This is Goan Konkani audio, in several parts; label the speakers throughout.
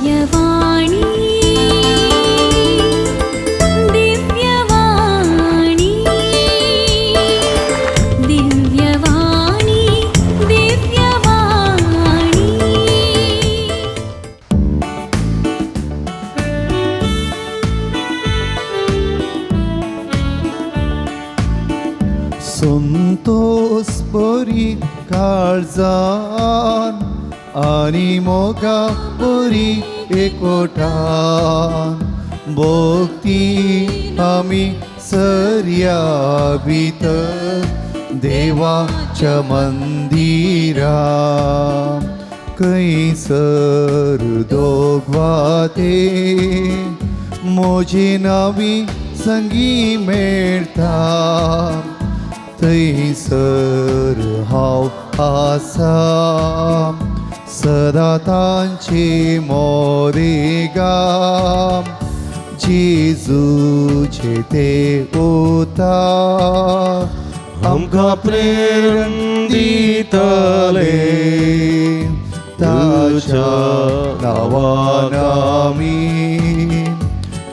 Speaker 1: दिव्यवाणी दिव्यवाणी दिव्यवाणी दिव्यवाणी।
Speaker 2: संतोष बरी काळजान आनी मोगा बरी एकोठान भक्ती आमी सरया भितर देवाच्या मंदिरा खंयसर दोगवाते म्हजी नावी संगी मेळटा थंयसर हांव आसा सदां तांची मोरेगा जेजूचे ते उतार आमकां प्रेरण दितले ताच्या नांवान आमी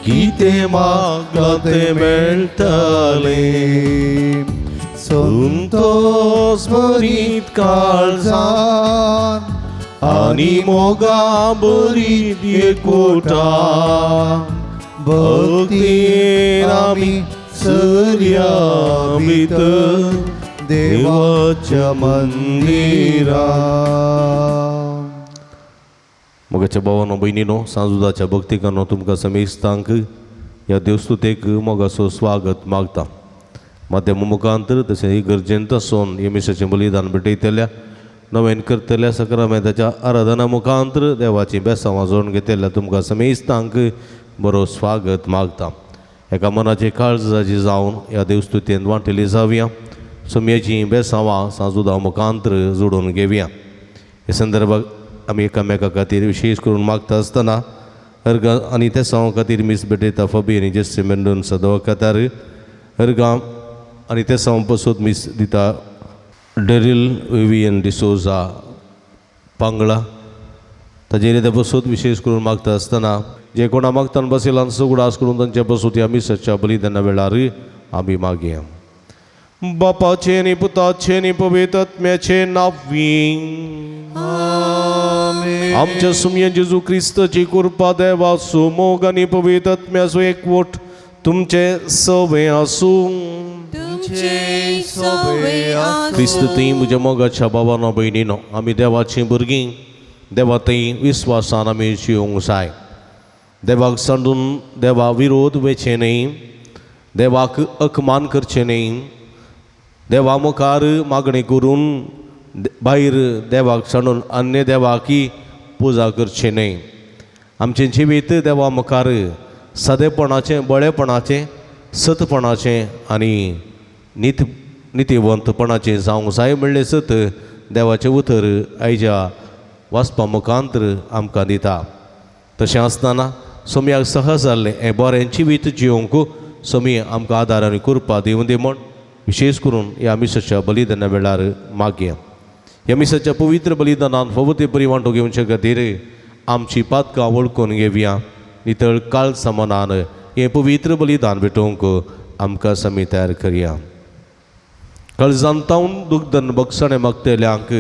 Speaker 2: कितें मागलां तें मेळटलें। संतोष भरीत काळजान आनी मोगा भरीत एकवटान भक्तीन आमी सरया भितर देवाच्या मंदिरा।
Speaker 3: मोगाच्या भावानो भयणीनो सांजुदाच्या भक्तिकांनो तुमकां समेस्तांक ह्या देवस्तुतेक मोगाचो स्वागत मागता। माध्यम मुखांतर तशें ही गरजेंत आसून हे मिसाचें बलिदान भेटयतल्या नवेन करतल्या सकरामेंताच्या आराधना मुखांतर देवाची बेसांवां जोडून घेतल्या तुमकां समेस्तांक बरो स्वागत मागता। एका मनाची काळजाची जावन ह्या देवस्तुतेंत वांटेली जावया सोमयाची बेसांवां सांजुदा मुखांतर जोडून घेवया। हे संदर्भात आमी एकामेका खातीर विशेश करून मागता आसतना अर्गां आनी त्या सावां खातीर मीस भेटयता फबी आनी जेस्सी मेंडोन सदवा खातार अर्गां आनी त्या सावां पसून मीस दिता डेरील विवियन डिसोजा पांगळा ताजेर त्या पसून विशेश करून मागता आसतना जे कोणा मागतान बसिलान उगडास करून तांचे पसून ह्या मिसाच्या बलिदाना वेळार आमी मागया। बापाचे आनी पुताचे आनी पवित्र आत्म्याचे नांवी आमच्या सुमया जेजू क्रिस्ताची कृपा देवाचो मोग आनी पवित्र आत्म्याचो एकवट तुमचे सवे आसूं। क्रिस्त थंय म्हज्या मोगाच्या बाबानो भयणीनो आमी देवाचीं भुरगीं देवा थंय विस्वासान आमी जिवंक जाय। देवाक सांडून देवा विरोध वेचें न्हय, देवाक अपमान करचें न्हय, देवा मुखार मागणी करून भायर देवाक सांडून अन्य देवाकी पुजा करची न्हय। आमचें जिवीत देवा मुखार सादेपणाचें, बळेपणाचें, सतपणाचें आनी नितीवंतपणाचें जावंक जाय म्हणलें सत देवाचें उतर आयच्या वाचपा मुखांतर आमकां दिता। तशें आसतना सोमयाक सहज जाल्लें हें बरें जिवीत जिवंक सोमी आमकां आदार आनी कृपा दिवं दी म्हूण विशेश करून ह्या मिसाच्या बलिदाना वेळार मागया। ह्या मिसाच्या पवित्र बलिदानान फावो ते परी वांटो घेवचे खातीर आमची पातकां वळखून घेवया। नितळ काळजा मनान हें पवित्र बलिदान भेटोवंक आमकां समी तयार करया। काळजान तावन दुग्धन बक्षाणें मागतल्यांक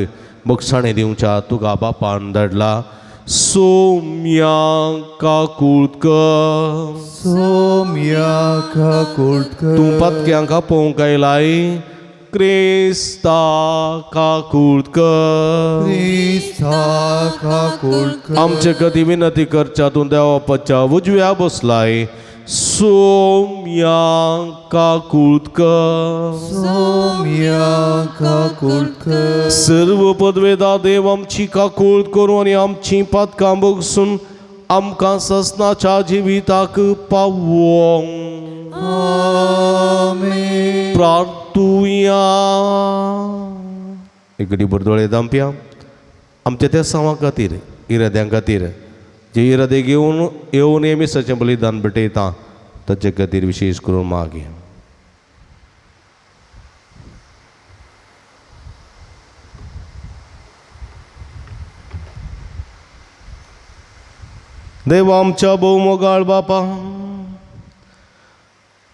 Speaker 3: बक्षाणें दिवच्या तुका बापान धाडला। सोम्या काकूळकर
Speaker 2: सोम्या काकूळकर
Speaker 3: तूं पातक्यांक आपोवंक आयलाय क्रिस्ता काकूळकर
Speaker 2: क्रिस्ता काकूळकर
Speaker 3: आमचे कदी विनंती करच्या तूं देवापाच्या उजव्या बसलाय। सोम्या काकूळकर
Speaker 2: सोम्या काकूळकर
Speaker 3: सर्व पदवेदा देव आमची काकूळ करूं आनी आमची पातकां बगसून आमकां ससनाच्या जिविताक पावोवंक।
Speaker 2: आमेन।
Speaker 3: प्रार्थुया। एक दोळे दामप्या आमच्या त्या सावां खातीर इराद्यां खातीर जे इरादे घेवन येवन हे मिसाचें बलिदान भेटयता ताचे खातीर विशेश करून मागया। देवा आमच्या भोवमोगाळ बापा,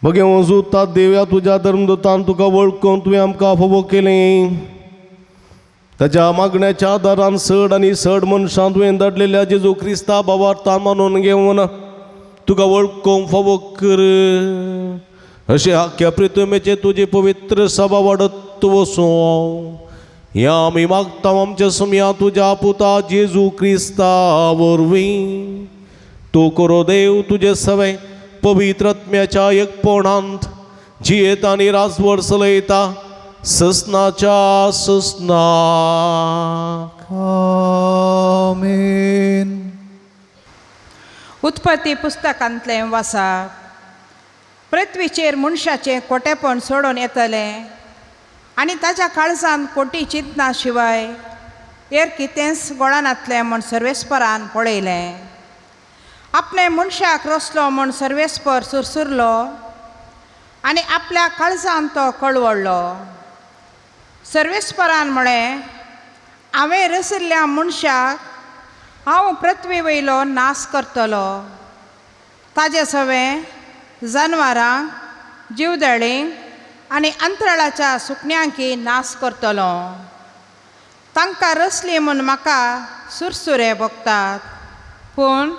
Speaker 3: बगे वजुता देव्या तुज्या धर्मदूतान तुका वळखून तुवें आमकां फावो केलें. ताच्या मागण्याच्या आदारान चड आनी चड मनशां तुवें धाडलेल्या जेजू क्रिस्ता बाबार्थान मानून घेवन तुका वळखूंक फावो कर. अशें आख्या प्रितमेचे तुजी पवित्र सभा वाडत वचूं ह्या आमी मागता आमच्या सुमया तुज्या पुता जेजू क्रिस्ता वरवीं. तूं करो देव तुजे सवे पवित्र आत्म्याच्या एकपणांत जियेता आनी राजवट चलयता ससनाच्या ससनाक.
Speaker 2: आमेन.
Speaker 4: उत्पत्ती पुस्तकांतलें वासा. पृथ्वीचेर मनशाचें कोटेपण सोडून येतलें आनी ताच्या काळजान कोटी चिंतना शिवाय हेर कितेंच गोळानातलें म्हूण सर्वेस्परान पळयलें. आपणे मनशाक रसलो म्हूण सर्वेस्पर सुरसुरलो आनी आपल्या काळजान तो कळवळ्ळो. सर्वेस्परान म्हळें, हांवें रसिल्ल्या मनशाक हांव पृथ्वी वयलो नाश करतलो. ताजे सवें जनवरांक, जिवदळींक आनी अंतराळाच्या सुकण्यांकी नाश करतलो. तांकां रसली म्हूण म्हाका सुरसुरे भोगतात, पूण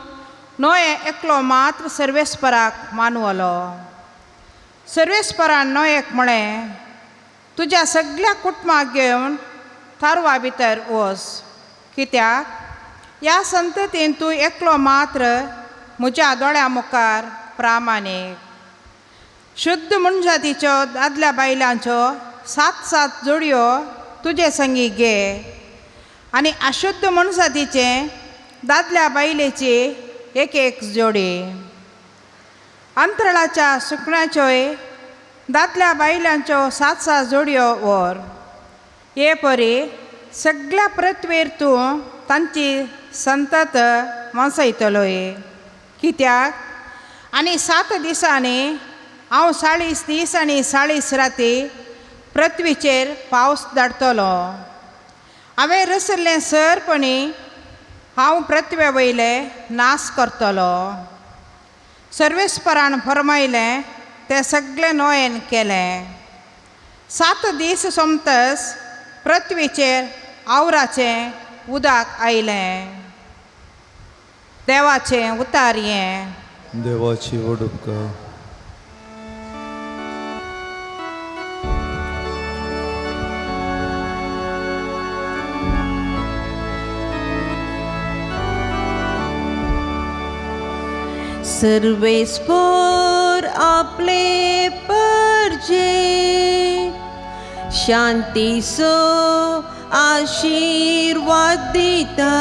Speaker 4: नोये एकलो मात्र सर्वेस्पराक मानवलो. सर्वेस्परान नोयेक म्हळें, तुज्या सगळ्या कुटुंबाक घेवन तारवा भितर वच, कित्याक ह्या संततीन तूं एकलो मात्र म्हज्या दोळ्या मुखार प्रामाणीक. शुद्ध मनजातीच्यो दादल्या बायलांच्यो सात सात जोडयो तुजे संगी घे आनी अशुद्ध मनजातीचे दादल्या बायलेची एक एक जोडी. अंतराळाच्या सुकण्याच्योय दादल्या बायलांच्यो सात सात जोडयो व्हर. हे परी सगळ्या पृथ्वीर तूं तांची संतत वांचयतलोय. कित्याक आनी 7 दिसांनी हांव 40 दीस आनी 40 राती पृथ्वीचेर पावस धाडटलो. हांवें रसिल्लें सरपणी हांव पृथ्वे वयले नाश करतलो. सर्वेस्परान फरमायलें तें सगळें नोयेन केलें. 7 दीस सोमतच पृथ्वीचेर आवराचें उदक आयलें. देवाचें उतार हें.
Speaker 2: देवाची वडुपका.
Speaker 5: सर्वेस्पर आपले परजे शांतीचो आशीर्वाद दिता.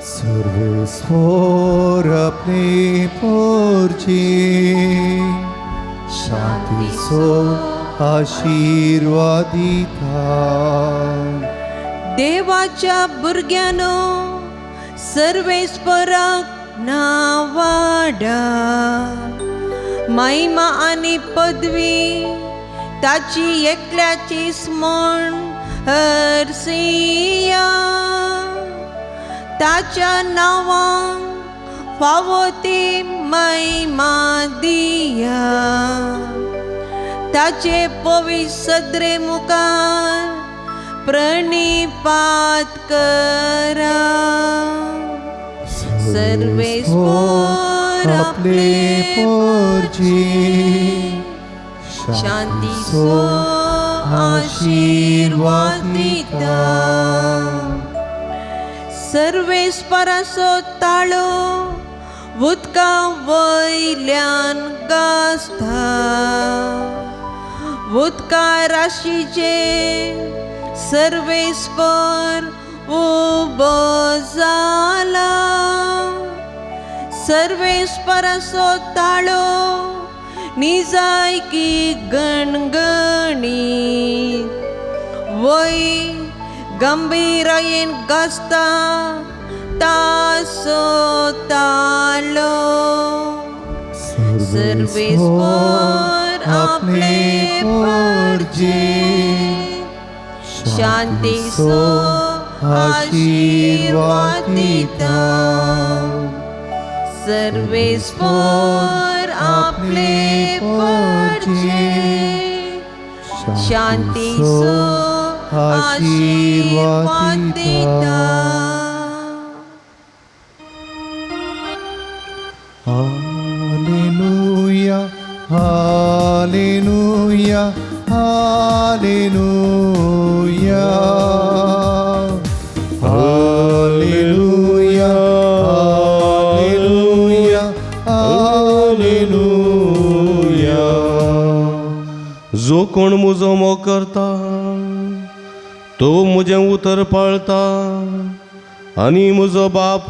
Speaker 2: सर्वेस्पर आपले परजे शांतीचो आशीर्वाद दिता.
Speaker 5: देवाच्या भुरग्यांनो सर्वेस्पराक नावाडा. महिमा आनी पदवी ताची एकल्याचीच म्हण हरसिया. ताच्या नांवाक फावो ती महिमा दिया. ताचे पवित्र सदरे मुखार प्रणिपात करा. सर्वेस्पर
Speaker 2: आपले परजे
Speaker 5: शांतीचो आशीर्वाद दिता. सर्वेस्पराचो ताळो उदका वयल्यान गाजता. उदका राशीचे सर्वेस्पर उबो जाला. सर्वेस्पराचो ताळो निजायकी गणगणीत वय गंभीरायेन गाजता तासो ताळो. सर्वेस्पर आपले परजे शांतीचो आशीर्वाद दिता. सर्वेस्पोर आपले परजे शांतीचो आशीर्वाद दिता.
Speaker 2: Hallelujah, hallelujah, hallelujah, hallelujah, hallelujah, hallelujah.
Speaker 3: जो कोण म्हजो मोग करता तो म्हजें उतर पाळता आनी म्हजो बाप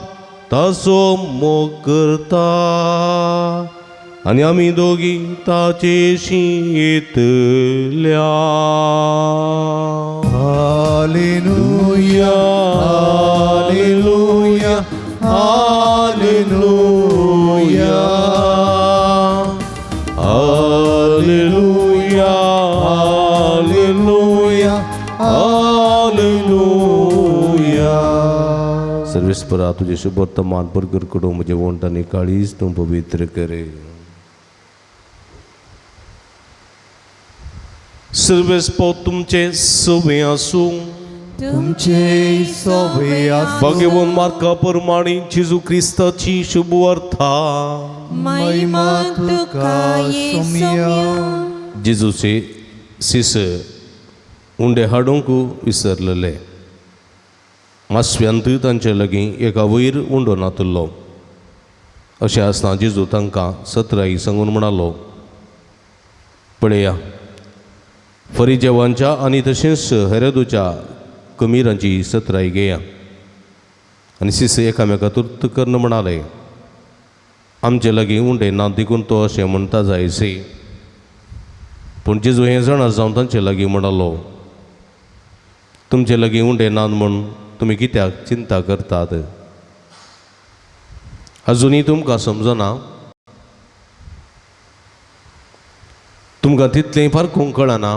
Speaker 3: ताचो मोग करता आनी आमी दोगी ताचेशी येतल्या.
Speaker 2: Hallelujah, hallelujah, hallelujah,
Speaker 3: hallelujah, hallelujah, hallelujah. सर्वेस्परा तुझे शुभवर्तमान परगर कडो म्हजें वंट आनी काळीज तूं पवित्र करे. सर्वेस्पो तुमचे सवे आसूं.
Speaker 2: तुमचे सोबे आसूं.
Speaker 3: भाग्यवन मार्का प्रमाणे जेजू क्रिस्ताची शुभवार्ता.
Speaker 5: महिमा तुका येसुम्या.
Speaker 3: जेजूचे शिस उंडे हाडूंक विसरलेले. मासव्यांत तांचे लागीं एका वयर उंडो नातलो. अशें आसतना जेजू तांकां सत्राई सांगून म्हणालो, पळया फरिजेवांच्या आनी तशेंच हेरोदूच्या कमिरांची सत्राई घेया. आनी शिस एकामेका तुर्त करून म्हणाले, आमचे लागीं उंडे ना देखून तो अशें म्हणटा जायसे. पूण जेजू हें जाणा जावन तांचे लागीं म्हणालो, तुमचे लागीं उंडे नात म्हूण तुमी कित्याक चिंता करतात? अजुनूय तुमकां समजना? तुमकां तितलें फारकूंक कळना?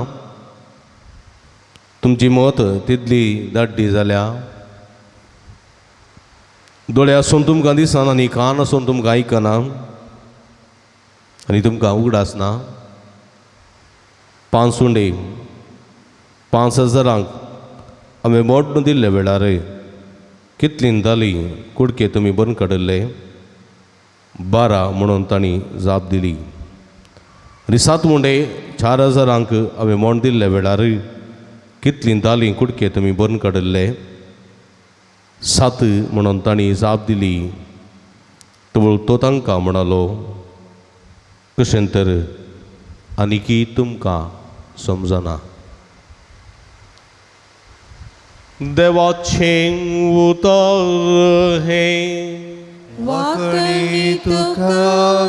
Speaker 3: तुमची मत तितली दाड्डी जाल्या? दोळे आसून तुमकां दिसना आनी कान आसून तुमकां आयकना आनी तुमकां उगडास ना? 5 उंडे 5 हजारांक हांवें मोड्ण दिल्ले वेळार कितलीं जालीं कुडके तुमी बंद काडिल्ले? 12 म्हणून तांणी जाप दिली. आनी 7 उंडे 4 हजारांक हांवें मोड दिल्ले वेळार कितलीं जालीं कुडके तुमी बंद काडिल्ले? 7 म्हणून तांणी जाप दिली. तो तांकां म्हणालो, कशें तर आनीकी तुमकां समजना? देवाचें उतर हें.
Speaker 2: वाकणी तुका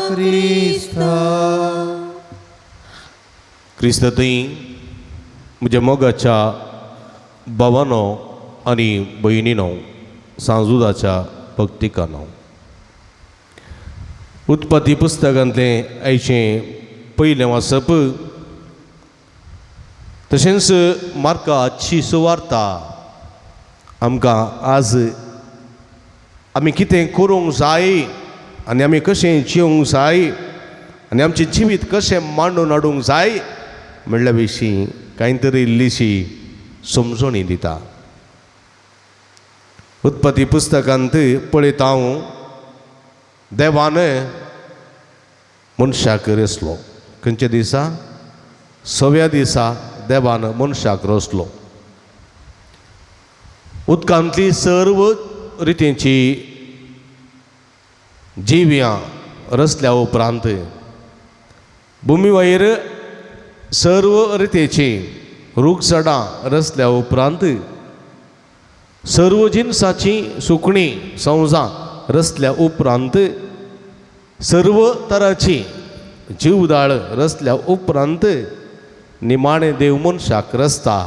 Speaker 2: क्रिस्ता.
Speaker 3: क्रिस्त थंय म्हज्या मोगाच्या भावानो आनी भयणीनो, सांजुदाच्या भक्तिकानो, उत्पत्ती पुस्तकांतलें आयचें पयलें वाचप तशेंच मार्काची सुवार्ता आमकां आज आमी कितें करूंक जाय आनी आमी कशें जिवंक जाय आनी आमचें जिवीत कशें मांडून हाडूंक जाय म्हणल्या विशीं कांय तरी इल्लीशी समजणी दिता. उत्पत्ती पुस्तकांत पळयता हांव, देवान मनशाक रचलो. खंयच्या दिसा? सव्या दिसा देवान मनशाक रचलो. उदकांतली सर्व रितींची जिव्यां रचल्या उपरांत भुमी वयर सर्व रितीची रूख झाडां रचल्या उपरांत सर्व जिनसाची सुकणीं संवसां रचल्या उपरांत सर्व तराची जीवदाळ रचल्या उपरांत निमाणें देव मनशाक रचता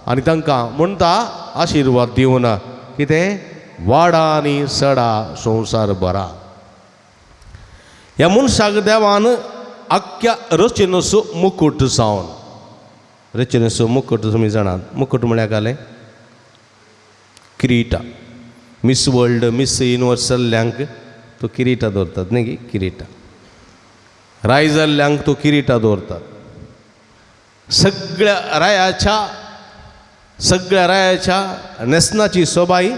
Speaker 3: आनी तांकां म्हणटा आशिर्वाद दिवन कितें वाडा आनी सडा संवसार भरा. ह्या मनशाक देवान आख्ख्या रचनेचो मुकूट जावन, रचनेचो मुकूट तुमी जाणात, मुकूट म्हळ्यार कालें किरीटा, मिस वर्ल्ड मिस युनिवर्स जाल्ल्यांक तो किरिटा दवरतात न्ही गी किरिटा राय जाल्ल्यांक तो किरिटा दवरतात. सगळ्या रायाच्या न्हेसणाची सोबाई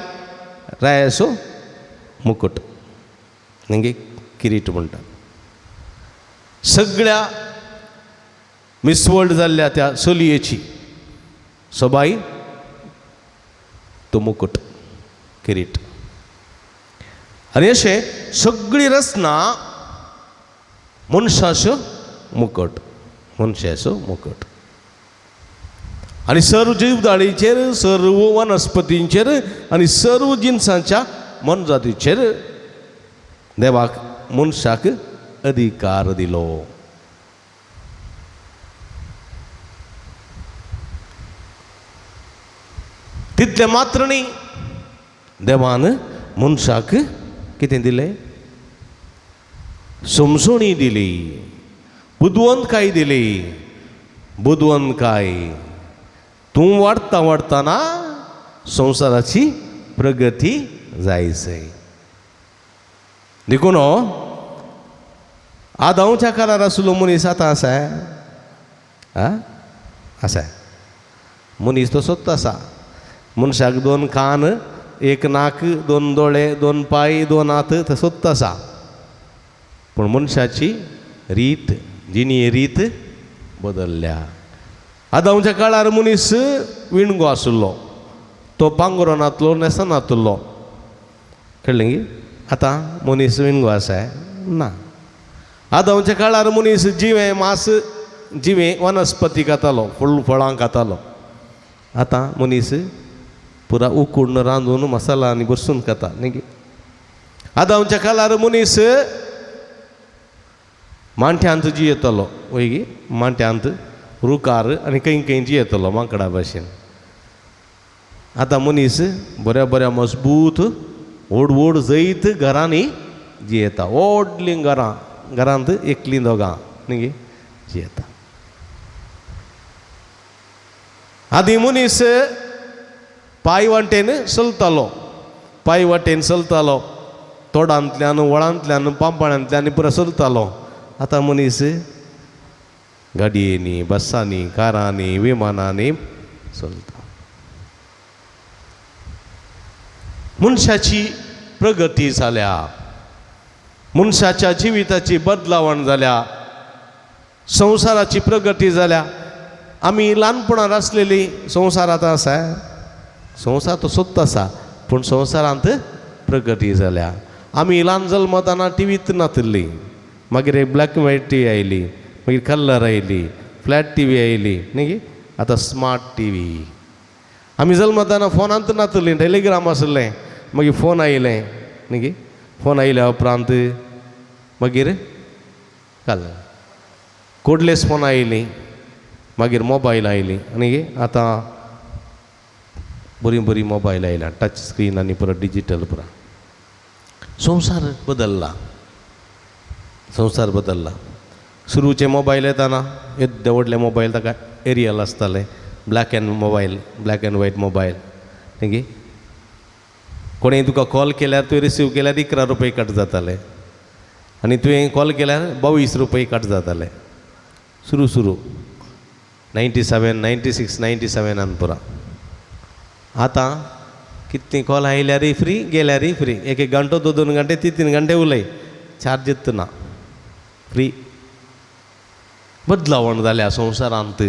Speaker 3: रायाचो मुकुट न्ही किरीट म्हणटात. सगळ्या मिस वर्ल्ड जाल्ल्या त्या चलयेची सोबाई तो मुकुट किरीट. आनी अशें सगळी रचना मनशाचो मुकट, मनशाचो मुकट. आनी सर्व जीवदाळीचेर, सर्व वनस्पतींचेर आनी सर्व जिनसांच्या मनजातीचेर देवाक मनशाक अधिकार दिलो. तितलें मात्र न्ही, देवान मनशाक कितें दिलें? समजणी दिली, बुदवंतकाय दिली. बुदवंतकाय तूं वाडटा वाडटना संवसाराची प्रगती जायसय. देखून आदांवच्या काळार आसलो मनीस आतां आसा आं आसा मनीस तसोच आसा. मनशाक 2 कान, 1 नाक, 2 दोळे, 2 पांय, 2 हात तसोच आसा. पूण मनशाची रीत, जिणी रीत बदल्ल्या. आदांवच्या काळार मनीस विणगो आशिल्लो, तो पांगरो नातलो, न्हेसनातलो, कळ्ळें गी? आतां मनीस विणगो आसा ना. आदांवच्या काळार मनीस जिवें मास, जिवें वनस्पती खातालो, फुल फळां खातालो. आतां मनीस पुरा उकडून रांदून मसाला आनी बसून खाता न्ही गी? आदांवच्या काळार मनीस मांट्यांत जियेतालो, वय गी? मांट्यांत रुखार आनी खंय खंय जियेतालो माकडा भाशेन. आतां मनीस बऱ्या बऱ्या मजबूत व्हड व्हड जैत घरांनी जियेता. व्हडलीं घरां, घरांत एकलीं दोगां न्ही गी जियेता. आदीं मनीस पांय वाटेन चलतालो, पांय वाटेन चलतालो, तोडांतल्यान, वळांतल्यान, पांपाळ्यांतल्यान पुरो चलतालो. आतां मनीस गाडयेंनी, बसांनी, कारांनी, विमानांनी चलता. मनशाची प्रगती जाल्या, मनशाच्या जिविताची बदलावण जाल्या, संवसाराची प्रगती जाल्या. आमी ल्हानपणान आसलेली संवसार आतां आसा, संवसार तो सोदता आसा, पूण संवसारांत प्रगती जाल्या. आमी ल्हान जल्मताना टिवीत नातिल्ली, मागीर एक black and white T V आयली, मागीर कलर आयली, फ्लॅट टी व्ही आयली न्ही गी? आतां स्मार्ट टी व्ही. आमी जल्मताना फोनांत नातिल्ली, टेलिग्राम आशिल्लें, मागीर फोन आयलें न्ही गी? फोन आयल्या उपरांत मागीर कलर कोडलेस फोन आयलीं, मागीर मोबायल आयली आनी आतां बरीं बरीं मोबायल आयल्या, टच स्क्रीन आनी पुरो डिजीटल पुरा. संवसार बदल्ला, संवसार बदल्ला. सुरूचे मोबायल येताना येद्दे व्हडले मोबायल, ताका एरियल आसतालें, black and mobile, black and white mobile न्ही गी? कोणें तुका कॉल केल्यार तुवें रिसीव केल्यार 11 रुपये कट जाताले आनी तुवें कॉल केल्यार 22 रुपये कट जाताले. सुरू सुरू 97, 96, 97 पुरा. आतां कितलीं कॉल आयल्यारय फ्री, गेल्यारय फ्री. एक एक घंटो, 2 2 घंटे, 3 3 घंटे उलय, चार्ज ना, फ्री. बदलावण जाल्या संवसारांत,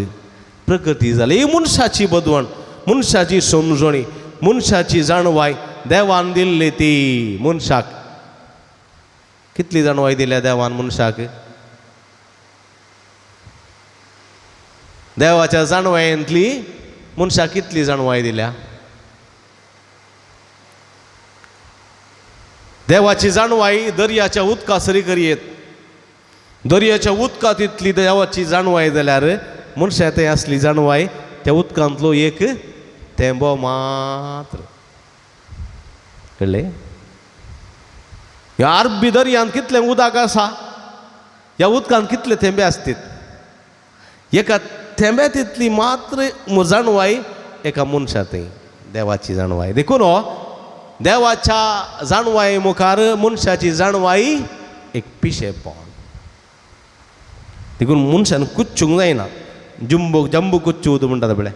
Speaker 3: प्रगती जाली. ही मनशाची बदवण, मनशाची समजणी, मनशाची जाणवाय देवान दिल्ली ती मनशाक. कितली जाणवाय दिल्या देवान मनशाक? देवाच्या जाणवायेंतली मनशाक कितली जाणवाय दिल्या? देवाची जाणवाय दर्याच्या उदका सरी करयेत. दर्याच्या उदका तितली देवाची जाणवाय जाल्यार मनशा थंय आसली जाणवाय त्या उदकांतलो एक थेंबो मात्र. कळ्ळें? ह्या अरबी दर्यांत कितलें उदक आसा, ह्या उदकांत कितले थेंबे आसतीत, एका थेंब्या तितली मात्र जाणवाय एका मनशा थंय देवाची जाणवाय. देखून हो देवाच्या जाणवाये मुखार मनशाची जाणवाई एक पिशेपण. देखून मनशान कुच्चूंक जायना. जुंबो जंबू कुच्चू तूं म्हणटा पळय,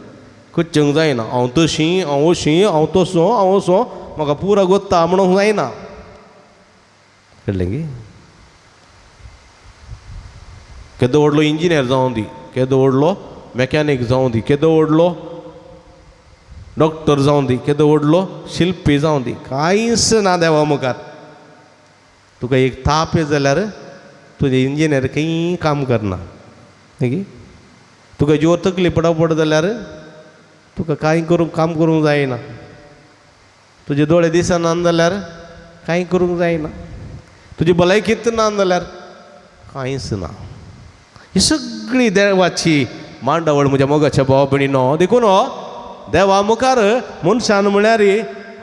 Speaker 3: कुच्चूंक जायना. हांव तशी, हांव अशी, हांव तसो, हांव असो, म्हाका पुरा गोत्ता म्हणूंक जायना. कळ्ळें की? केदो व्हडलो इंजिनियर जावं दी, केदो व्हडलो मॅकॅनीक जावं दी, केदो व्हडलो डॉक्टर जावं दी, केदो व्हडलो शिल्पी जावं दी, कांयच ना देवा मुखार. तुका एक ताप येत जाल्यार तुजें इंजिनियर खंय काम करना न्ही. तुका जोर तकली पडापड जाल्यार तुका कांय करूंक काम करूंक जायना. तुजे दोळे दिसना जाल्यार कांय करूंक जायना. तुजी भलायकीत ना जाल्यार कांयच ना. ही सगळी देवाची मांडावळ म्हज्या मोगाच्या भावा भयणीनो. देखून देवा मुखार मनशान म्हळ्यार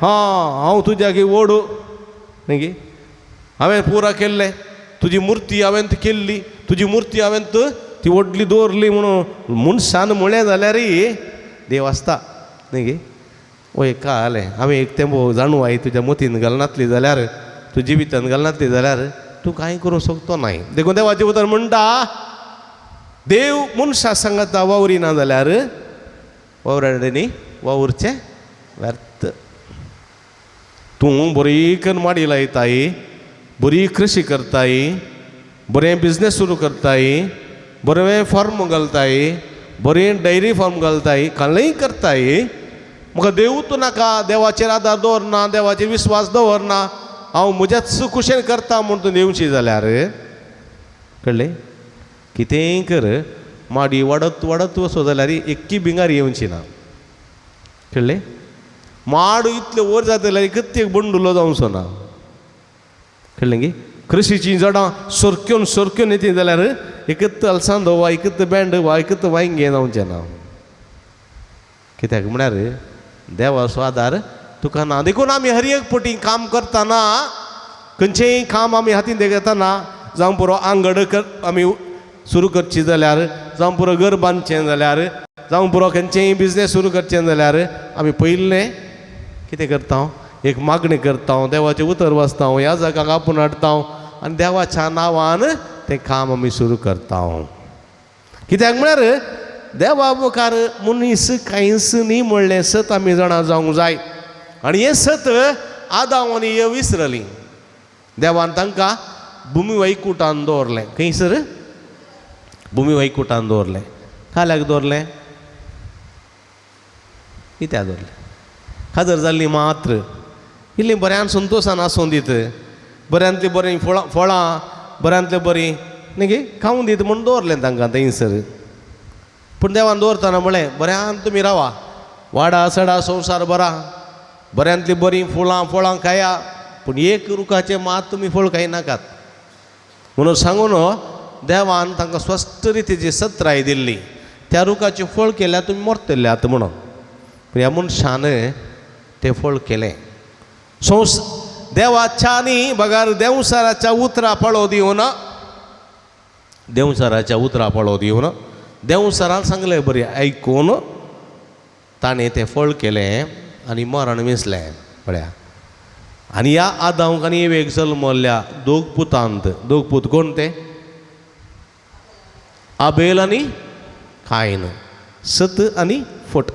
Speaker 3: हां हांव तुज्या व्हड न्ही, हांवें पुरा केल्लें, तुजी मुर्ती हांवें केल्ली, तुजी मुर्ती हांवें ती व्हडली दवरली म्हणून मनशान म्हळें जाल्यार देव आसता न्ही गे. वय कळ्ळें, हांवें एक तेंपो जाणवाय तुज्या मतीन घालनातली जाल्यार, तूं जिवितान घालनातली जाल्यार तूं कांय करूंक शकतो नाय. देखून देवाचें उतर म्हणटा, देव मनशा सांगता वावरिना जाल्यार वावराड्यांनी वावुरचें व्यर्थ. तूं बरी करून माडी लायताय, बरी कृषी करताय, बरें बिजनेस सुरू करताय, बरें फार्म घालताय, बरें डायरी फार्म घालताय, कांय करताय, म्हाका देवूच नाका, देवाचेर आदार दवरना, देवाचेर विस्वास दवरना, हांव म्हज्याच कुशेन करता म्हूण तूं देवशी जाल्यार कळ्ळें कितेंय कर, माडी वाडत वाडत वचो जाल्यार एक्की बिंगार येवची ना. कळ्ळें? माड इतले वयर जाता जाल्यार एकच एक बंडुलो जावचो ना. कळ्ळें गी? कृशीचीं झाडां सरक्योन सरक्योन येता जाल्यार एकच अलसांदो वा एकच बेंड वा एकच वांयगें जावचें ना. कित्याक म्हळ्यार देवाचो आदार तुका ना. देखून आमी हर एक पटी काम करतना, खंयचेंय काम आमी हातीन घेतना, जावं पुरो आंगड आमी सुरू करची जाल्यार, जावं पुरो घर बांदचें जाल्यार, जावं पुरो खंयचेंय बिजनेस सुरू करचें जाल्यार आमी पयलें कितें करता, एक मागणी करता, देवाचें उतर वाचता, ह्या जागाक आपोवन हाडटा आनी देवाच्या नांवान तें काम आमी सुरू करता. कित्याक म्हळ्यार देवा मुखार मनीस कांयच न्ही म्हणलें सत आमी जाणा जावंक जाय. आनी हें सत आदांव आनी एव विसरलीं. देवान तांकां भुमी वैकुटान दवरलें. खंयसर? भुमी वैकुटान दवरलें. काल्याक दवरलें? कित्याक दवरलें? काजर जाल्ली मात्र इल्ली बऱ्यान संतोशान आसूं दीत, बऱ्यांतलीं बरीं फळां फळां बऱ्यांतलीं बरीं न्ही गे खावूं दीत म्हूण दवरलें तांकां थंयसर. पूण देवान दवरतना म्हळें बऱ्यान तुमी रावा, वाडा सडा संवसार बरा, बऱ्यांतलीं बरीं फुलां फळां खाया, पूण एक रुखाचें मात तुमी फळ खायनाकात म्हणून सांगून देवान तांकां स्पश्ट रितीची सत्राय दिल्ली. त्या रुखाचें फळ केल्यार तुमी मरतले आतां म्हणून. पूण ह्या मनशान तें फळ केलें. संवस देवाच्या न्ही बगर देंवसाराच्या उतरां पाळो दिवन, देंवसाराच्या उतरां पाळो दिवन देंवसारान सांगलें बरें आयकून ताणें तें फळ केलें आनी मरण वेंचलें. पळया, आनी ह्या आदांक आनी एवेक जल्मल्ल्या दोग पुतांत, दोग पूत कोण ते? आबेल आनी कायन. सत आनी फट,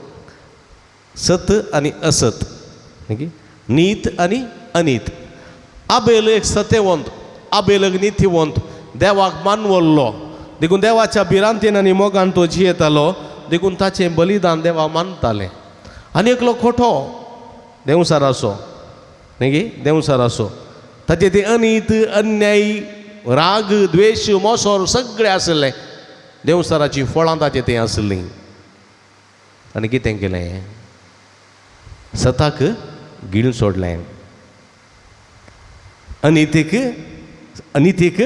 Speaker 3: सत आनी असत, नीत आनी अनीत. आबेल एक सतेवंत, आबेल एक नितीवंत, देवाक मानवल्लो, देखून देवाच्या भिरांतेन आनी मोगान तो जियेतालो, देखून ताचें बलिदान देवा मानतालें. आनी एकलो खोटो देंवसाराचो न्ही गे, देंवसाराचो, ताचें तें अनीत, अन्याय, राग, द्वेश, मोसोर सगळें आसलें. देंवसाराचीं फळां ताचें तें आसलीं. आनी कितें केलें? सताक गिळ सोडलें, अनितीक अनितीक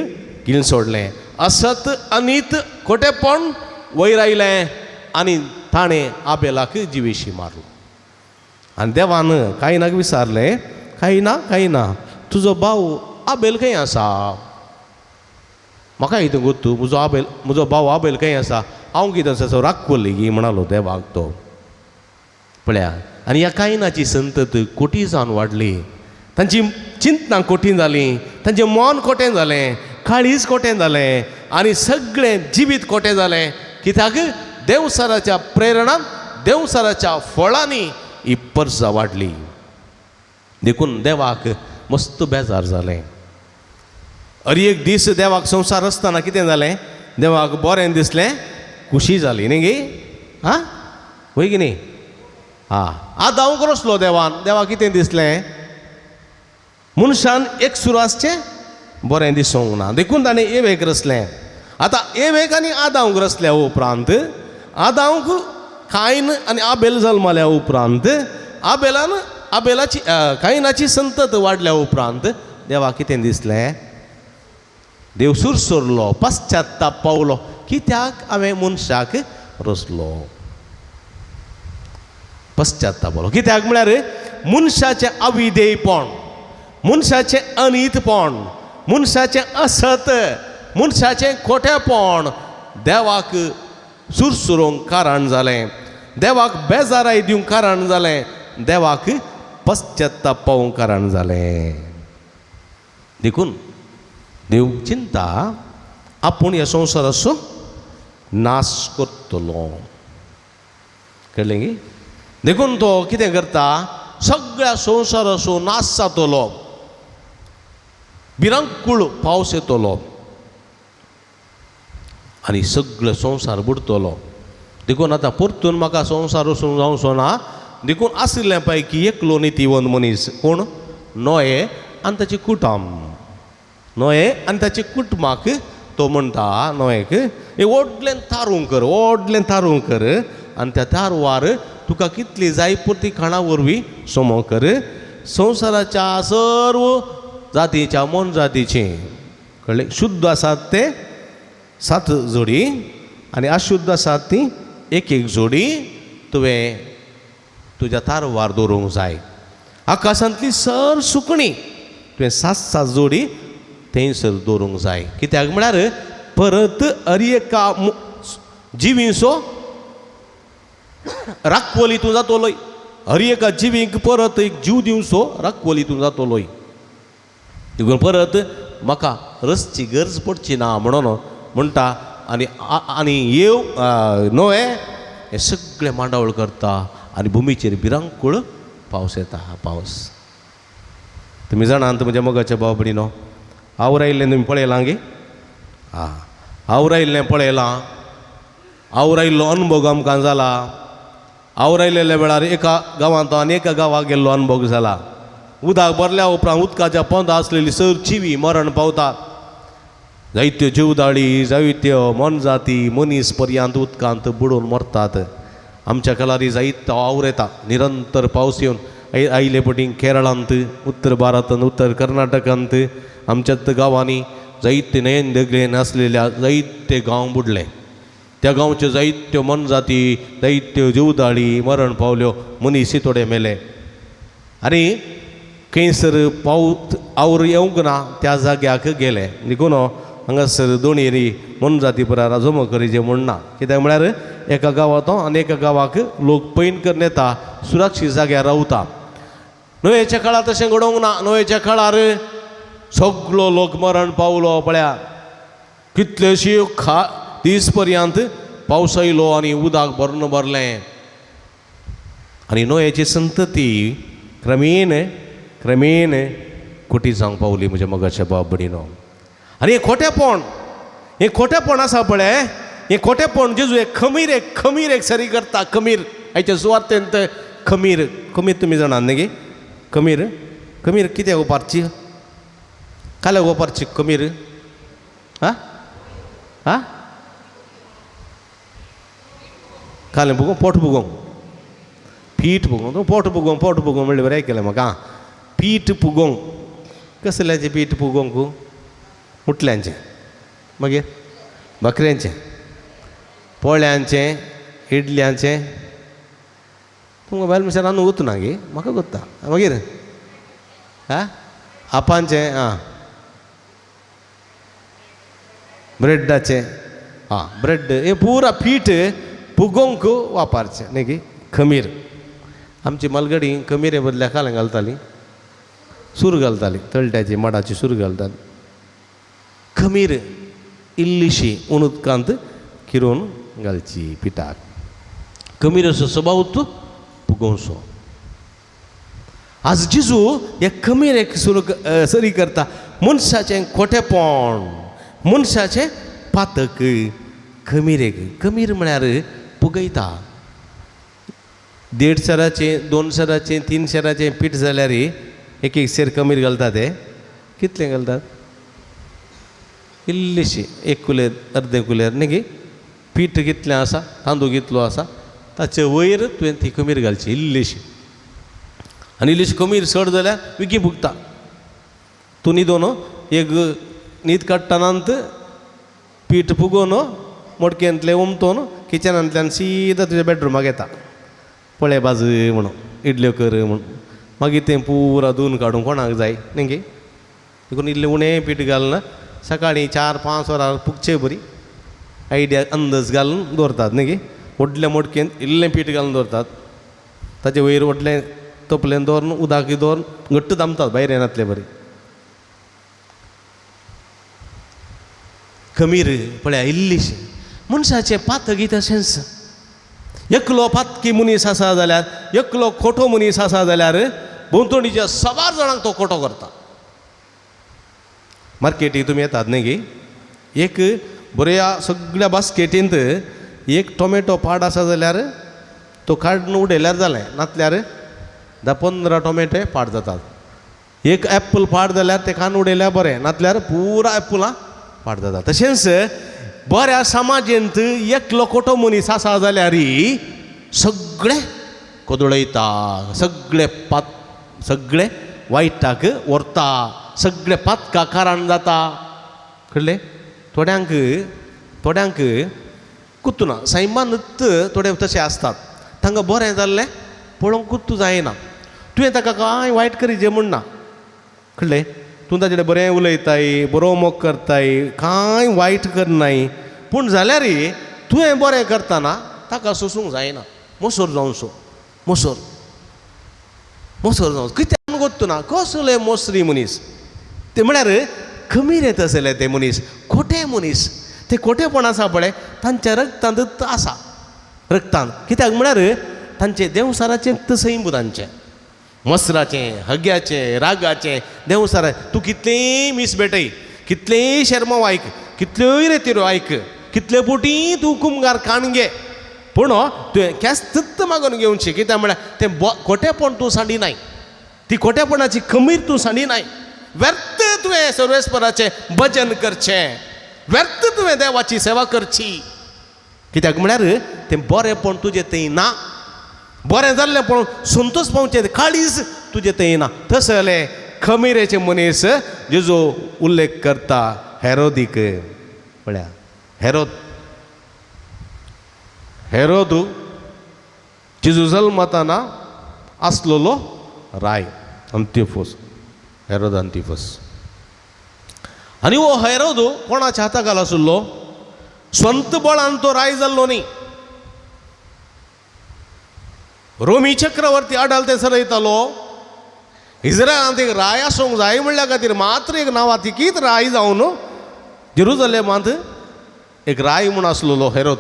Speaker 3: गिळ सोडलें, असत अनीत खोटेपण वयर आयलें आनी ताणें आबेलाक जिवेशी मारलो. आनी देवान कांय विचारलें, कांय ना कांय ना, तुजो भाव आबेल खंय आसा? म्हाका कितें गोत्तू, म्हजो आबेल, म्हजो भाव आबेल खंय आसा? हांव कितें आसा राखवली गी म्हणालो देवाक तो. पळया आनी ह्या कायनाची संतत कोटी जावन वाडली, तांची चिंतनां कठीण जालीं, तांचें मन कोटें जालें, काळीज कोटें जालें आनी सगळें जिवीत कोटें जालें. कित्याक देवसाराच्या प्रेरणान, देवसाराच्या फळांनी ही परजा वाडली. देखून देवाक मस्त बेजार जालें. अरे एक दीस देवाक संवसार आसतना कितें जालें, देवाक बरें दिसलें, खुशी जाली न्ही गे, आं वय की न्ही? आं आदांव रसलो देवान, देवाक कितें दिसलें, मनशान एक सुरू आसचें बरें दिसूंक ना, देखून ताणें एवेक रचलें. आतां एवेक आनी आदांवक रचल्या उपरांत आदांवक कायन आनी आबेल जल्मल्या उपरांत आबेलान आबेलाची कायनाची संतत वाडल्या उपरांत देवाक कितें दिसलें, देव सुरसुरलो, पश्चाताप पावलो, कित्याक हांवें मनशाक रचलो, पश्चाताप पावलो. कित्याक म्हळ्यार मनशाचें अविधेयपण, मनशाचें अनीतपण, मनशाचें असत, मनशाचें खोटेपण देवाक सुरसुरूंक कारण जालें, देवाक बेजाराय दिवंक कारण जालें, देवाक पश्चाताप पावूंक कारण जालें. देखून देव चिंता आपूण ह्या संवसाराचो नाश करतलो, कळ्ळें गी? देखून तो कितें करता, सगळ्या संवसाराचो नाश जातलो, भिरांकूळ पावस येतलो आनी सगळो संवसार बुडटलो. देखून आतां परतून म्हाका संवसार वचूंक जावचो ना, देखून आशिल्ल्या पैकी एकलो नितीवंत मनीस कोण, नोये आनी ताचें कुटुंब, नोये आनी ताचे कुटुंबाक तो म्हणटा नोयेक, एक व्हडलें तारूं कर, व्हडलें तारूं कर आनी त्या तारवार तुका कितली जाय पुरती खाणां वरवीं सोमो कर, संवसाराच्या सर्व जातीच्या मोनजातीचें, कळ्ळें, शुद्ध आसात ते 7 जोडी आनी अशुद्ध आसात ती एक एक जोडी तुवें तुज्या तारवार दवरूंक जाय. आकाशांतली सर सुकणी तुवें 7 7 जोडी थंयसर दवरूंक जाय. कित्याक म्हळ्यार परत अरी एका जिवींचो राखवली तूं जातलोय, हर एका जिवींक परत एक जीव दिवचो राखवली तूं जातलोय. देखून परत म्हाका रसची गरज पडची ना म्हणून म्हणटा. आनी आनी येव नोये हें सगळें मांडावळ करता आनी भुमीचेर भिरांकूळ पावस येता. पावस तुमी जाणात म्हज्या मोगाच्या भाव भयणीनो, आवरायल्लें तुमी पळयलां गे? आं आवरायल्लें पळयलां, आवरायल्लो अनुभव आमकां जाला. आवरायल्ल्या वेळार एका गांवांत आनी एका गांवाक गेल्लो अनुभव जाला. उदक भरल्या उपरांत उदकाच्या पोंदा आसलेली सर चिवी मरण पावता, जायत्यो जिवदाळी, जायत्यो मोनजाती मनीस पर्यंत उदकांत बुडून मरतात. आमच्या कलारी जायतो आवर येता, निरंतर पावस येवन आयले पटी केरळांत, उत्तर भारतांत, उत्तर कर्नाटकांत आमच्याच गांवांनी जायते नयन दगलेन आसलेल्या जायते गांव बुडले. त्या गांवच्यो जायत्यो मोनजाती, जायत्यो जिवदाळी मरण पावल्यो, मनीस थोडे मेले. आनी खंयसर पावस आवर येवंक ना त्या जाग्याक गेले. देखून हांगासर दोणेरी मोनजाती परार जमो करीचे म्हूण ना. कित्याक म्हळ्यार एका गांवांत आनी एका गांवाक लोक पैन करून येता, सुरक्षीत जाग्यार रावता. न्हंयेच्या काळार तशें घडोवंक ना. न्हंयेच्या काळार सगळो लोक मरण पावलो. पळया कितलेशी खा दीस पर्यंत पावस आयलो आनी उदक भरून भरलें आनी न्हंयेची संतती क्रमेण क्रमेण कुटी जावंक पावली म्हज्या मोगाच्या बाब भयणीनो. आनी हें खोटेपण, हें खोटेपण आसा पळय, हें खोटेपण जेजू एक खमीर, एक खमीर एक सरी करता. खमीर आयच्या सुवातेंत खमीर, खमीर तुमी जाणात न्ही गे? खमीर, खमीर कित्याक वापरची, काल्याक वापरची खमीर? आं आं कालें भुगोंक, पोट भुगोंक, पीठ भुगोंक, पोट भुगोंक, पोट भुगोंक म्हणलें बरें आयकलें म्हाका. पीठ पुगोवंक, कसल्याचें पीठ पुगोवंक? मुटल्यांचें, मागीर बकऱ्यांचें, पोळ्यांचें, इडल्यांचें. तुमकां बायल मनशां रांदूंक वतना गे म्हाका कोत्ता. मागीर आं आपांचें, आं ब्रेडाचें, आं ब्रेड, हें पुरा पीठ पुगोवंक वापरचें न्ही गे खमीर. आमची मालगडी कमिरे बदल्या कालें घालताली, सूर घालताली, तळट्याची माडाची सूर घालताली. खमीर इल्लीशी उदकांत किरोवन घालची पिठाक. खमीर असो स्वभाव फुगोवचो. आज जेजू हे खमीरेक सुरू सरी करता. मनशाचें खोटेपण, मनशाचें पातक खमीरेक. खमीर म्हळ्यार फुगयता. 1.5 सेराचें, 2 सेराचें, 3 सेराचें पीठ जाल्यार एक एक सेर खमीर घालता. ते कितलें घालतात? इल्लीशी, 1 कुलेर, अर्दें कुलेर न्ही गे. पीठ कितलें आसा, तांदूळ कितलो आसा ताचे वयर तुवें ती खमीर घालची इल्लीशी. आनी इल्लीशी खमीर चड जाल्यार विकी फुगता. तूं न्हिदोन एक न्हीद काडटनांत पीठ फुगोवन मडकेंतलें उमतोन किचनांतल्यान सीधा तुज्या बेडरुमाक येता. पळय बाज म्हणून इडल्यो कर म्हूण. मागीर तें पुरा धुवन काडूंक कोणाक जाय न्ही गे. देखून इल्लें उणें पीठ घालून सकाळीं 4-5 वरां फुगचे बरी आयडिया अंदाज घालून दवरतात न्ही गे. व्हडल्या मडकेंत इल्लें पीठ घालून दवरतात, ताचे वयर व्हडलें तपलें दवरून उदक दवरून घट्ट दामतात भायर येनातले बरी. खमीर पळया इल्लीशी. मनशाचें पातकी तशेंच. एकलो पातकी मनीस आसा जाल्यार, एकलो खोटो मनीस आसा जाल्यार भोंवतणीच्या सवार जाणांक तो खोटो करता. मार्केटी तुमी येतात न्ही गे, एक बऱ्या सगळ्या बास्केटींत एक टोमॅटो पाड आसा जाल्यार तो काडून उडयल्यार जालें, नातल्यार 10-15 टोमॅटो पाड जातात. एक एप्पल पाड जाल्यार तें काडून उडयल्यार बरें, नातल्यार पुरा एप्पलां पाड जाता. तशेंच बऱ्या समाजेंत एकलो खोटो मनीस आसा जाल्यार सगळे कोदळयता, सगळे पात, सगळे वायटाक व्हरता, सगळे पातका कारण जाता. कळ्ळें? थोड्यांक थोड्यांक कुत्तुना सैमानूच थोडे तशे आसतात, तांकां बरें जाल्लें पळोवंक कुत्तू जायना. तुवें ताका कांय वायट करीजे म्हूण ना. कळ्ळें? तूं ताजे कडेन बरें उलयताय, बरो मोग करताय, कांय वायट करनाय, पूण जाल्यार तुवें बरें करतना ताका सोसूंक जायना. मोसोर जावचो, मोसोर मोसोर जावचो. कित्याक गोत्तुना कसले मोसरी मनीस ते म्हळ्यार खमीर येत आसले ते मनीस, खोटे मनीस. ते खोटेपण आसा पळय तांच्या रक्तांत आसा, रक्तांत. कित्याक म्हळ्यार तांचे देंवसाराचें सैम, तांचें मसराचें, हग्याचें, रागाचें देंवसारा. तूं कितलेंय मीस भेटय, कितलेंय शेर्मांव आयक, कितल्योय रेतिरो आयक, कितले पोटी तूं कुमगार काण घे, पूण तुवें केस्तूच मागून घेवची. कित्याक म्हळ्यार तें खोटेपण तूं सांडिनाय, ती खोटेपणाची खमीर तूं सांडिनाय. व्यर्थ तुवें सर्वेस्पराचें भजन करचें, व्यर्थ तुवें देवाची सेवा करची. कित्याक म्हळ्यार तें बरेंपण तुजें थंय ना, बरें जाल्लें पण संतोष पावचें काळीज तुजें थंय ना. तसले खमिरेचे मनीस जेजो उल्लेख करता हेरोदीक. पळया हेरोद, हेरोद जेजू जल्मताना आसलेलो राय अंतिफोस, हेरोद अंतिफोस. आनी हो हेरोद कोणाच्या हाता घाल आशिल्लो? स्वंत बळान तो राय जाल्लो न्ही. रोमी चक्रवर्ती आडाल ते सरयतालो. इस्रायलांत एक राय आसूंक जाय म्हणल्या खातीर मात्र एक नांवा तिकीत राय जावन जेरुजलेमांत एक राय म्हूण आसलेलो हेरोद.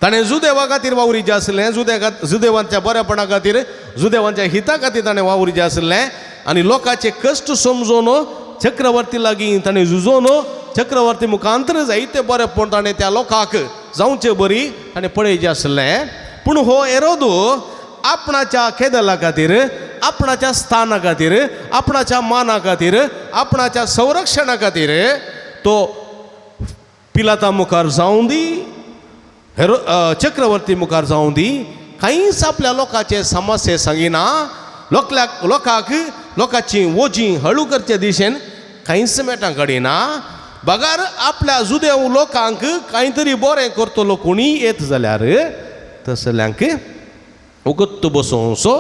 Speaker 3: ताणें जुदेवा खातीर वावरीचें आसलें, जुदेवांच्या बरेपणा खातीर, जुदेवांच्या हिता खातीर ताणें वावरीचें आसलें. आनी लोकांचे कश्ट समजून चक्रवर्ती लागीं ताणें झुजोन चक्रवर्ती मुखांतर जायते बरेपण ताणें त्या लोकांक जावचे बरी ताणें पळयचें आसलें. पूण हो हेरोद आपणाच्या खेदला खातीर, आपणाच्या स्थाना खातीर, आपणाच्या माना खातीर, आपणाच्या संरक्षणा खातीर तो पिलाता मुखार जावं दी, हेरो चक्रवर्ती मुखार जावं दी, कांयच आपल्या लोकांचे समस्ये सांगिना. लोकांक लोकांची वोजी हळू करचे दिशेन कांयच मेटां काडिना. बगार आपल्या जुदेव लोकांक कांय तरी बरें करतलो कोणीय येत जाल्यार तसल्यांक उगत्त बसोवचो,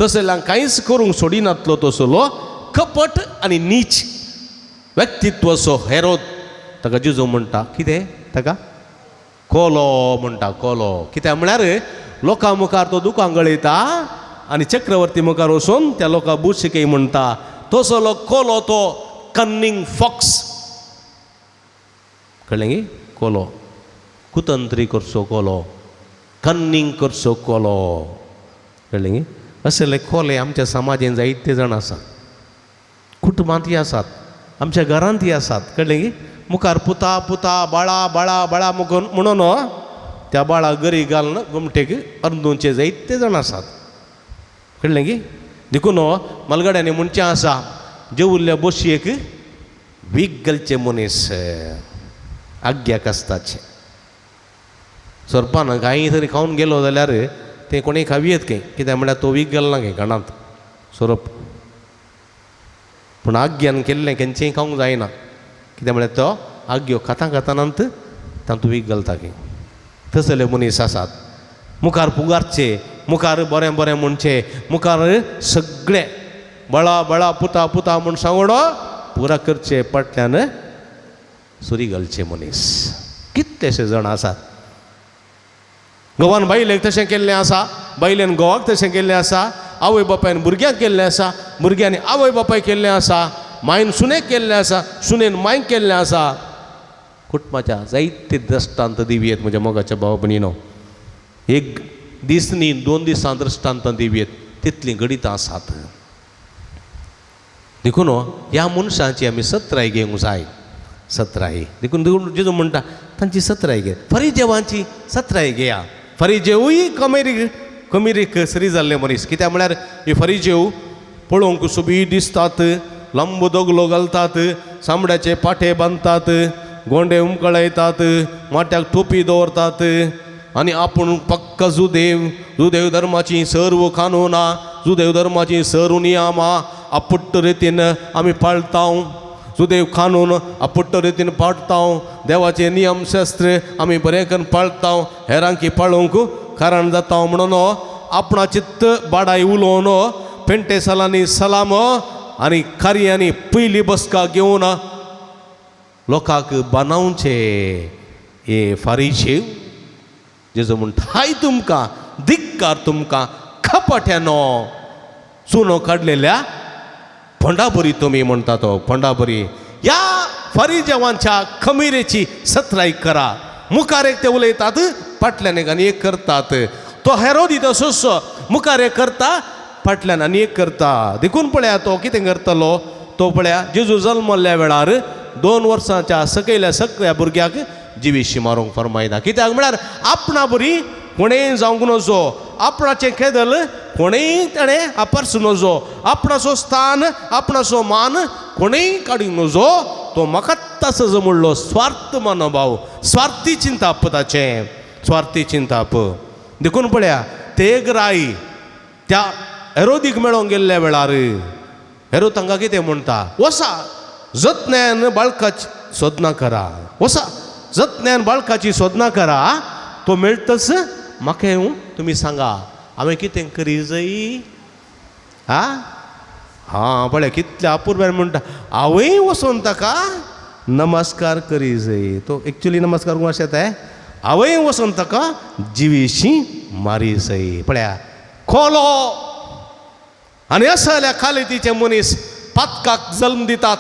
Speaker 3: तसल्यांक कांयच करूंक सोडिनातलो तसलो कपट आनी नीच व्यक्तित्वचो हेरोद. ताका जेजू म्हणटा कितें? ताका कोलो म्हणटा, कोलो. कित्याक म्हळ्यार लोकां मुखार तो दुकां गळयता आनी चक्रवर्ती मुखार वचून त्या लोकां बूज शिकय म्हणटा. तसलो कोलो तो कन्निंग फॉक्स, कळ्ळें गी? कोलो कुतंत्री करचो कोलो, कन्निंग करचो कोलो, कळ्ळें गी? असले कोले आमच्या समाजेन जायते जाण आसात, कुटुंबांतय आसात, आमच्या घरांतय आसात, कळ्ळें गी? मुखार पुता पुता बाळा बाळा बाळा म्हणून त्या बाळा गरी घालून गोमटेक अर्दुंचे जायते जाण आसात, कळ्ळें गी? देखून मालगाड्यांनी म्हणचें आसा, जेवल्ल्या बशयेक वीख घालचे मनीस आग्याक आसताचे. सोरपान कांय तरी खावन गेलो जाल्यार तें कोणीय खावयेत खंय, कित्याक म्हळ्यार तो वीख घालना खंय घाणांत सोरोप. पूण आग्यान केल्लें केन्नाय खावंक जायना, कित्याक म्हळ्यार तो आग्यो खाता खातानांत तातूंत वीख घालता खंय. तसले मनीस आसात, मुखार पुगारचे, मुखार बरें बरें म्हणचें, मुखार सगळें बळा बळा पुता पुता म्हूण सांगडो पुरा करचे, फाटल्यान सुरी घालचे मनीस कितलेशे जाण आसात. घोवान बायलेक तशें केल्लें आसा, बायलेन घोवाक तशें केल्लें आसा, आवय बापायन भुरग्यांक केल्लें आसा, भुरग्यांनी आवय बापायक केल्लें आसा, मायन सुनेक केल्लें आसा, सुनेन मायक केल्लें आसा. कुटुंबाच्या जायते दृश्टांत दिवयेत म्हज्या मोगाच्या भाव भयणीनो. एक दीस न्ही 2 दिसां दृश्टांत दिवयेत, तितलीं घडितां आसात. देखून ह्या मनशांची आमी सत्राय घेवंक जाय, सत्राय. देखून जेजू म्हणटा तांची सत्राय घे, फरिजेवांची सत्राय घेया. फरिजेवूय कमेरीक सरी जाल्ले मनीस, कित्याक म्हळ्यार हे फरिजेव पळोवंक सोबीत दिसतात, लांब दगलो घालतात, चामड्याचे पाटे बांदतात, गोंडे उमकळायतात, माट्याक टोपी दवरतात आनी आपूण पक्का जुदेव, जुदेव धर्माची सर्व कानुनां, जुदेव धर्माची सर्व नियमां आपुट्ट रितीन आमी पाळता, जुदेव कानून आपुट्ट रितीन पाळता, देवाचे नियमशास्त्र आमी बरें करून पाळता, हेरांकी पाळोवंक कारण जाता म्हणून आपणा चित्त बाडाय उलोवन पेंटे सलांनी सलाम आनी कार्यांनी पयली बसका घेवन लोकांक बांदोवचे हे फारीशेव. जेजू म्हणटा हाय तुमकां, धिक्कार तुमकां, कपाट्यानो चुनो काडलेल्या फोंडाबरी तुमी म्हणटा तो फोंडाबरी. ह्या फारीजेवांच्या खमिरेची सत्राय करा. मुखार एक ते उलयतात, फाटल्यान एक आनी एक करतात. तो हेरोदी तसोच मुखार एक करता, फाटल्यान आनी एक करता. देखून पळया तो कितें करतलो, तो पळया जेजू जल्मल्ल्या वेळार 2 वर्सांच्या सकयल्या सगळ्या भुरग्याक जिवीशी मारूंक फरमायता. कित्याक म्हळ्यार आपणा बरी कोणेय जावंक नजो, आपणाचें केदल कोणेय ताणें आपर्स नजो, आपणाचो स्थान आपणाचो मान कोणेय काडूंक नजो. तो म्हाका तसो म्हणलो स्वार्थ मनोभाव, स्वार्थी चिंताप, ताचें स्वार्थी चिंताप. देखून पळया तेग राय त्या हेरोदीक मेळोंक गेल्ल्या वेळार हेरोद तांकां कितें म्हणटा, वसा जतन्यान बाळकाची सोदना करा, वसा जतन्यान बाळकाची सोदना करा, तो मेळटच म्हाका येवन तुमी सांगा हांवें कितें करी जाय. आ हां पळय कितल्या अपुरबायेन म्हणटा, हांवूय वचोन ताका नमस्कार करी जाय. तो एक्चुली नमस्कार कोण अशें येता, हांवूय वचोन ताका जिवीशी मारी जाय. पळया खोलो आनी असल्या कालितीचे मनीस पातकाक जल्म दितात,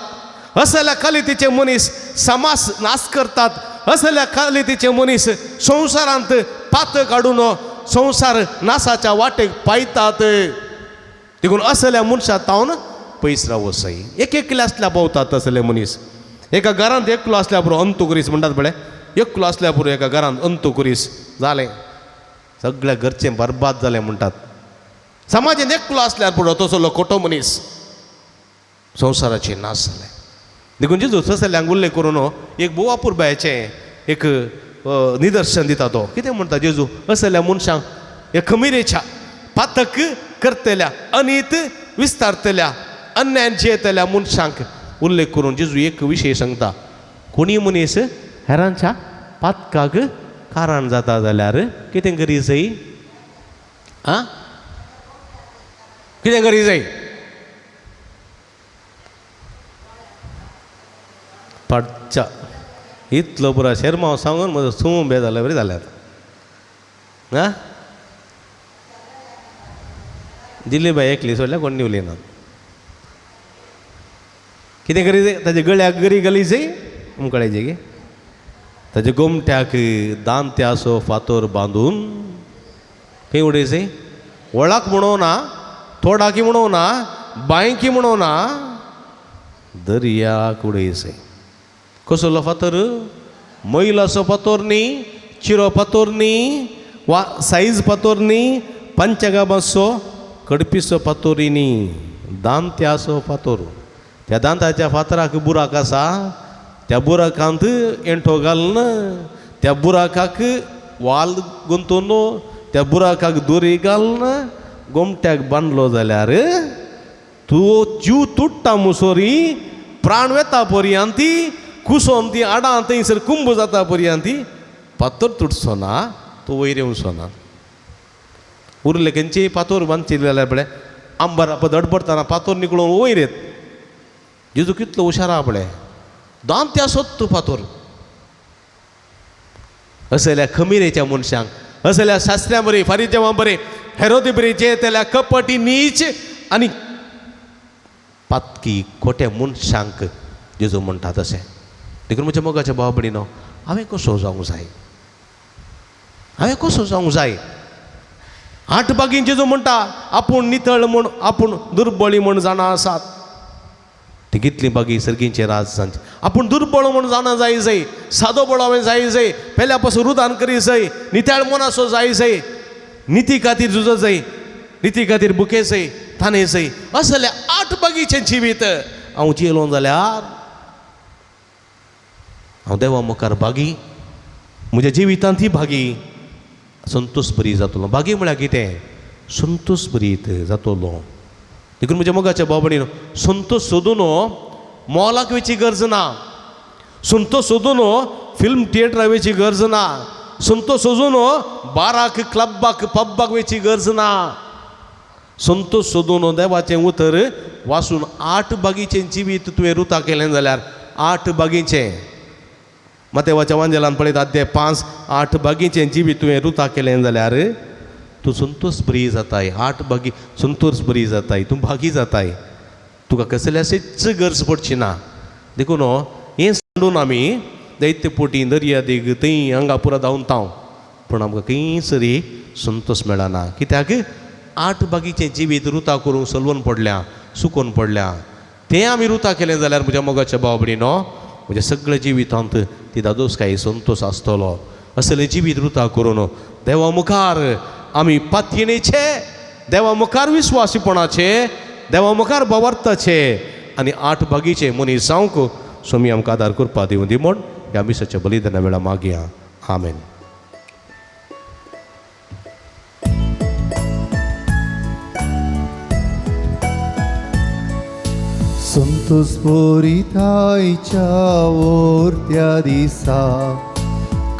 Speaker 3: असल्या कालितीचे मनीस समाज नाश करतात, असल्या कालितीचे मनीस संवसारांत पात काडून संवसार नासाच्या वाटेक पायतात. देखून असल्या मनशा तावन पयस रावो सई. एक एकले आसल्या भोंवतात असले मनीस. एका घरांत एकलो आसल्या पुरो अंतुकुरीस म्हणटात पळय, एकलो आसल्या पुरो एका घरांत अंतुकुरीस जालें, सगळ्या घरचें बरबाद जालें म्हणटात. समाजांत एकलो आसल्यार पुरो तसलो खोटो मनीस संवसाराचे नाश जालें. देखून जेजू तसल्यांक उल्लेख करून एक भोव अपुरबायेचें एक निदर्शन दिता. तो कितें म्हणटा जेजू, असल्या मनशांक हे खमिरेच्या पातक करतल्या, अनीत विस्तारतल्या, अन्यायान जियेतल्या मनशांक उल्लेख करून जेजू एक विशय सांगता, कोणीय मनीस हेरांच्या पातकाक कारण जाता जाल्यार कितें करी जाय, आं कितें करी जाय, पाडच्या इतलो पुरो शेरमांव सांगून म्हजो सुम बे जाल्या बरी जाल्यात. आं जिल्ली बाय एकली सोडल्यार कोण उलयना. कितें करी जाय ताच्या गळ्याक गरी घाली जाय उमकळायचे गे ताच्या गोमट्याक दांत्याचो फातोर बांदून खंय उडय जाय वळाक म्हणो ना, तोडाकी म्हणो ना, बांयकी म्हणो ना, दर्याक उडय जाय. कसलो फातर? मैलाचो फातोर न्ही, चिरो फातोर न्ही, वा सायज फातोर न्ही, पंचगाबाचो कडपीचो फातोरी न्ही, दांत्याचो फातोर. त्या दांताच्या फातराक बुराक आसा, त्या बुराकांत एंठो घालून त्या बुराकाक वाल गुंतून त्या बुराकाक दोरी घालून गोमट्याक बांदलो जाल्यार तूं जीव तुट्टा मुसोरी, प्राण वेता पर्यंत ती कुसोन ती आडां थंयसर कुंभ जाता पर्यंत ती फातर तुटचो ना, तो वयर येवचो ना. उरले खंयची फातोर बांदची जाल्यार पळय आंबर धडपडटना फातोर निकळून वयर येत. जेजू कितलो हुशार आहा पळय, दांत्या सोदता फातोर. असल्या खमिरेच्या मनशांक, असल्या शास्त्र्यां बरी, फारीजेवां बरी, हेरोदी बरी जे तेल्या कपटी नीच आनी पातकी खोट्या मनशांक जेजू म्हणटा तशें. देखून म्हज्या मोगाच्या भाव भयणीनो, हांवें कसो जावंक जाय, हांवें कसो जावंक जाय? आठ बागीन जेजू म्हणटा आपूण नितळ म्हूण, आपूण दुर्बळी म्हूण जाणा आसात. ती कितली बागी सर्गींचे राज जांचे आपूण दुर्बळ म्हूण जाणा जाय जाय, सादो बळो हांवें जाय जाय, पेल्या पासून रुदान करी जाय, नित्याळ मनाचो जाय जाय, निती खातीर झुज जाय, निती खातीर बुके जाय, ताणे जाय. असले आठ बागीचें जिवीत हांव जियेलो जाल्यार हांव देवा मुखार भागी, म्हज्या जिवितांत ही भागी संतोष बरी जातलो. भागी म्हळ्यार कितें? संतोष बरीत जातलो. देखून म्हज्या मोगाच्या भाव भयणीनो, संतोष सोदून मॉलाक वयची गरज ना, संतोष सोदून फिल्म थिएटराक वयची गरज ना, संतोष सोदून बाराक क्लबाक पब्बाक वयची गरज ना. संतोष सोदून देवाचें उतर वाचून आठ बागीचें जिवीत तुवें रुता केलें जाल्यार आठ बागीचें मातेवाच्या वांजेलान पळयता अध्याय 5 आठ बागीचें जिवीत तुवें रुता केलें जाल्यार तूं संतोष बरी जाताय. आठ बागी संतोष बरी जाताय, तूं भागी जाताय, तुका कसल्याशीच गरज पडची ना. देखून हें सांडून आमी दैत्य पोटी दर्या देग थंय हांगा पुरा धांवता, पूण आमकां खंयसरी संतोष मेळना. कित्याक? आठ बागीचें जिवीत रुता करूंक सलवून पडल्या, सुकोवन पडल्या. तें आमी रुता केलें जाल्यार म्हज्या मोगाच्या भाव भयणीनो, म्हज्या सगळ्या जिवितांत ती दादोसकाय संतोष आसतलो. असलें जिवीत रुता करून देवा मुखार आमी पातयेणेचे, देवा मुखार विस्वासीपणाचे, देवा मुखार भावार्थाचे आनी आठ बागीचे मनीस जावंक स्वामी आमकां आदार करपा दिवं दी म्हूण ह्या मिसाच्या बलिदाना वेळा मागया. आमेन.
Speaker 2: संतोष पुरितायच्या ओरत्या दिसा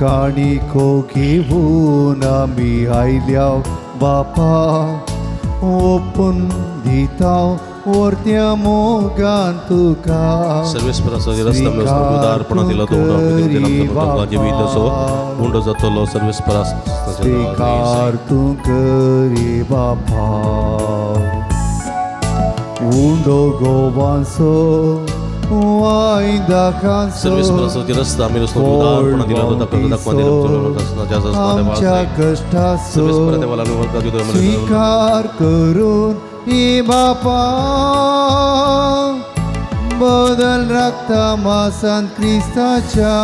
Speaker 2: काणिको घेवन आमी आयल्या बापा, ओपून दिता ओरत्या मोगान तुका.
Speaker 3: उंडो जातलो सर्वेस्परा
Speaker 2: स्वीकार तूं करी बापा, उंडो गोवांचो आमच्या कश्टाचो स्वीकार करून ही बापा, बदल राखता मासान क्रिस्ताच्या.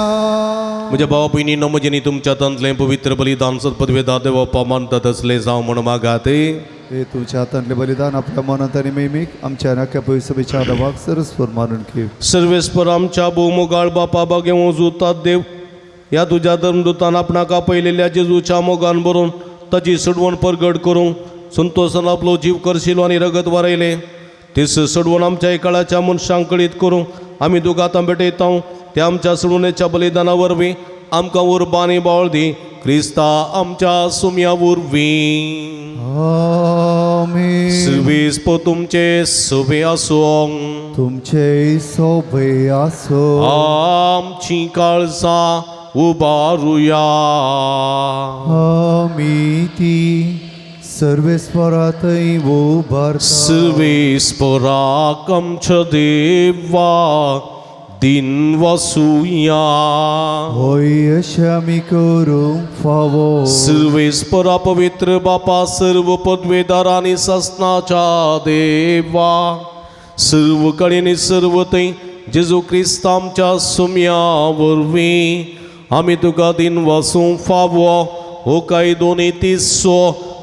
Speaker 3: म्हज्या भाव भयणीनो, म्हजेनी तुमच्या हातांतलें पवित्र बलिदान सत्पदवेदा देवप्पा मानता तसलें जावं म्हूण मागात.
Speaker 2: हे तुमच्या हातांतलें बलिदान आपल्या मनांत आनी मेमीक आमच्या नाक्या पयसभेच्या आदावाक सरस्वर मानून घेव.
Speaker 3: सर्वेस्पर आमच्या भोवमोगाळ बापा बागे जुतात देव, ह्या तुज्या धर्मदूतान आपणाक आपयलेल्या जेजूच्या मोगान बरोवन ताची सडवण परगट करूंक संतोसान आपलो जीव करशिलो आनी रगत वारयलें. तीच सडवण आमच्या काळाच्या मनशांक कळीत करूंक आमी तुका आतां भेटयता. त्या आमच्या सडवणेच्या बलिदाना वरवीं आमकां उर्बा आनी बावळ दी, क्रिस्ता आमच्या सुम्या वरवीं.
Speaker 2: आमेन.
Speaker 3: सर्वेस्पर तुमचे सोबे आसूं,
Speaker 2: तुमचे सोबे आसूं.
Speaker 3: आमची काळजां उबारुया,
Speaker 2: आमी ती सर्वेस्परातय उबारता.
Speaker 3: सर्वेस्पराक आमच्या देवा दिन वासुया.
Speaker 2: होय अशें आमी करूंक फावो.
Speaker 3: सर्वेस्परा पवित्र बापा, सर्व पदवेदार आनी सासनाच्या देवा, सर्व कडेन सर्व थंय जेजू क्रिस्त आमच्या सुम्या वरवीं आमी तुका दिन वासूंक फावो हो कायदो नितीचो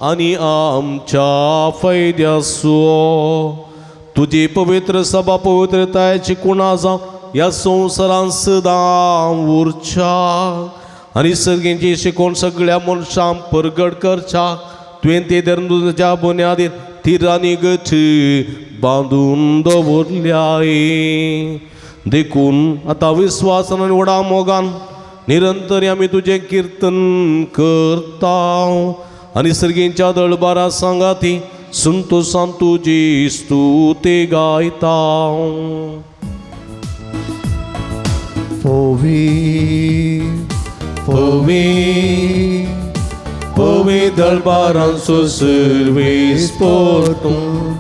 Speaker 3: आनी आमच्या फायद्याचो. तुजी पवित्र सभा पवित्रतायेची कुणा जावं ह्या संवसारान सदां उरच्या आनी सर्गींची शिकोवन सगळ्या मनशांक परगट करच्या. तुवें ते धरून तुज्या बुन्यादीर थिरांनी गट बांदून दवरल्याय. देखून आतां विस्वासान आनी व्हडा मोगान निरंतर आमी तुजें किर्तन करता आनी सर्गींच्या दळबारा सांगाती संतोसान तुजी स्तुती गायता.
Speaker 2: पवी पवी
Speaker 3: पवी दळबारांचो सर्वेस्पोर तूं,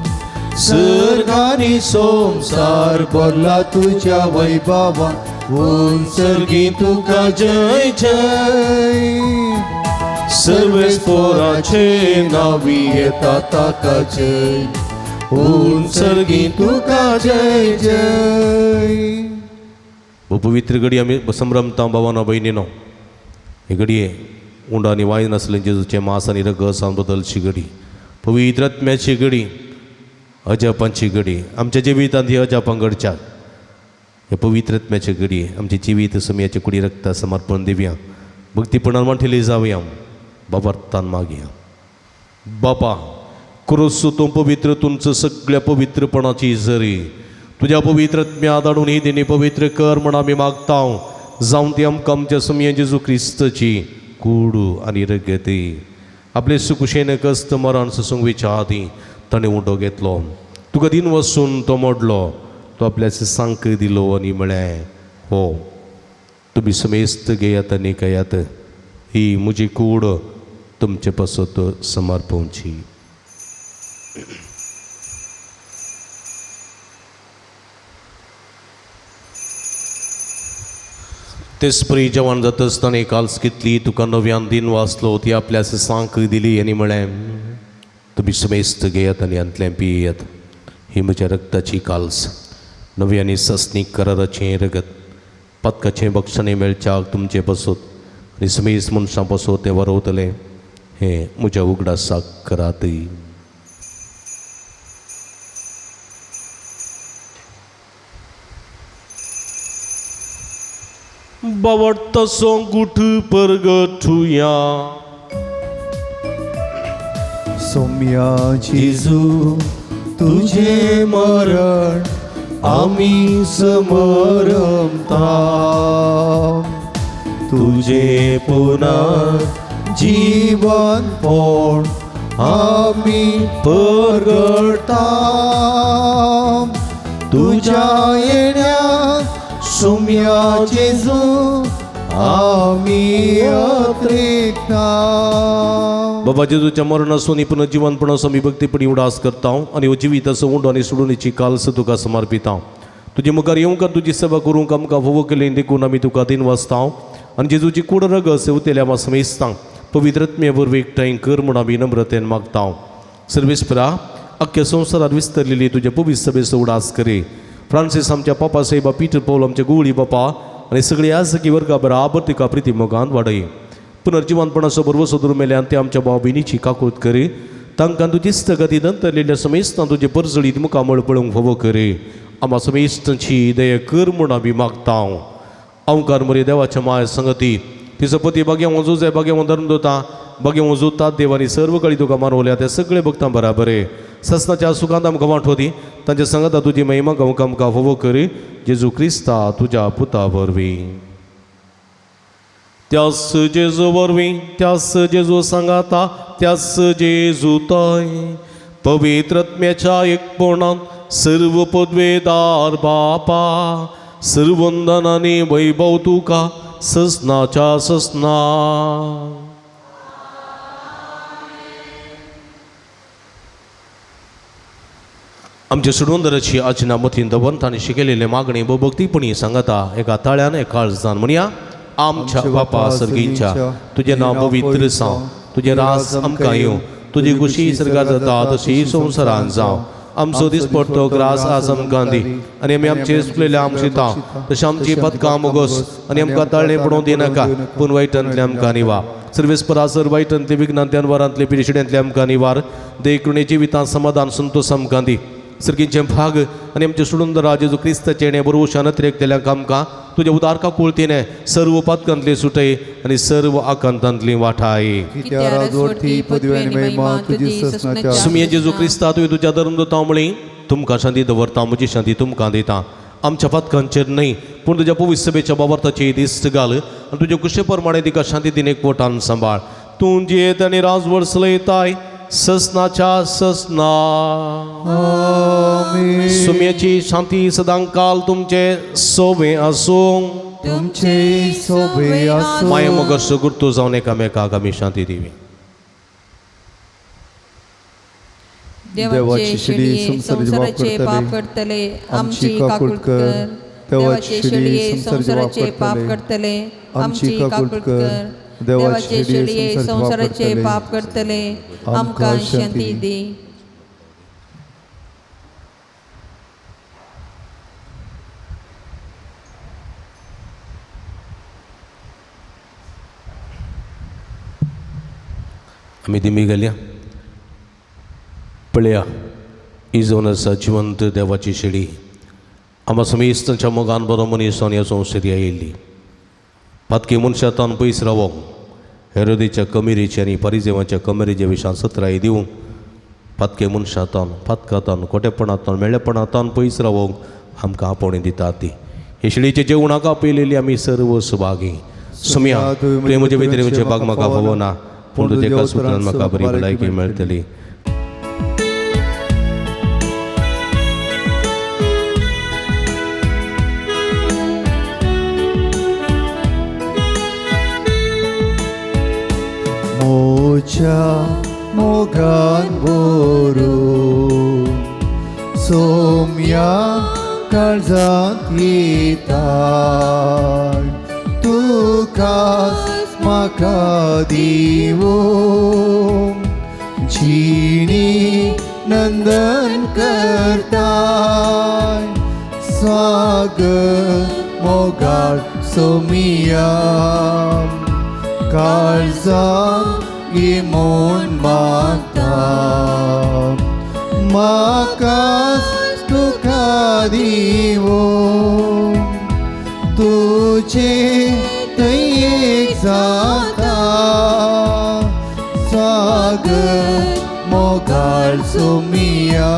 Speaker 2: सर्गानी संवसार भरला तुज्या वैभवा,
Speaker 3: सर्गी तुका जय जय. सर्वेस्पोराचे नावी
Speaker 2: येता ताका जय,
Speaker 3: सर्गी
Speaker 2: तुका जय जय.
Speaker 3: पवित्र घडी आमी संभ्रमता भावानो भयणीनो. हे घडये उंडो आनी वायन आसलें जेजूचें मांस आनी रगत बदलची घडी, पवित्र आत्म्याची घडी, अजापांची घडी. आमच्या जिवितांत ही अजापां घडच्या ह्या पवित्र आत्म्याची घडी आमचें जिवीत समयाचे कुडी रक्ता समर्पण दिवया. भक्तीपणान वांठेली जावया. बाबार्थान मागया. बापा क्रोस तूं पवित्र, तुमचं सगळ्या पवित्रपणाची जरी तुज्या पवित्र आत्म्या धाडून ही देणी पवित्र कर म्हण आमी मागता. जावन ती आमकां आमच्या समया जेजू क्रिस्तची कूड आनी रगती. आपले सुकुशेन कस्त मरण ससूंक वयच्या आदीं ताणें उंडो घेतलो, तुका दिन वसून तो मोडलो, तो आपल्या सांक दिलो आनी म्हळें, हो तुमी समेस्त घेयात आनी खायात, ही म्हजी कूड तुमचे पासत समर्पणची. तेच परी जेवण जाता आसतना काल्स घेतली, तुका नव्यान दिन वाचलो, ती आपल्या सांक दिली आनी म्हळें, तुमी समेस्त घेयात आनी हांतलें पियेयात, ही म्हज्या रक्ताची काल्स, नवी आनी सस्नीक कराराचें रगत, पातकाचें बक्षणें मेळच्याक तुमचें पासत आनी समेस्त मनशां पासत तें वरवतलें. हें म्हज्या उगडासाक करातय. बावडतसो गुठ परगठुया.
Speaker 2: सोम्या जेजू तुझे मरण आमी समरमता,
Speaker 3: तुझे पुन्हा
Speaker 2: जीवन पण आमी परगटा. तुझ्या येण्या सोम्या जेजू आमी अत्रेकता.
Speaker 3: बाबा जेजूच्या मरणासून पुन्हा जिवनपणाचो आमी भक्तीपणी उडास करता आनी हो जिविताचो उंडो आनी सोडूनीची काल्स तुका समर्पिता. तुजे मुखार येवंक आनी तुजी सेवा करूंक आमकां फावो केली देखून आमी तुका दिन वाचता आनी जेजूची कूड रगत सेवतेल्या आमा समेस्तांक पवित्र आत्म्या वरवीं एकठांय कर म्हूण आमी नम्रतेन मागता. सर्वेस्परा अख्ख्या संवसारात विस्तरलेली तुज्या पवित्र सभेचो उडास करे. फ्रांसीस आमच्या पापा साहेबा, पीटर पौल आमच्या गुवळी बापा आनी सगळी आजकी वर्गा बराबर तिका प्रिती मोगान वाडय. पुनर्जिवनपणाचो भरवसो धरून मेल्यान ते आमच्या भाव भयणीची काकूत करे. तांकां तुजी स्थगती नंतरलेल्या समेस्तां तुजे परजळीत मुखामळ पळोवंक फावो करे. आमा समेस्तांची दया कर म्हूण आमी मागता. अंकार मरे देवाच्या माय संगती तिचो पती बागेवं जुजे बागेवं धर्मदोता बागेवं जुतात देवानी सर्व कळी तुका मानवल्या त्या सगळे भक्तां बराबर ससनाच्या सुखांत आमकां वांटो दी. तांच्या संगता तुजी महिमा गावंक आमकां फावो करे. जेजू क्रिस्ता तुज्या पुता वरवीं. त्यास जेजू वरवीं, त्यास जेजू सांगाता, त्यास जेजू तय पवित्र आत्म्याच्या एकपणान सर्व पदवेदार बापा, सर्वंदनानी वैभव तुका ससनाच्या ससना. आमचे सुडवंदराची आजना मतीन दवरून तांणी शिकयलेले मागणी भोवभक्तीपणी सांगता एका ताळ्यान एका काळजान म्हणया. आमच्या बापा सर्गींच्या, तुजें नांव पवित्र जावं, तुजें रास आमकां येवं, तुजी खुशी सर्गात जाता तशी संवसारान जावं. आमचो दिसपडटो ग्रास आज आमकां दी आनी आमी आमचे चुकलेले आमचे दिता तशें आमची पदकां मुगोस आनी आमकां ताळणे पडोवंक दिनाका, पूण वायटांतले आमकां निवा. सर्वेस परासर वायटांतले विघ्नांतल्यान वरांतले पिरिशिड्यांतले आमकां निवार. देखुणे जिवितांत समाधान संतोष आमकां दी. सर्गींचे भाग आनी आमचे सुडुंदरा जेजू क्रिस्ताचें हें बरोवशान अतिरेकतेल्यांक आमकां तुज्या उदार काकुळतीने सर्व पातकांतली सुटय आनी सर्व आकांतांतली वाठाय. सुमये जेजू क्रिस्ता, तुवें तुज्या धर्मदूतां म्हळी, तुमकां शांती दवरता, म्हजी शांती तुमकां दिता. आमच्या पातकांचेर न्हय पूण तुज्या पवित्र सभेच्या बाबर्थाची दिश्ट घाल आनी तुजे कुशे प्रमाणे तिका शांती दिन एकवटान सांबाळ. तूं जियेत आनी राजवड चलयताय ससनाच्या ससना. सुम्याची शांती सदांकाल तुमचे सोबे आसूं.
Speaker 2: तुमचे सोबे आसूं.
Speaker 3: माये मोगाचो गुर्तू जावन एकामेकाक आमी शांती दिवी.
Speaker 5: देवाचे शेळये संवसाराचे पाप करतले आमची काकूट कर. देवाचे शेळये संवसाराचे पाप करतले आमची काकूट कर. देवाचे शेळये संवसाराचे पाप करतले आमकां शांती दी.
Speaker 3: आमी दिमी गेल्या पळया, ही जावन आसा जिवंत देवाची शेळी. आमा समेस्तांच्या मोगान बरो मनीस जावन ह्या संवसारी आयिल्ली. पातकी मनशातान पयस रावोंक, हेरोदीच्या कमिरीचे आनी परिजेवाच्या कमेरीच्या विशान सत्राय दिवंक, पातके मनशातान पातकातान खोटेपणांतान मेळेपणांतान पयस रावोंक आमकां आपोवणी दिता ती. हे शेळीचे जेवणाक आपयलेली आमी सर्व सुभागी. सुमया तुवें म्हजे भितर बाग म्हाका फावना, पूण तुज्या एका सुत्रान म्हाका बरी भलायकी मेळटली.
Speaker 2: मोच्या मोगान भरून सोम्या काळजांत येताय, तुकाच म्हाका दिवूं जिणी नंदन करताय. स्वागत मोगाळ सोमिया, काळजांत म्हूण मागता, म्हाकाच तुका दिवूं तुजे थंय जाता. स्वागत मोगाळ सोमिया,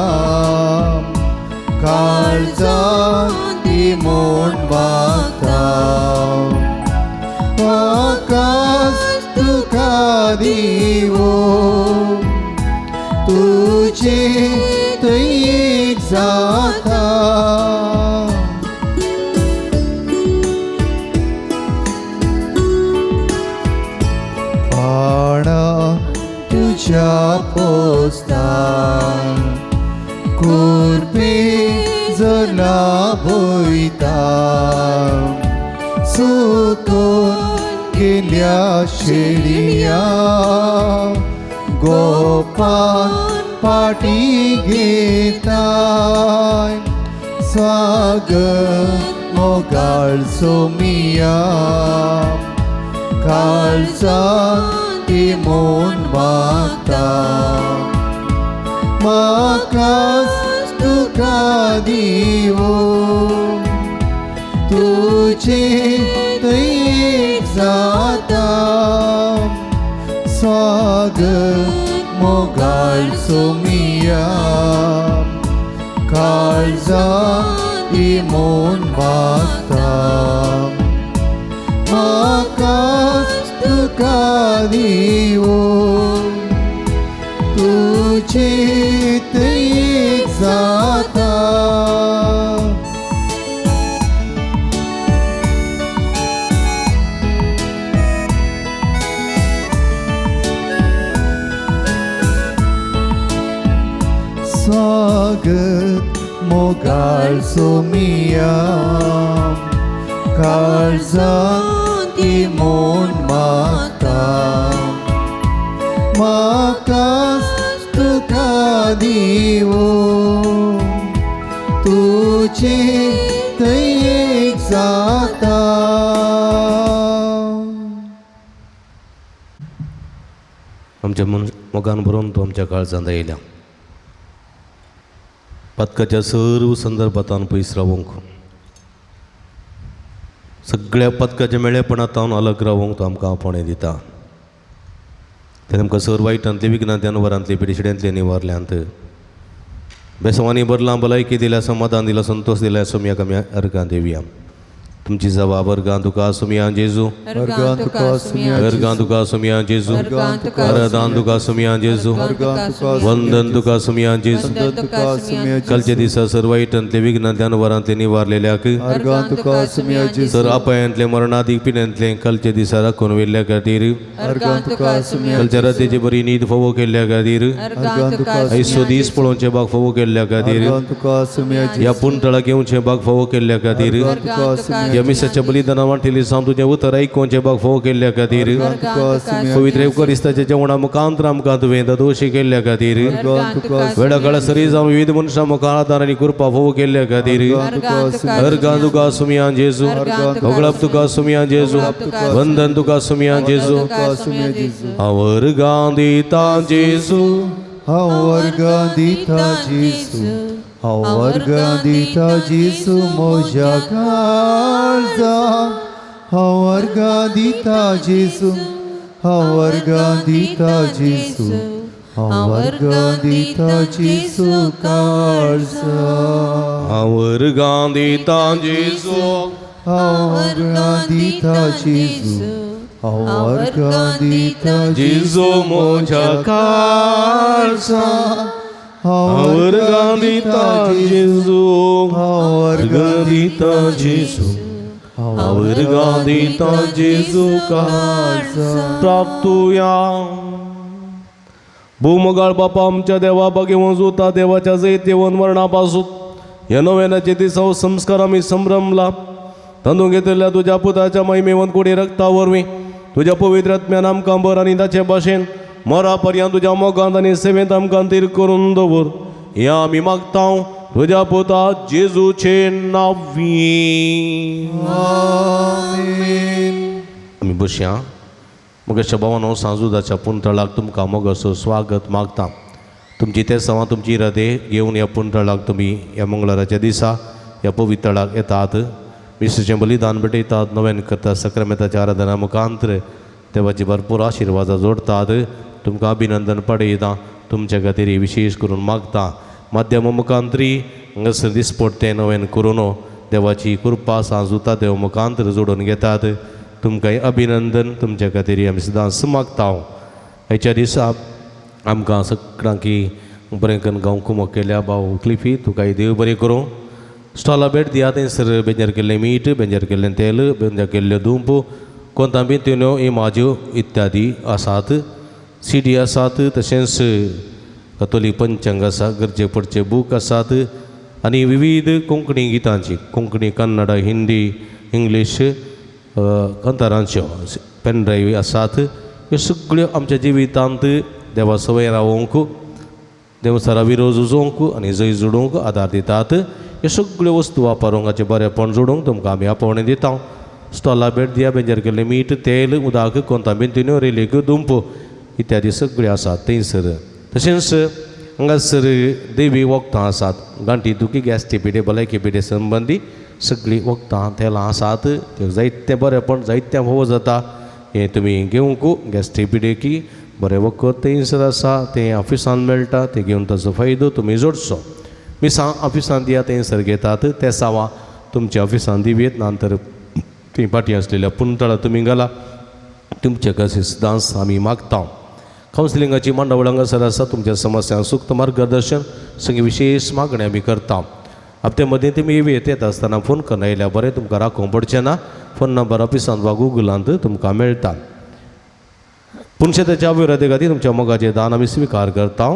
Speaker 2: काळजांत म्हूण मागता, म्हाकाच तुका दिवूं तुजे थंय जाता. पाणां तुज्या पोस्तान कुरपे जला भोयता, सुकून गेल्या शेळया गोपान पाटी घेताय. स्वागत मोगाळ सोमिया, काळजांत म्हूण मागता, म्हाकाच तुका दिवूं तुजे थंय जाता. स्वागत मोगाळ सोमिया, काळजांत म्हूण मागता, म्हाकाच तुका दिवूं तुजे थंय जाता. स्वागत मोगाळ सोमिया काळजांत ती म्हूण मागता म्हाकाच तुका दिवूं तुजे दयेक जाता.
Speaker 3: आमच्या मन मोगान भरून तूं आमच्या काळजांत आयल्या. पदकाच्या सर्व संदर्भांत पयस रावूंक, सगळ्या पदकाच्या मेळेपणांत अलग रावूंक तूं आमकां आपोवणें दिता. तें आमकां सर वायटांतली विघ्नांतल्यान वरांतली पिडिशिड्यांतली निवारल्यांत बेसवांनी भरलां, भलायकी दिल्या, समाधान दिला, संतोश दिल्या. सोमयाक आमी अर्गां दिवया. तुमची जबाब अर्गां तुका सोमया जेजू,
Speaker 2: अर्गां तुका सुमया
Speaker 3: अर्गां तुका सोमया जेजू,
Speaker 2: अर्गां तुका
Speaker 3: आराधन तुका सोमया जेजू,
Speaker 2: अर्गां तुका
Speaker 3: वंदन तुका सोमया जेजू.
Speaker 2: वंदन तुका सुमया
Speaker 3: कालच्या दिसा सर वायटांतले विघ्नांतल्यान वरांतले निवारलेल्याक,
Speaker 2: अर्गां तुका सुमया जेजू,
Speaker 3: सर अपायांतले मरणादीक पिण्यांतले कालच्या दिसा राखून व्हेल्ल्या खातीर,
Speaker 2: अर्गां तुका सुमया
Speaker 3: कालच्या रातीची बरी न्हीद फावो केल्ल्या खातीर,
Speaker 2: अर्गां तुका
Speaker 3: आयचो दीस पळोवचें बाग फावो केल्ल्या खातीर,
Speaker 2: अर्गां तुका सुमया
Speaker 3: ह्या पुणतळाक येवचें बाग फावो केल्ल्या खातीर,
Speaker 2: अर्गां तुका सुमया
Speaker 3: ह्या मिसाच्या बलिदाना वांटेली जावन तुजें उतर आयकुचें बाग फावो केल्ल्या खातीर,
Speaker 2: अर्गां तुका सुमया
Speaker 3: पवित्र येवकरिस्ताच्या जेवणा मुखांत आमकां तुवें दोशी केल्ल्या खातीर,
Speaker 2: अर्गां तुका
Speaker 3: वेळा काळा सरी जावन विविध मनशां मुखार आदार आनी कृपा फावो केल्ल्या खातीर,
Speaker 2: अर्गां तुका सुमया
Speaker 3: अर्गां तुका सुमया जेजू, होगळप तुका सुमया जेजू, वंदन तुका सुमया जेजू.
Speaker 2: तुका सुमया जेजू.
Speaker 3: हांव अर्गां दिता जेजू,
Speaker 2: हांव अर्गां दिता जेजू, हांव अर्गां दिता जेजू म्हज्या काळजा, हांव अर्गां दिता जेजू, हांव अर्गां दिता जेजू, हांव अर्गां दिता जेजू काळजा,
Speaker 3: हांव अर्गां दिता जेजू,
Speaker 2: हांव अर्गां दिता जेजू, हांव अर्गां दिता
Speaker 3: जेजू म्हज्या काळजा, हांव अर्गां दिता जेजू,
Speaker 2: हांव
Speaker 3: अर्गां दिता जेजू, हांव अर्गां दिता जेजू काळजा. प्राप्तुया भूमगाळ बापा आमच्या देवा बागेवन जुता देवाच्या जैत येवन मरणा पासून ह्या नव्यानाचे दिसा संस्कार आमी संभ्रमला तांदूळ घेतिल्ल्या तुज्या पुताच्या महिमेवन कुडी रक्ता वरवीं तुज्या पवित्र आत्म्यान आमकां बर आनी ताचे भाशेन मरा पर्यंत तुज्या मोगांत आनी सेवेंत आमकां तीर करून दवर. ह्या आमी मागता तुज्या पुता जेजूचे नांवी.
Speaker 2: आमेन.
Speaker 3: आमी बसया. मगेच्या भावानो, सांजुदाच्या पुंतळाक तुमकां मोगाचो स्वागत मागता. तुमची तेसांवां, तुमची इरादे घेवन ह्या पुंतळाक तुमी ह्या मंगळाराच्या दिसा ह्या पवित्रळाक येतात, मिसाचें बलिदान भेटयतात, नव्यान करतात, सक्रामेताच्या आराधना मुखांतर देवाची भरपूर आशिर्वादां जोडतात. तुमकां अभिनंदन पडयता. तुमच्या खातीर विशेश करून मागता. माध्यमा मुखांतरी हांगासर दिसपडटें नव्यान करून देवाची कृपा सांजुता देव मुखांतर जोडून घेतात. तुमकांय अभिनंदन. तुमच्या खातीर आमी सदांच मागता. हाच्या दिसा आमकां सगळ्यांकी बरें करून गांव कुमक केल्या भाव क्लिफी, तुकाय देव बरें करूं. स्टॉला भेट दिया. थंयसर बेंजर केल्लें मीठ, बेंजर केल्लें तेल, बेंजर केल्ल्यो धुंप, कोंतांबी त्योन्यो इमाज्यो इत्यादी आसात. सीडी आसात, तशेंच कतोलीक पंचांग आसा, गरजे पडचे बूक आसात आनी विविध कोंकणी गितांची, कोंकणी, कन्नड, हिंदी, इंग्लीश कांतारांच्यो पेन ड्रायव्ह आसात. ह्यो सगळ्यो आमच्या जिवितांत देवा सवय रावोवंक, देवसरा विरोध उजोवंक आनी जंय जोडूंक आदार दितात. ह्यो सगळ्यो वस्तू वापरूंक, हाचें बरेंपण जोडूंक तुमकां आमी आपोवणें दिता. स्टॉला भेट दिया. बेंजर केल्लें मीठ, तेल, उदक, कोंतांबीन तिन्यो, रेलीक दुंप इत्यादी सगळें आसात थंयसर. तशेंच हांगासर देवी वखदां आसात. गांठी दुखी, गॅस्ट्री पिडे, भलायकी पिडे संबंदी सगळीं वखदां तेलां आसात. त्यो जायतें बरेंपण, जायतें फोव जाता. हें तुमी घेवंक गॅस्ट्री पिडेकी बरें वखद थंयसर आसा. तें ऑफिसान मेळटा. तें घेवन ताचो फायदो तुमी जोडचो. मिसां ऑफिसान दिया, थंयसर घेतात. ते सावां तुमच्या ऑफिसान दिवयेत, ना तर थंय फाटीं आसलेल्या पुंतळा तुमी घाला. तुमचे कशें सदांच आमी मागता. कावन्सिलिंगाची मांडावळ हांगासर आसा. तुमच्या समस्यांक सुक्त मार्गदर्शन सगळी विशेश मागणी आमी करता. हप्ते मदीं तुमी येत येता आसतना फोन करून आयल्यार बरें, तुमकां राखोवंक पडचें ना. फोन नंबर ऑफिसांत वा गुगलांत तुमकां मेळटा. पुनशेताच्या अभिवृद्धी खातीर तुमच्या मोगाचें दान आमी स्विकार करता.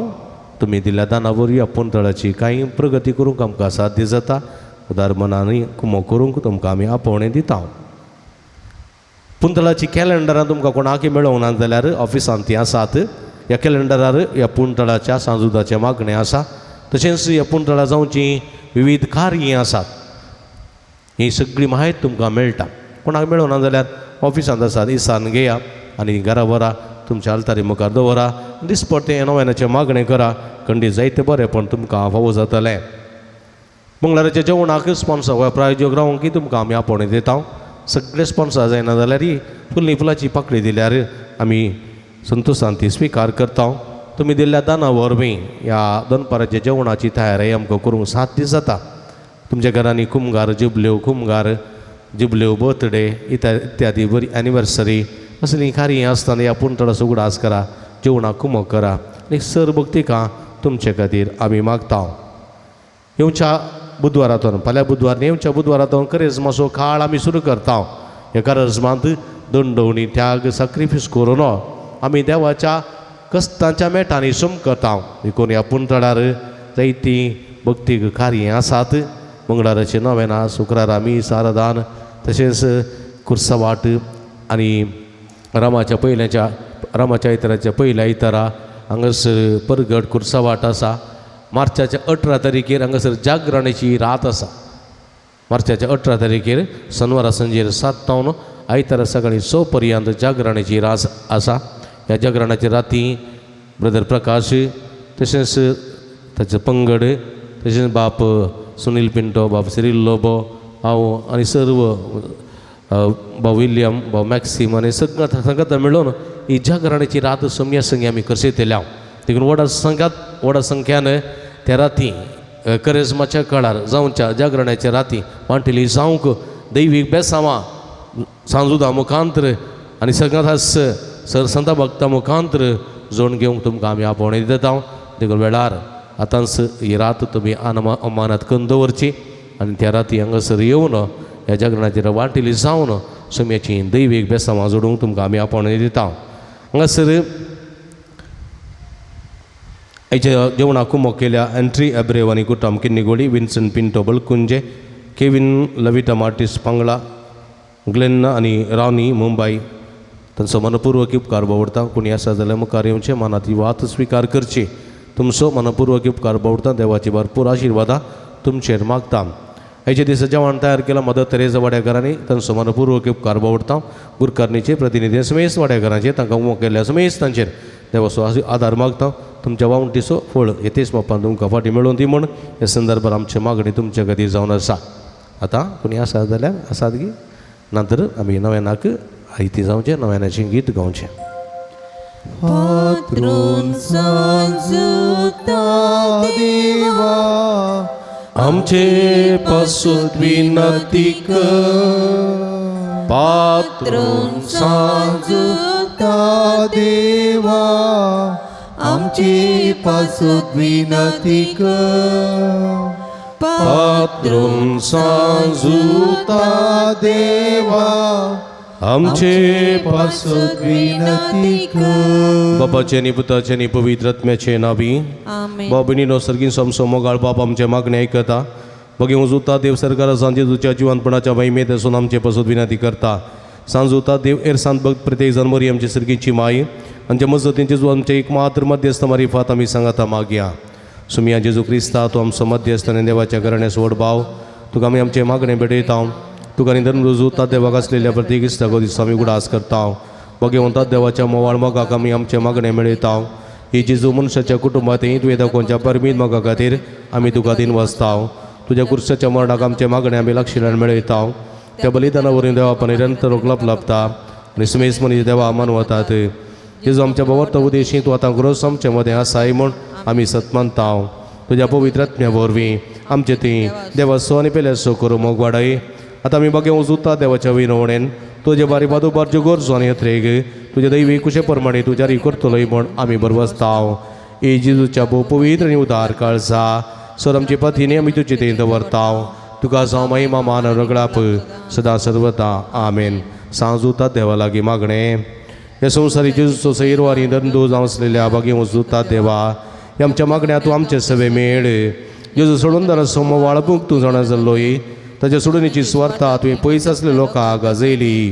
Speaker 3: तुमी दिल्ल्या दाना वरवीं आपूण तळाची कांय प्रगती करूंक आमकां साध्य जाता. उदार मनानूय कुमो करूंक तुमकां आमी आपोवणें दिता. पुंतळाची कॅलेंडरां तुमकां कोणाकय मेळोंक ना जाल्यार ऑफिसांत ती आसात. ह्या कॅलेंडरार ह्या पुंतळाच्या सांजुदाचें मागणें आसा. तशेंच ह्या पुंतळा जावचीं विविध कार्यां आसात. ही सगळी म्हायती तुमकां मेळटा. कोणाक मेळोना जाल्यार ऑफिसांत आसात, इसान घेया आनी घरा व्हरा, तुमच्या आल्तारी मुखार दवरा. दिसपडटें नव्यानाचें मागणें करा, खंडीत जायते बरें पण तुमकां फावो जातलें. मंगळाराच्या जेवणाक स्पॉन्सर वा प्रायोजक रावंक की तुमकां आमी आपोवणें दिता. सगळे स्पॉन्सर जायना जाल्यार फुल्ली फुलाची पाकळी दिल्यार आमी संतोशान ती स्विकार करता. तुमी दिल्ल्या दाना वरवीं ह्या दनपाराच्या जेवणाची तयारी आमकां करूंक साध्य जाता. तुमच्या घरांनी कुमगार जिबल्यो, कुमगार जिबल्यो, बर्थडे इत्यादी बरी एनिवर्सरी असलीं कार्यां आसतना ह्या पुणतळाचो उगडास करा, जेवणाक कुमक करा आनी सर भक्तिकां तुमचे खातीर आमी मागता. येवच्या बुधवारातून, फाल्यां बुधवार न्ही, येवच्या बुधवारातून करेजमाचो काळ आमी सुरू करता. ह्या करेजमांत दंडवणी, त्याग, साक्रिफीस करून आमी देवाच्या कस्तांच्या मेटांनी सम करता. देखून ह्या पुणतळार जायतीं भक्तीक कार्यां आसात. मंगळाराचें नवेना, शुक्रारा मीस, आराधान, तशेंच कुर्सवाट आनी रामाच्या पयल्याच्या रामाच्या आयताराच्या पयल्या आयतारा हांगासर परगट कुर्सवाट आसा. मार्चाच्या 18 तारखेर हांगासर जागरणेची रात आसा. मार्चाच्या 18 तारखेर शनवारा सांजेर 7 तावन आयतारा सकाळीं 6 पर्यंत जागरणेची रास आसा. ह्या जागरणाच्या राती ब्रदर प्रकाश, तशेंच ताचो पंगड, तशेंच बाप सुनील पिंटो, बाप सिरील लोबो, हांव आनी सर्व भाव विल्यम, भाव मॅक्सीम आनी सगळ्या संगात मेळून ही जागरणाची रात सोम्या संगी आमी करसयतले. हांव देखून व्हडा संघात व्हडा संख्यान त्या राती करेजमाच्या काळार जावच्या जागरणाच्या राती वांटेली जावंक दैवीक बेसांवां सांजुदा मुखांत्र आनी सगळ्यांत सर संता भक्ता मुखांत्र जोड घेवंक तुमकां आमी आपोवणें दिता. देखून वेळार आतांच ही रात तुमी अमानत करून दवरची आनी त्या राती हांगासर येवन ह्या जागरणाचेर वांटेली जावन सोम्याची दैवीक बेसांवां जोडूंक तुमकां आमी आपोवणें दिता. हांगासर आयच्या जेवणाक कुमोक केल्या एंट्री अब्रेव आनी कुटम Kinnigoli, Vincent Pinto Balkunje, Kevin Lavita Martis Pangla, Glenn आनी रावनी मुंबय. तांचो मनपूर्वक उपकार बावडता. कोणी आसा जाल्यार मुखार येवचें, मनांत ही वात स्विकार करची. तुमचो मनपूर्वक उपकार बावडता. देवाची भरपूर आशिर्वादां तुमचेर मागता. आयच्या दिसा जेवण तयार केलां मदर तेरेजा वाड्याकारांनी, तांचो मनपूर्वक उपकार बावडता. गुरकारणीचे प्रतिनिधी समेस्त वाड्याकारांचेर, तांकां उमो केल्ल्या समेस्त तांचेर देवाचो आदार मागता. तुमच्या वावंटीचो फळ येतेच बापान तुमकां फाटीं मेळोवन दी म्हूण ह्या संदर्भार आमची मागणी तुमच्या खातीर जावन आसा. आतां कोणी आसा जाल्यार आसात की नंतर आमी नव्यानाक आयती जावचें, नव्यानाचें गीत गावचें.
Speaker 5: पात्रून सांजुता देवा
Speaker 3: आमचे पासून विनंती कर, पात्रून
Speaker 5: सांजुता देवा आमचे पासून विनंती कर.
Speaker 3: पात्रून सांजुता
Speaker 2: देवा
Speaker 3: आमचे पासून
Speaker 5: विनंती कर.
Speaker 3: बापाचे आनी पुताचे आनी पवित्र आत्म्याचे नावी.
Speaker 5: आमेन.
Speaker 3: बाबीनी सर्गीन समसो मोगाळ बाप आमचे मागणे आयकता. बगे उजुता देव सरकारा सांजेजूच्या जिवनपणाच्या महिमेत असून आमचे पासून विनंती करता. सांजुता देव एरसान भक्त प्रत्येक जण मरी आमची सर्गीची माई आमच्या मजतींचे जो आमचे एक मात्र मध्यस्थ मारिफात आमी सांगाता मागया. सुमिया जेजू क्रिस्ता, तूं आमचो मध्यस्थ आनी देवाच्या घराण्यास व्हड भाव, तुका आमी आमचे मागणे भेटयता. तुका आनी धर्म रुजूता देवाक आसलेल्या प्रत्येक इश्टागो दिसा आमी उगडास करता. बगे देवाच्या मोवाळ मोगाक आमी आमचे मागणे मेळयता. ही जेजू मनशाच्या कुटुंबात तुवें दाखोवच्या परमीत मोगा खातीर आमी तुका दिन वाचता. तुज्या कुर्साच्या मरणाक आमचे मागणे आमी लक्षणान मेळयता. त्या बलिदाना वरवीं देवा आपण निरंतर रोखलाप लाभता आनी सुमेस मनीस देवा मानवतात. जेजू आमच्या भोवत उदेशी तूं आतां ग्रोस आमचे मदें आसाय म्हूण आमी सत मानता. तुज्या पवित्र आत्म्या वरवीं आमचे ती देवाचो आनी पेल्याचो करूं मोग वाडय. आतां आमी बगे वचुता देवाच्या विनवणेन तुजे बारी बादोबारच्यो गरजो आनी यत्रेक तुज्या दैवी कुशे प्रमाणे तूं जारी करतलोय म्हूण आमी बरवसता. ए जेजूच्या भोव पवित्र आनी उदार काळजा सर आमची पतीने आमी तुजे थंय दवरता. तुका जावं महिमा मान रगडाप सदां सर्वता. आमेन. सांजुता देवा लागीं मागणें. ह्या संवसारी जेजूचो सैरवारी दंदू जावं आसलेल्या बागे वचुता देवा, आमच्या मागण्या तूं आमचे सवे मेळ. जेजू सोडून दारा सोमवाळ बूक तूं जाणा जाल्लोय ताच्या सोडणीची सुवार्था तुवें पयस आसले लोकांक गाजयली.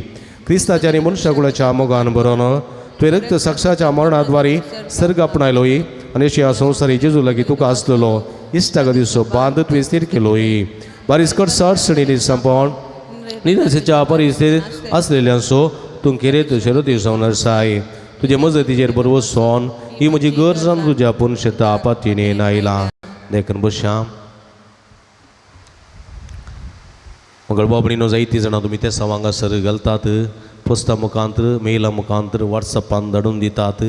Speaker 3: क्रिस्ताच्या आनी मनशाकुळाच्या मोगान बरोवन तुवें रक्त साक्षाच्या मरणाद्वारे सर्ग आपणायलोय आनी अशी ह्या संवसारी जेजू लागीं तुका आसलेलो इश्टागतीचो बांद तुवें स्थीर केलोय. बारीस कडसाट सणिल्ली संपण निराशेच्या परिस्थितीत आसलेल्यांचो तूं केरेत शरती जावन आसाय. तुजे मजतीचेर बरोबर सोन ही म्हजी गरज आनी तुज्या पुनशेता पातीने आयला. देखून बश्या मगळ बाबणीनो जायतीं जाणां तुमी ते हांगासर घालतात, पोस्टा मुखांतर, मेला मुखांतर, वॉट्सॅपान धाडून दितात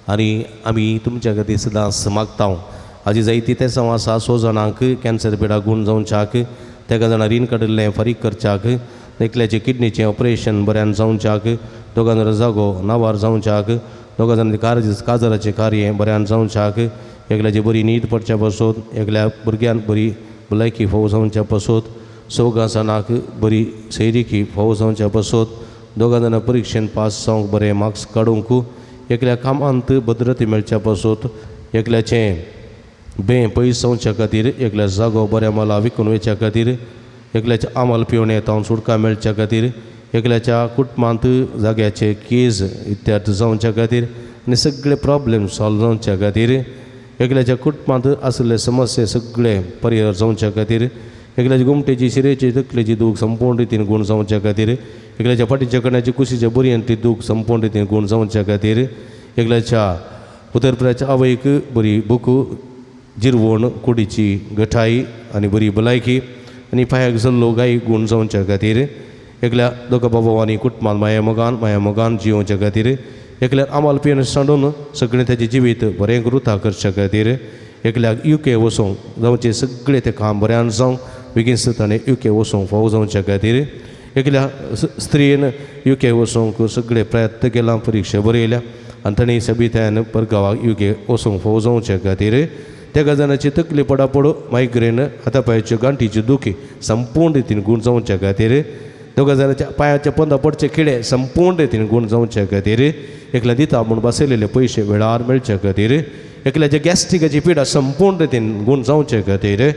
Speaker 3: आनी आमी तुमच्या खातीर सदांच मागता. आजी जायती ते आसा 6 जाणांक कॅन्सर पिडा गूण जावच्याक, तेगा जाणां रीण काडिल्लें फारीक करच्याक, एकल्याचें किडनीचें ऑपरेशन बऱ्यान जावच्याक, दोगां जाणां जागो नावार जावच्याक, दोगां जाणांनी काजराचें कार्य बऱ्यान जावच्याक, एकल्याची बरी न्हीद पडच्या पासत, एकल्या भुरग्यान बरी भलायकी फावो जावच्या पासत, चवगां जाणांक बरी सैरिकी फावो जावच्या पासत, दोगां जाणां परिक्षेन पास जावंक बरे मार्क्स काडूंक, एकल्या कामांत भद्रती मेळच्या पासत, एकल्याचें बें पयस जावच्या खातीर, एकल्या जागो बऱ्या माला विकून वयच्या खातीर, एकल्याच्या आमल पिवणे तावन सुटका मेळच्या खातीर, एकल्याच्या कुटुंबांत जाग्याचे केज इत्यार्थ जावच्या खातीर आनी सगळे प्रॉब्लेम सॉल्व जावच्या खातीर, एकल्याच्या कुटुंबांत आशिल्ले समस्ये सगळे परिहर जावच्या खातीर, एकल्याच्या गोमटेची शिरेची तकलेची दूख संपूर्ण रितीन गूण जावच्या खातीर, एकल्याच्या फाटीच्या कण्याची कुशीच्या बुरयंतली दूख संपूर्ण रितीन गूण जावच्या खातीर, एकल्याच्या उतरप्राच्या आवयक बरी भूक जिरवण कुडीची गठाई आनी बरी भलायकी आनी पांयाक जाल्लो गाय गूण जावच्या खातीर, एकल्या दोगा बाबा आनी कुटुंबान माया मोगान जियोवच्या खातीर, एकल्याक आमाल पिवन सांडून सगळें ताचें जिवीत बरें रुथा करच्या खातीर, एकल्याक युके वचूंक जावचें सगळें तें काम बऱ्यान जावंक बेगीन ताणें युके वचूंक फावो जावच्या खातीर, एकल्या स्त्रियेन युके वचूंक सगळे प्रयत्न केला, परिक्षा बरयल्या आनी ताणें सबितान परगांवाक युके वचूंक फावो जावच्या खातीर, त्या जाणाची तकली पडापड मायग्रेन हाता पांयाच्यो गांठीच्यो दुखी संपूर्ण रितीन गूण जावच्या खातीर, दोगा जाणाच्या पांयाच्या पंदा पडचे किडे संपूर्ण रितीन गूण जावच्या खातीर, एकल्या दिता म्हूण बसयलेले पयशे वेळार मेळच्या खातीर, एकल्याच्या गॅस्ट्रिकाची पिडा संपूर्ण रितीन गूण जावचे खातीर,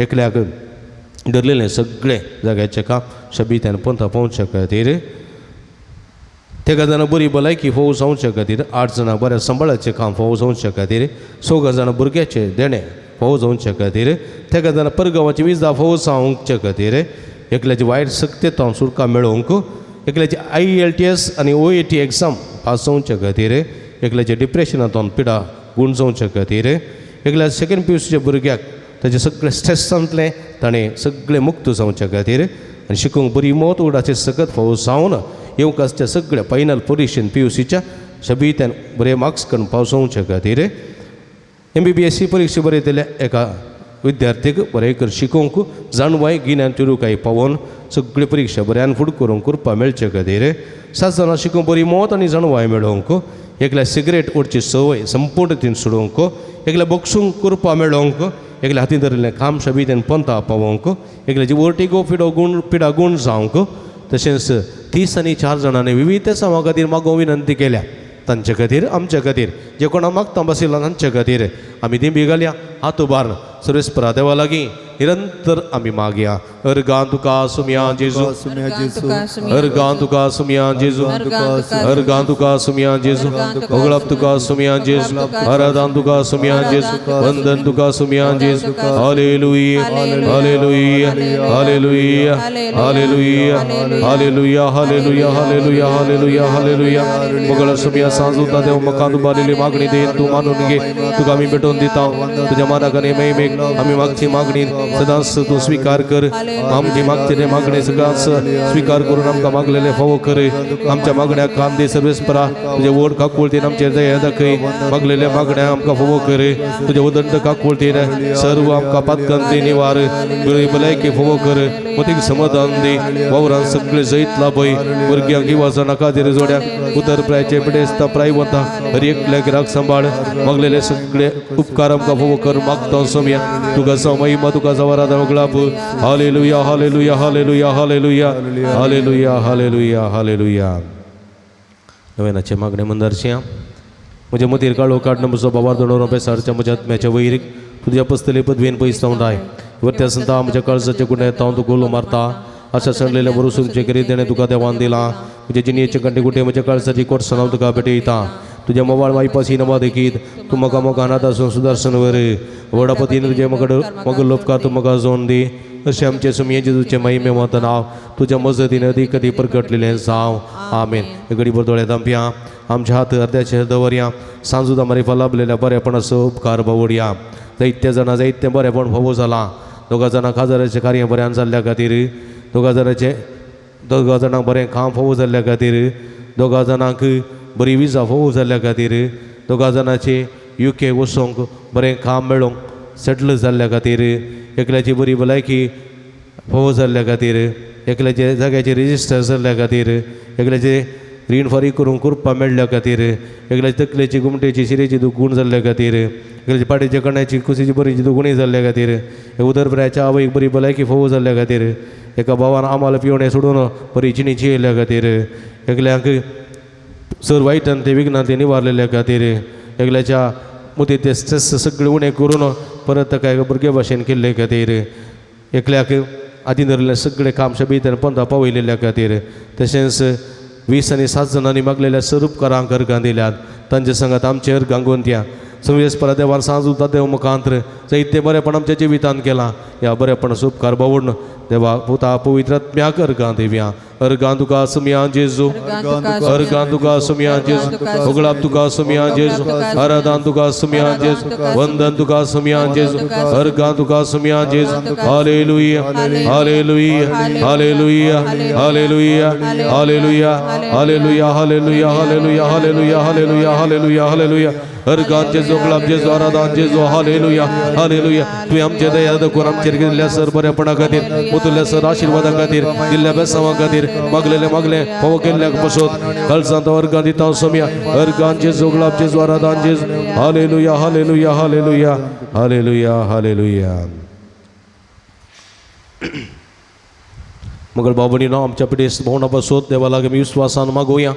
Speaker 3: एकल्याक धरलेलें सगळें जाग्याचें काम शबित्यान पंथा पावच्या खातीर, तेगा जाणां बरी भलायकी फोव जावच्या खातीर, 8 जाणां बऱ्या सांबाळाचें काम फोव जावच्या खातीर, 4 जाणां भुरग्याचें देणें फोव जावच्या खातीर, तेगा जाणां परगांवाची विजा फोव जावच्या खातीर, एकल्याची वायट सक्तेंत सुटका मेळोवंक, एकल्याची IELTS आनी OAT exam pass जावच्या खातीर, एकल्याच्या डिप्रेशनांतून पिडा गूण जावच्या खातीर, एकल्या सेकंड PUCच्या भुरग्याक ताचें सगळें स्ट्रेसांतलें ताणें सगळें मुक्त जावच्या खातीर आनी शिकूंक बरी मत उडाचें सकत फावो जावन येवंक आसच्या सगळ्या फायनल परिक्षेन PUCच्या शबित्यान बरे मार्क्स करून पावस जावच्या खातीर, MBBS परिक्षा बरयतल्या एका विद्यार्थीक बरें कर शिकोवंक जाणवाय गिन्यान चुरुकाय पावोवन सगळी परिक्षा बऱ्यान फुड करूंक कृपा मेळचे खातीर, 7 जाणां शिकूंक बरी मत आनी जाणवाय मेळोवंक, एकल्या सिगरेट ओडची संवय संपूर्ण रितीन सोडोवंक, एकल्या बक्षूंक कृपा मेळोवंक, एकल्या हातीन धरिल्लें काम शबितेन पंथा पावोवंक, एकल्याची वर्टिगो पिडो गूण पिडा गूण जावंक, तशेंच 30 आनी 4 जाणांनी विविध समां खातीर मागोवंक विनंती केल्या तांचे खातीर आमच्या खातीर जे कोणा मागता बशिल्ला तांचे खातीर आमी दिंबी घालया हात उबार सर्वेस्परा देवा लागीं निरंतर आमी मागया. अर्गां तुका सुमया जेजू, अर्गां तुका सुमया जेजू, अर्गां तुका सुमया जेजू, ओगळप तुका सुमया जेजू, आराधन तुका सुमया जेजू, वंदन तुका सुमया जेजू. Hallelujah, hallelujah, hallelujah, hallelujah, hallelujah, hallelujah, hallelujah, hallelujah, hallelujah. मोगळ Somaiya सांजुता देव मकान उबारलेली मागणी दे तूं मानून घे, तुका आमी भेटोवन दिता तुज्या मानाक आनी महिमेक आमी मागची मागणी सदांच तूं स्विकार कर. आमची मागचे मागणे सगळ्यांच स्विकार करून आमकां मागलेले फावो कर. आमच्या मागण्या कान दे सर्वेस्परा, तुजे व्हड काकुळतीन आमचेर दया दाखय. मागलेल्या मागण्या आमकां फावो कर. तुजे उदंड काकुळतीन सर्व आमकां पातकांती निवार बरी भलायकी फावो कर. मतीक समाधान दी. वावरान सगळे जैत लाभय. भुरग्यांक इवासा नाका दिरे जोड्याक उतर प्रायचे पिडेस्ता प्रायवंता हर एकल्याक राग सांबाळ. मागलेले सगळे उपकार आमकां फावो कर. मागता सोमया तुका जावं महिमा, तुका जावं आराधना गुलाब. Hallelujah, hallelujah, hallelujah, hallelujah, hallelujah, hallelujah, hallelujah. नव्यानाचे मागणे मंदारचे. म्हज्या मतीर काळो काडणं म्हजो बाबार दोणो बेसारच्या म्हज्या आत्म्याच्या वैरीक तुज्या पसतले पदवेन पयस राय वरत्या संता म्हज्या काळजाच्या गुन्यांत हांव तुका उलो मारता आशा सणलेल्या बरोसूनचे करीत देणें तुका देवान दिलां म्हज्या जिणेचे कंटे कुटे म्हज्या काळजाची कोटसण हांव तुका भेटयता तुज्या मोबायल वायपासी नवा देखीत तूं म्हाका मोगान अनाथ सुदर्शन वर व्हडा पतीन तुजे मगड मग लोपकार तूं म्हाका जोन दी अशें आमचें सुमये जेजूचें महिमे वत नांव तुज्या मजतीन अदीक कदी प्रगटलेलें जावं आमेन घडीभर दोळे धांपया आमच्या हात अर्द्याचेर दवरया सांजुदा मारिफा लाभलेल्या बरेपणाचो उपकार बावडया जायते जाणां जायतें बरेपण फावो जालां दोगा जाणां खाजराचें कार्य बऱ्यान जाल्ल्या खातीर दोगा जाणांचें दोगा जाणांक बरें काम फावो जाल्ल्या खातीर दोगा जाणांक बरी विजा फावो जाल्ल्या खातीर दोगा जाणांचे युके वचोंक बरें काम मेळोंक सेटल जाल्ल्या खातीर एकल्याची बरी भलायकी फावो जाल्ल्या खातीर एकल्याचे जाग्याचे रजिस्टर जाल्ल्या खातीर एकल्याचे रीण फारीक करूंक कृपा मेळ्ळ्या खातीर एकल्याची तकलेची गुमटेची शिरेची दुखूण जाल्ल्या खातीर एकल्याची पाटेच्या कण्याची कुशीची बरीची दुखणी जाल्ल्या खातीर उदरभराच्या आवयक बरी भलायकी फावो जाल्ल्या खातीर एका भावान आम्हाला पिवणें सोडून बरी जिणी जियेल्ल्या खातीर एकल्यांक सर वायटान ते विघ्नान ते निवारलेल्या खातीर एकल्याच्या मुती ते स्ट्रेस सगळे उणें करून परत ताका एका भुरग्या भाशेन केल्ले खातीर एकल्याक आदी धरिल्लें सगळें काम शबीत पंथा पावयलेल्या खातीर तशेंच 20 आनी 7 जाणांनी मागलेल्या सर उपकारांक अर्गां दिल्यात तांचे संगात आमचे अर्गां गोंतया संवेस परा देवान सांज उरता देव मुखांत्र जायते बरेपण आमच्या जिवितांत केलां ह्या बरेपणाचो उपकार बावडून देवा पुता पवित्र आत्म्याक अर्गां दिवया अर्गां तुका सुमया जेजू अर्गां तुका सुमया जेजू होगळाप तुका सुमया जेजू आराधन तुका सुमया जेजू वंदन तुका सुमया जेजू अर्गां तुका सुमया जेजू hallelujah hallelujah hallelujah hallelujah hallelujah hallelujah hallelujah hallelujah hallelujah hallelujah hallelujah hallelujah अर्गां जेजू होगळाप जेजू आराधन जेजू हालेलुया हालेलुया तुवें आमचे दया दाखोवन आमचेर केल्ल्या सर बरेपणा खातीर मुतुल्ल्या सर आशिर्वादा खातीर दिल्ल्या बेसांवा खातीर मागलेले मागले फावो केल्ल्याक बसोत कळसांत अर्गां दिता सोमया अर्गां जेजू होगळाप जेजू आराधन जेजू hallelujah hallelujah hallelujah hallelujah hallelujah. मगळ बाबणीनो आमच्या पिडेस्त भोवना बसोत देवा लागीं आमी विस्वासान मागोवया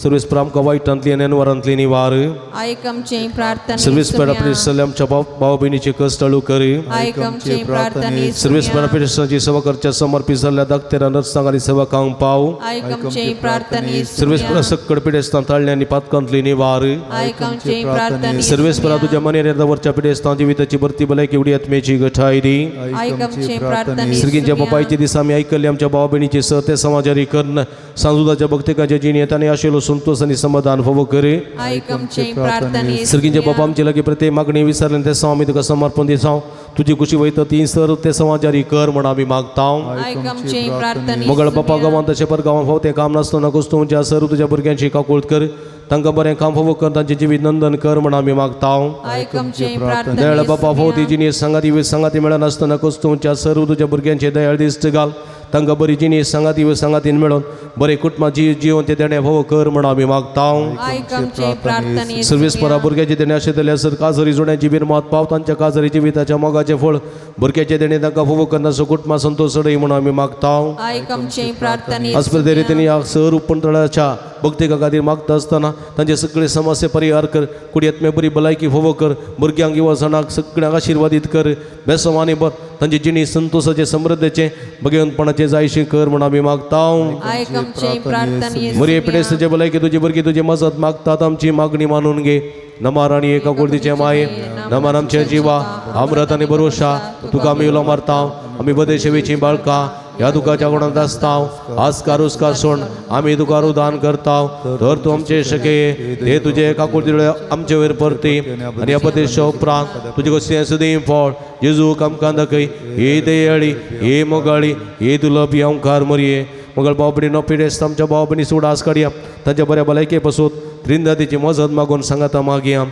Speaker 3: सर्वेस आमकां वायटांतली आनी अनवरांतली निवार
Speaker 5: आयक आमचे प्रार्थना
Speaker 3: सर्वेस पिडेस्त आमच्या भाव भयणीचे कश्ट हळू करी
Speaker 5: आयक आमचे प्रार्थना
Speaker 3: सर्वेस पिडेस्तांची सेवा करच्या समर्पित जाल्ल्या दाक्तेरा नर्सांक आनी सेवकांक पाव
Speaker 5: आयक आमचे प्रार्थना
Speaker 3: सर्वेस सक्कड पिडेस्तां ताळ्ळे आनी पातकांतली निवार
Speaker 5: आयक आमचे प्रार्थना
Speaker 3: सर्वेस तुझ्या मनेर दवरच्या पिडेस्तां जिविताची भरती भलायकी एवढी आत्म्याची गठाय दी
Speaker 5: आयक आमचे प्रार्थना
Speaker 3: सर्गींच्या बापायचे दिसा आमी आयकल्ले आमच्या भाव भयणीचे सर ते समाजारी कर्ण सांजुदाच्या भक्तिकाच्या जिणेंत आनी आशिल्लो संतोष आनी समाधान फावो करी
Speaker 5: आयक आमचे प्रार्थना
Speaker 3: सर्गींच्या बापा आमचे लागीं प्रत्येक मागणी विसरले ते आमी तुका समर्पण दिसांव तुजी खुशी वयता ती सर ते समाजारी कर म्हण आमी मागता.
Speaker 5: आयक आमचे प्रार्थना
Speaker 3: मगळ बापा गांवांत तशें पर गांवांत फाव तें काम नासतना कुस्तुंच्या सर तुज्या भुरग्यांची काकूळत कर तांकां बरें काम फावो कर तांचें जिवीत नंदन कर म्हण आमी मागता.
Speaker 5: आयक आमचे प्रार्थना
Speaker 3: दयाळ बापा फाव ती जिणी सांगाती वे सांगाती मेळनासतना कुस्तुंच्या सर तुज्या भुरग्यांचे दयाळ दिश्ट घाल तांकां बरी जिणी सांगाती वे सांगातीन मेळोन बरें कुटुंबा जिवन ते देणें फावो कर म्हण आमी मागता.
Speaker 5: आयक आमचे प्रार्थना
Speaker 3: सर्वीस परा भुरग्याचे देणे अशें जाल्यार सर काजरी जोड्यांची बिरमात पाव तांच्या काजरी जिविताच्या मोगाचें फळ भुरग्याचे देणे तांकां फावो करना कुटुंबा संतोष सडय म्हणून आमी मागता.
Speaker 5: आयक आमचे प्रार्थना
Speaker 3: अस्पृश्य रितीन ह्या सर उपंतळाच्या भक्तिका खातीर मागता आसतना तांचे सगळे समस्या परिहार कर कुडयेंत बरी भलायकी फावो कर भुरग्यांक युवजणांक सगळ्यांक आशिर्वादीत कर बेसव आनी बर तांची जिणी संतोषाचें समृद्धेचें भगवंतपणाचें जायशें कर म्हूण आमी मागता.
Speaker 5: आयक आमचे प्रार्थना
Speaker 3: मरिये पिडेस्ताचे भलायकी तुजी भुरगीं तुजी मजत मागतात आमची मागणी मानून घे. नमार आनी एका कुर्दीचे माये नमार आमच्या जिवा अमृत आनी भरोशा तुका आमी उलो मारता. आमी बदे सेवेचीं बाळकां ह्या दुखाच्या गुणांत आसता आजकार उसकार सोड आमी तुका रुदान करता तर तूं आमचे शके हे तुजे काकुळती आमचे वयर परती आनी अपदेशा उपरांत तुजे कशें सदीं फळ जेजूक आमकां दाखय. हे दयाळी हे मोगाळी हे दुलभ अंकार मरये मगळ भाव भयणीनो पिडेस्त आमच्या भाव भयणी सुडास काडया तांच्या बऱ्या भलायके पसून त्रिंदातीची मजत मागून सांगाता मागया.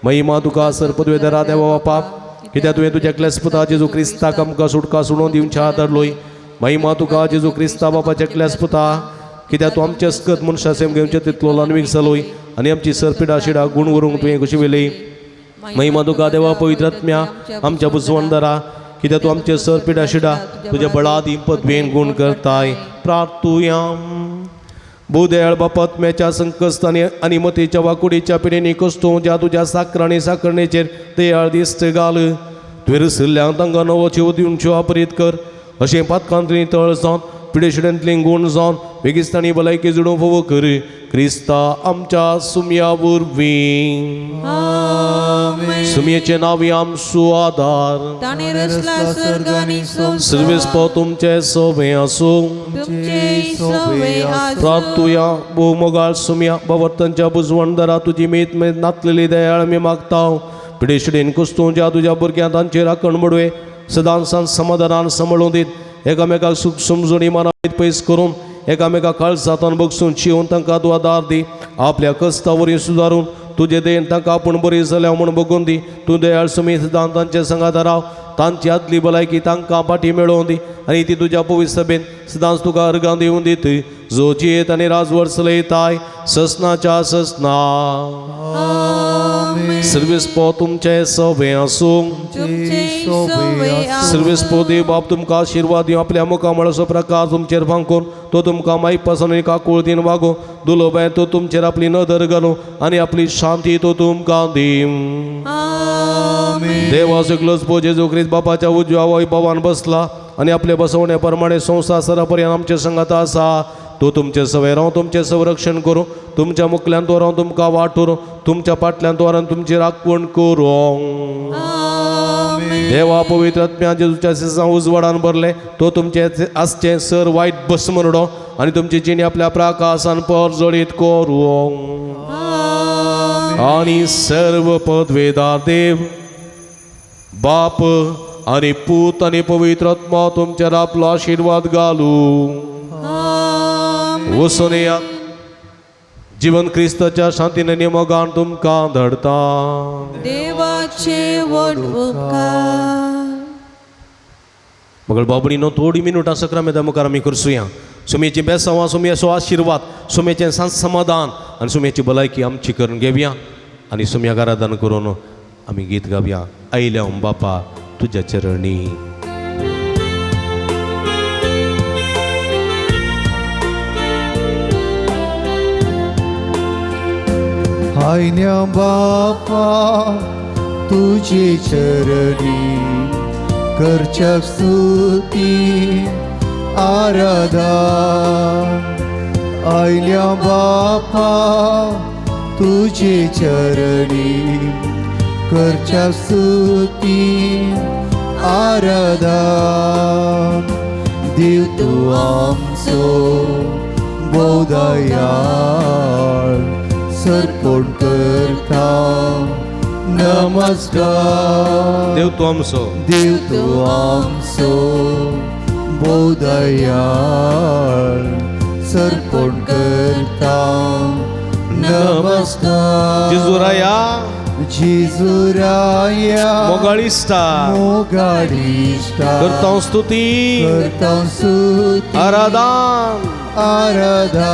Speaker 3: महिमा तुका सर पदवेदरा देवा बापा कित्याक तुवें तुज्या क्लेस पुता जेजू क्रिस्ताक आमकां सुटका सुणोवन दिवच्या धाडलोय. महिमा तुका जेजू क्रिस्ता बापाच्या क्लेस पुता कित्याक तूं आमच्या अस्कत मनशा सेम घेवचे तितलो ल्हानवीक जालोय आनी आमची सर पिडा शिडा गूण व्हरूंक तुवें कशी वेली. महिमा तुका देवा पवित्र आत्म्या आमच्या बुजवणदारा कित्याक तूं आमचे सर पिडा शिडा तुज्या बळाद पदवेन गूण करताय. प्रार्थुयाम. भूदयाळ बापात्म्याच्या संकस्तानी आनी मतीच्या वाकुडीच्या पिढींनी कस्तू ज्या तुज्या साकरांनी साकरणेचेर दयाळ दिस्त घाल. तुवें रसिल्ल्यान तांकां नवो जीव दिवच्यो अपरीत कर. अशें पातकांतली तळ जावन पिडेशिडेंतली गूण जावन बेगिस्तानी भलायकी जुडूं फोव कर क्रिस्ता आमच्या सुमया वरवीं. सुमयेचे नांव आमचो आदार.
Speaker 5: ताणें रचला स्वर्ग आनी संवसार.
Speaker 3: सर्वेस्पो तुमचे सोबें आसूं.
Speaker 5: तुमचे सवे आसूं.
Speaker 3: प्राप्तुया भोव सुमया बावर्तांच्या बुजवणदारा तुजी मेत मेत नातलेली दयाळ आमी मागता. पिडेशिडेन कुस्तूं ज्या तुज्या भुरग्यां तांचेर राखण बडवे सदांसान समाधानान सांबाळून दीत एकामेकाक सूख समजून इमानात पयस करून एकामेका काळजातान बगसून शिवून तांकां तूं आदार दी. आपल्या कस्ता वरवीं सुदारून तुजे देन तांकां आपूण बरी जाल्या म्हूण बगून दी. तूं दयाळ सुमी सदां तांचे संगात राव. तांची आदली भलायकी तांकां फाटी मेळोवन दी आनी ती तुज्या पवित्र सभेन सदांच तुका अर्गां दिवन दीत जो जियेत आनी राजवट चलयताय ससनाच्या ससना. सर्वेस्पो तुमचे सवे आसूं.
Speaker 5: तुमचे सवे आसूं.
Speaker 3: सर्वेस्पो देव बाप तुमकां आशिर्वाद दिवं. आपल्या मुखामळाचो प्रकाश तुमचेर फांकून तो तुमकां मायपासून आनी काकुळतीन वागोवं. दुलोबाय तो तुमचेर आपली नदर घालूं आनी आपली शांती तो तुमकां दिवं. देवा सगलोच पो जेजू क्रिस्त बापाच्या उजव्या वैभवान बसला आनी आपले बसवणे प्रमाणे संवसार सरापर्यंत आमचे संगात आसा. तो तुमचे सवय राव तुमचें संरक्षण करूं. तुमच्या मुखल्यान द्वारा तुमकां वाट उरूं. तुमच्या फाटल्यान द्वारान तुमची राखवण करूं. देवा पवित्र आत्म्या जेजूच्या सिसां उजवाडान भरले तो तुमचे आसचें सर वायट भस्म आनी तुमची जिणी आपल्या प्राकासान परजळीत करूं. आनी सर्व पदवेदार देव बाप आनी पूत आनी पवित्र आत्मा तुमचेर आपलो आशिर्वाद घालूं. वचून येयात. जिवन क्रिस्ताच्या शांतीन आनी मोगान तुमकां धाडता.
Speaker 5: देवाचे व्हड उपकार.
Speaker 3: मगळ बाबडीनो थोडी मिनुटां सक्रामेदा मुखार आमी करसुया. सुमेची बेसांवां सुमयेचो आशिर्वाद सुमेचें समाधान आनी सुमेची भलायकी आमची करून घेवया आनी सुम्याक आराधन करून आमी गीत गावया. आयल्या बापा तुज्या चरणी.
Speaker 2: आयन्या बापा तुझे चरणी करच्या स्तुती आराधा. आयल्या बापा तुझे चरणी करच्या स्तुती आराधा. देव तूं आमचो भोव दयाळ सर्पण करता नमस्कार.
Speaker 3: देव तूं आमचो.
Speaker 2: देव तूं आमचो भोव दयाळ सर्पण करता नमस्कार.
Speaker 3: जेजुराया
Speaker 2: जेजुराया
Speaker 3: मोगाळिश्टा
Speaker 2: मोगाळिश्टा
Speaker 3: करता स्तुती
Speaker 2: करता स्तुती
Speaker 3: आराधन
Speaker 2: आराधा.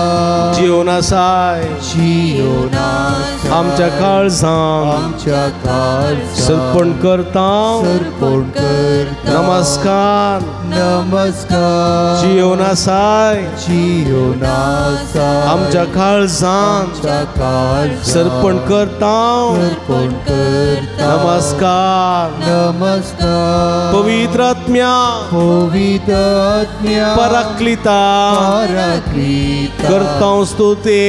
Speaker 3: जिवनासाय
Speaker 2: जिवनासाय
Speaker 3: आमच्या काळजान
Speaker 2: आमच्या काळजान
Speaker 3: सर्पण करता
Speaker 2: सर्पण करता
Speaker 3: नमस्कार.
Speaker 2: नमस्कार.
Speaker 3: जिवनासाय
Speaker 2: जिवनासाय
Speaker 3: आमच्या काळजान
Speaker 2: आमच्या काळजान
Speaker 3: सर्पण करता
Speaker 2: सर्पण करता
Speaker 3: नमस्कार.
Speaker 2: नमस्कार.
Speaker 3: पवित्र आत्म्या
Speaker 2: पवित्र आत्म्या
Speaker 3: पराक्लिता
Speaker 2: पराक्लिता
Speaker 3: करता स्तुती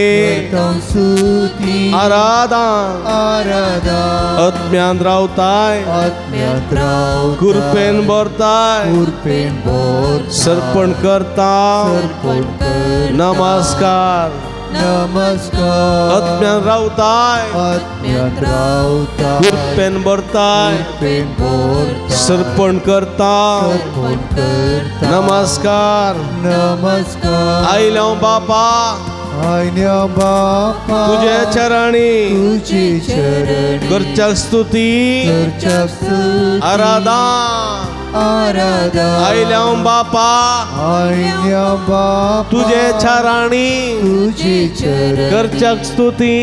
Speaker 2: करता स्तुती
Speaker 3: आराधन
Speaker 2: आराधा.
Speaker 3: आत्म्यान रावताय
Speaker 2: आत्म्यांत रावताय
Speaker 3: कृपेन भरताय
Speaker 2: कृपेन भरताय
Speaker 3: सर्पण करता
Speaker 2: सर्पण करता
Speaker 3: नमस्कार.
Speaker 2: नमस्कार.
Speaker 3: आत्म्यान रावताय
Speaker 2: आत्म्यांत रावताय
Speaker 3: कृपेन भरताय
Speaker 2: कृपेन भरताय
Speaker 3: सर्पण करता
Speaker 2: सर्पण करता
Speaker 3: नमस्कार.
Speaker 2: नमस्कार.
Speaker 3: आयलो बापा
Speaker 2: आयल्या बापा
Speaker 3: तुझ्या चरणी
Speaker 2: तुझे चरणी
Speaker 3: करच्या स्तुती
Speaker 2: करच्या स्तुती
Speaker 3: आराधन
Speaker 2: आराधा.
Speaker 3: आयल्या बापा
Speaker 2: आयल्या बापा
Speaker 3: तुझे चरणी
Speaker 2: तुझे चरणी
Speaker 3: करच्या स्तुती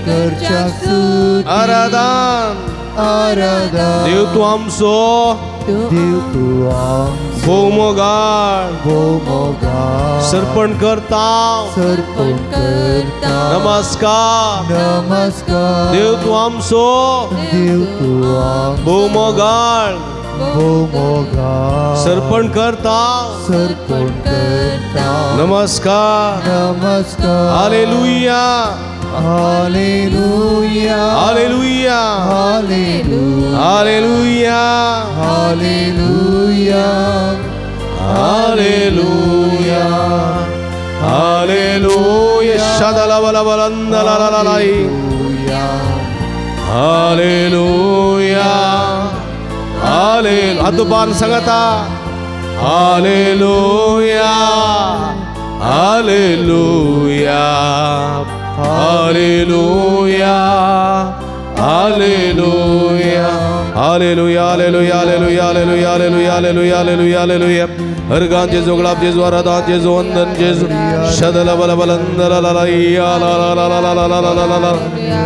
Speaker 2: करच्या स्तुती
Speaker 3: आराधन.
Speaker 2: आराधन.
Speaker 3: देव तूं आमचो
Speaker 2: देव तूं आमचो
Speaker 3: भोवमोगाळ
Speaker 2: भोवमोगाळ
Speaker 3: सर्पण करता
Speaker 2: सर्पण करता.
Speaker 3: नमस्कार.
Speaker 2: नमस्कार.
Speaker 3: देव तूं आमचो
Speaker 2: देव तूं आमचो
Speaker 3: भोवमोगाळ
Speaker 2: भोवमोगाळ
Speaker 3: सर्पण करता
Speaker 2: सर्पण करता.
Speaker 3: नमस्कार.
Speaker 2: नमस्कार.
Speaker 3: Hallelujah.
Speaker 2: Hallelujah.
Speaker 3: Hallelujah.
Speaker 2: Hallelujah.
Speaker 3: Hallelujah.
Speaker 2: Hallelujah.
Speaker 3: Hallelujah. Hallelujah. शदलबलबलन्दललललै. Hallelujah. हालेलु हातुपान सांगता. Hallelujah. Hallelujah. Hallelujah. Hallelujah. Hallelujah. Hallelujah. Hallelujah. Hallelujah. Hallelujah. Hallelujah. Hallelujah. Hallelujah. हरगान जेजू, गुलाब जेजू, आराधन जेजू, वंदन जेजू. शदल बल बलंदलललैया ला ला ला ला ला ला ला ला ला.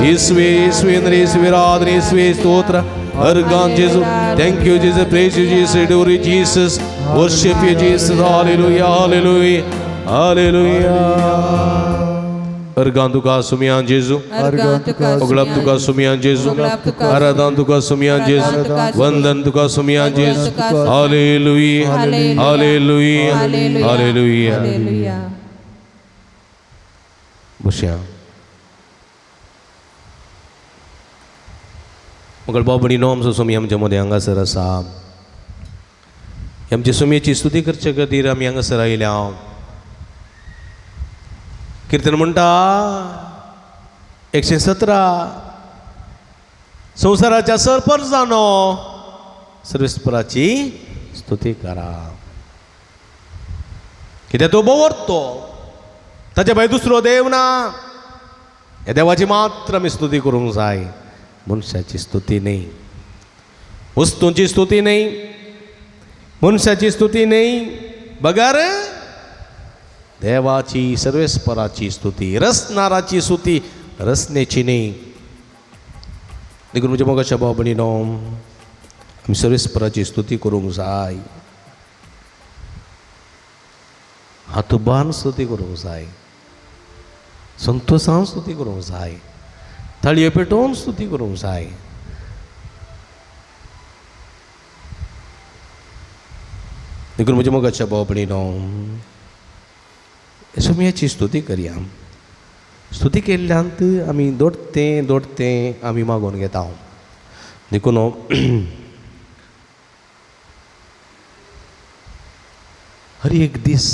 Speaker 3: ईसवी ईसवी इंद्र ईसवी आराधन ईसवी स्तोत्र. हरगान जेजू. Thank you Jesus, praise you Jesus, adore you Jesus, worship you Jesus. Hallelujah. Hallelujah. Hallelujah. Organ तुका सुमियान जेजू,
Speaker 5: अर्गां तुका
Speaker 3: ओगळाप तुका सुमियान जेजू, आराधन तुका सुमियान जेजू, वंदन तुका सुमियान जेजू. हालेलुया. हालेलुया. हालेलुया.
Speaker 5: हालेलुया.
Speaker 3: बसया. मगळ बाबणीनो, आमचो सुमी आमच्या मदें हांगासर आसा. आमच्या सुमयेची स्तुती करचे खातीर आमी हांगासर आयल्या. किर्तन म्हणटा 117, संवसाराच्या सरपरजानो सर्वेस्पराची स्तुती करा. कित्याक तो बोवरतो, ताच्या भायर दुसरो देव ना. ह्या देवाची मात्र आमी स्तुती करूंक जाय, मनशाची स्तुती न्ही, वस्तूंची स्तुती न्ही, मनशाची स्तुती न्ही, बगर देवाची सर्वेस्पराची स्तुती, रसनाराची स्तुती, रसनेची न्ही. देखून म्हज्या मोगाच्या भाव भयणीनो, आमी सर्वेस्पराची स्तुती करूंक जाय, हातुबान स्तुती करूंक जाय, संतोशान स्तुती करूंक जाय, ताळयो पेटोवन स्तुती करूंक जाय. देखून म्हज्या मोगाच्या भाव भयणीनो, सुमयाची स्तुती करया. स्तुती केल्ल्यांत आमी दोडतें दोडतें आमी मागोवन घेता. देखून हर एक दीस,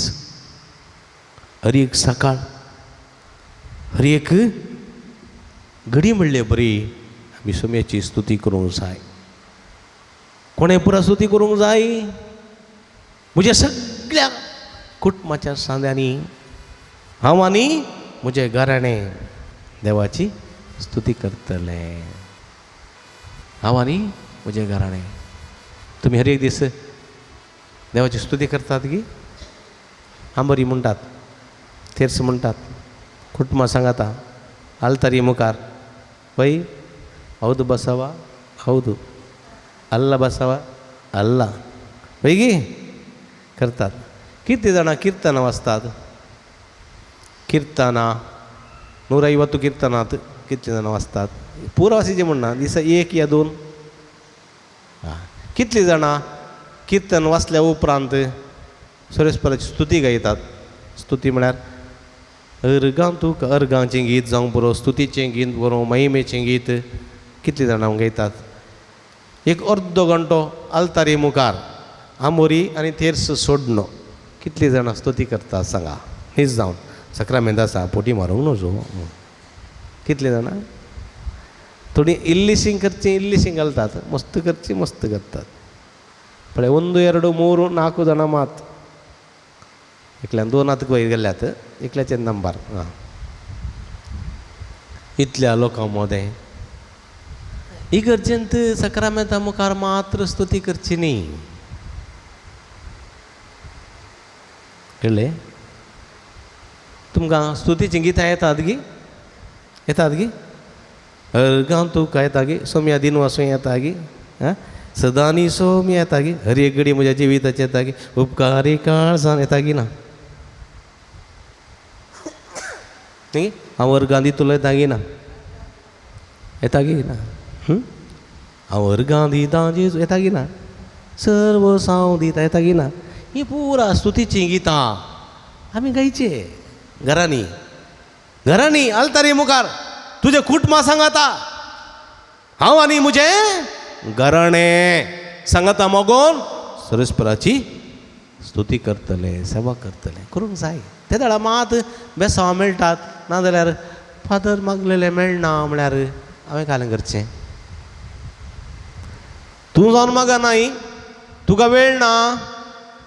Speaker 3: हर एक सकाळ, हर एक घडी म्हणले बरी आमी सुमयाची स्तुती करूंक जाय. कोणें पुरा स्तुती करूंक जाय? म्हज्या सगळ्या कुटुंबाच्या सांद्यांनी हांव आनी म्हजें घराणें देवाची स्तुती करतलें. हांव आनी म्हजें घराणें. तुमी हर एक दीस देवाची स्तुती करतात की? आंबरी म्हणटात, तेर्स म्हणटात, कुटुंबां सांगाता आलतारी मुखार वय हौदू बसावा, हौदू अल्ला बसावा, अल्ला वय गी करतात. कितली जाणां किर्तनां वाचतात? किर्तनां 150 किर्तनांत कितली जाणां वाचतात? पुरो वासीचें म्हणना, दिसा एक या दोन. कितलीं जाणां किर्तन वाचल्या उपरांत सर्वेस्पराची स्तुती गायतात? स्तुती म्हळ्यार अर्गां तुका, अर्गांचें गीत जावं पुरो, स्तुतीचें गीत बरो, महिमेचें गीत कितलीं जाणां गायतात? एक अर्दो घंटो आल्तारी मुखार आमोरी आनी तेर्स सोडनो कितलीं जाणां स्तुती करतात सांगा? नीज जावन सक्रामेंत आसा, पोटी मारूंक नजो. कितलीं जाणां? थोडीं इल्लीशीं करचीं, इल्लीशीं घालतात, मस्त करचीं, मस्त करतात. पळय 1 2 3 4 जाणां मात, एकल्यान 2 हात वयर गेल्यात, एकल्याचे नंबर. आं, इतल्या लोकां मदें इगर्जेंत सक्रामेंता मुखार मात्र स्तुती करची न्ही. कळ्ळें तुमकां? स्तुतीचीं गितां येतात गी? येतात गी? अर्गां तुका येता गी सोम्या दिन वासूं येता गी आं सदांनी सोम्या येता गी हर एक घडी म्हज्या जिविताचें येता गी उपकारी काळजान येता गी ना न्ही हांव अर्गां दितलो येता गी ना येता गी ना हांव अर्गां दितां जेजू येता गी ना सर्व साव दिता येता गी ना ही पुरा स्तुतीचीं गितां आमी गायचे घरांनी घरांनी आल्तारी मुखार तुजें कुटुंबा सांगाता हांव आनी म्हजें घराणें सांगाता मोगोन सरस्पराची स्तुती करतले सेवा करतले करूंक जाय ते वेळार मात बेसांव मेळटात नाजाल्यार फादर मागलेलें मेळना म्हळ्यार हांवें कालें करचें तूं जावन मागनाय तुका वेळ ना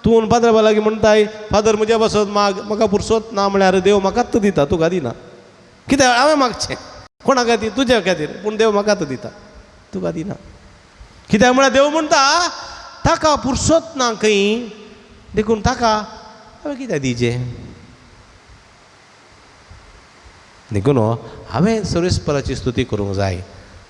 Speaker 3: तूं फादर लागीं म्हणटाय फादर म्हज्या बसत माग म्हाका पुरसोत ना म्हळ्यार देव म्हाकाच दिता तुका दिना कित्याक हांवें मागचें कोणा खातीर तुज्या खातीर पूण देव म्हाकाच दिता तुका दिना कित्याक म्हळ्यार देव म्हणटा ताका पुरसोत ना खंय देखून ताका हांवें कित्याक दिवचें देखून हांवें सर्वेस्पराची स्तुती करूंक जाय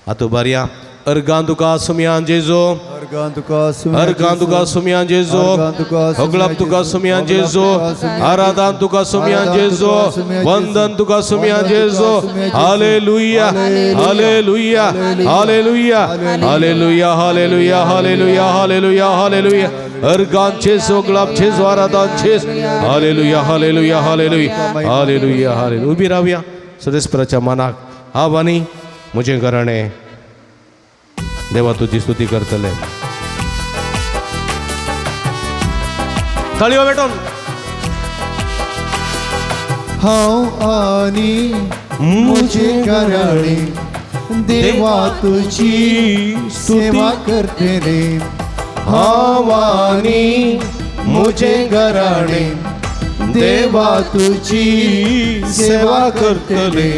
Speaker 3: आतां बारया अर्गां तुका सुमयान जेजो
Speaker 2: अर्गां तुका सुम्या
Speaker 3: अर्गां तुका सुमयान जेजो
Speaker 2: अर्गां तुका सुम्या
Speaker 3: होगळाप तुका
Speaker 2: जेजो.
Speaker 3: सुमयान जेजो
Speaker 2: होगळाप तुका सुम्या
Speaker 3: आराधन तुका सुमयान
Speaker 2: आराधन
Speaker 3: जेजो
Speaker 2: तुका सुम्या जेजो.
Speaker 3: वंदन तुका सुमयान
Speaker 2: वंदन तुका
Speaker 3: जेजो
Speaker 2: सुम्या Jeju.
Speaker 3: Hallelujah hallelujah hallelujah hallelujah hallelujah hallelujah hallelujah hallelujah अर्गां Jeju होगळाप Jeju आराधन Jeju hallelujah hallelujah hallelujah hallelujah hallelujah उबी रावया सर्वेस्पराच्या मनाक हांव आनी म्हजें घराणें देवा तुजी स्तुती करतले ताळयो भेटोन
Speaker 2: हांव आनी म्हजें घराणें देवा तुजी सेवा करतले
Speaker 3: हांव आनी
Speaker 2: म्हजें घराणें देवा तुजी सेवा करतले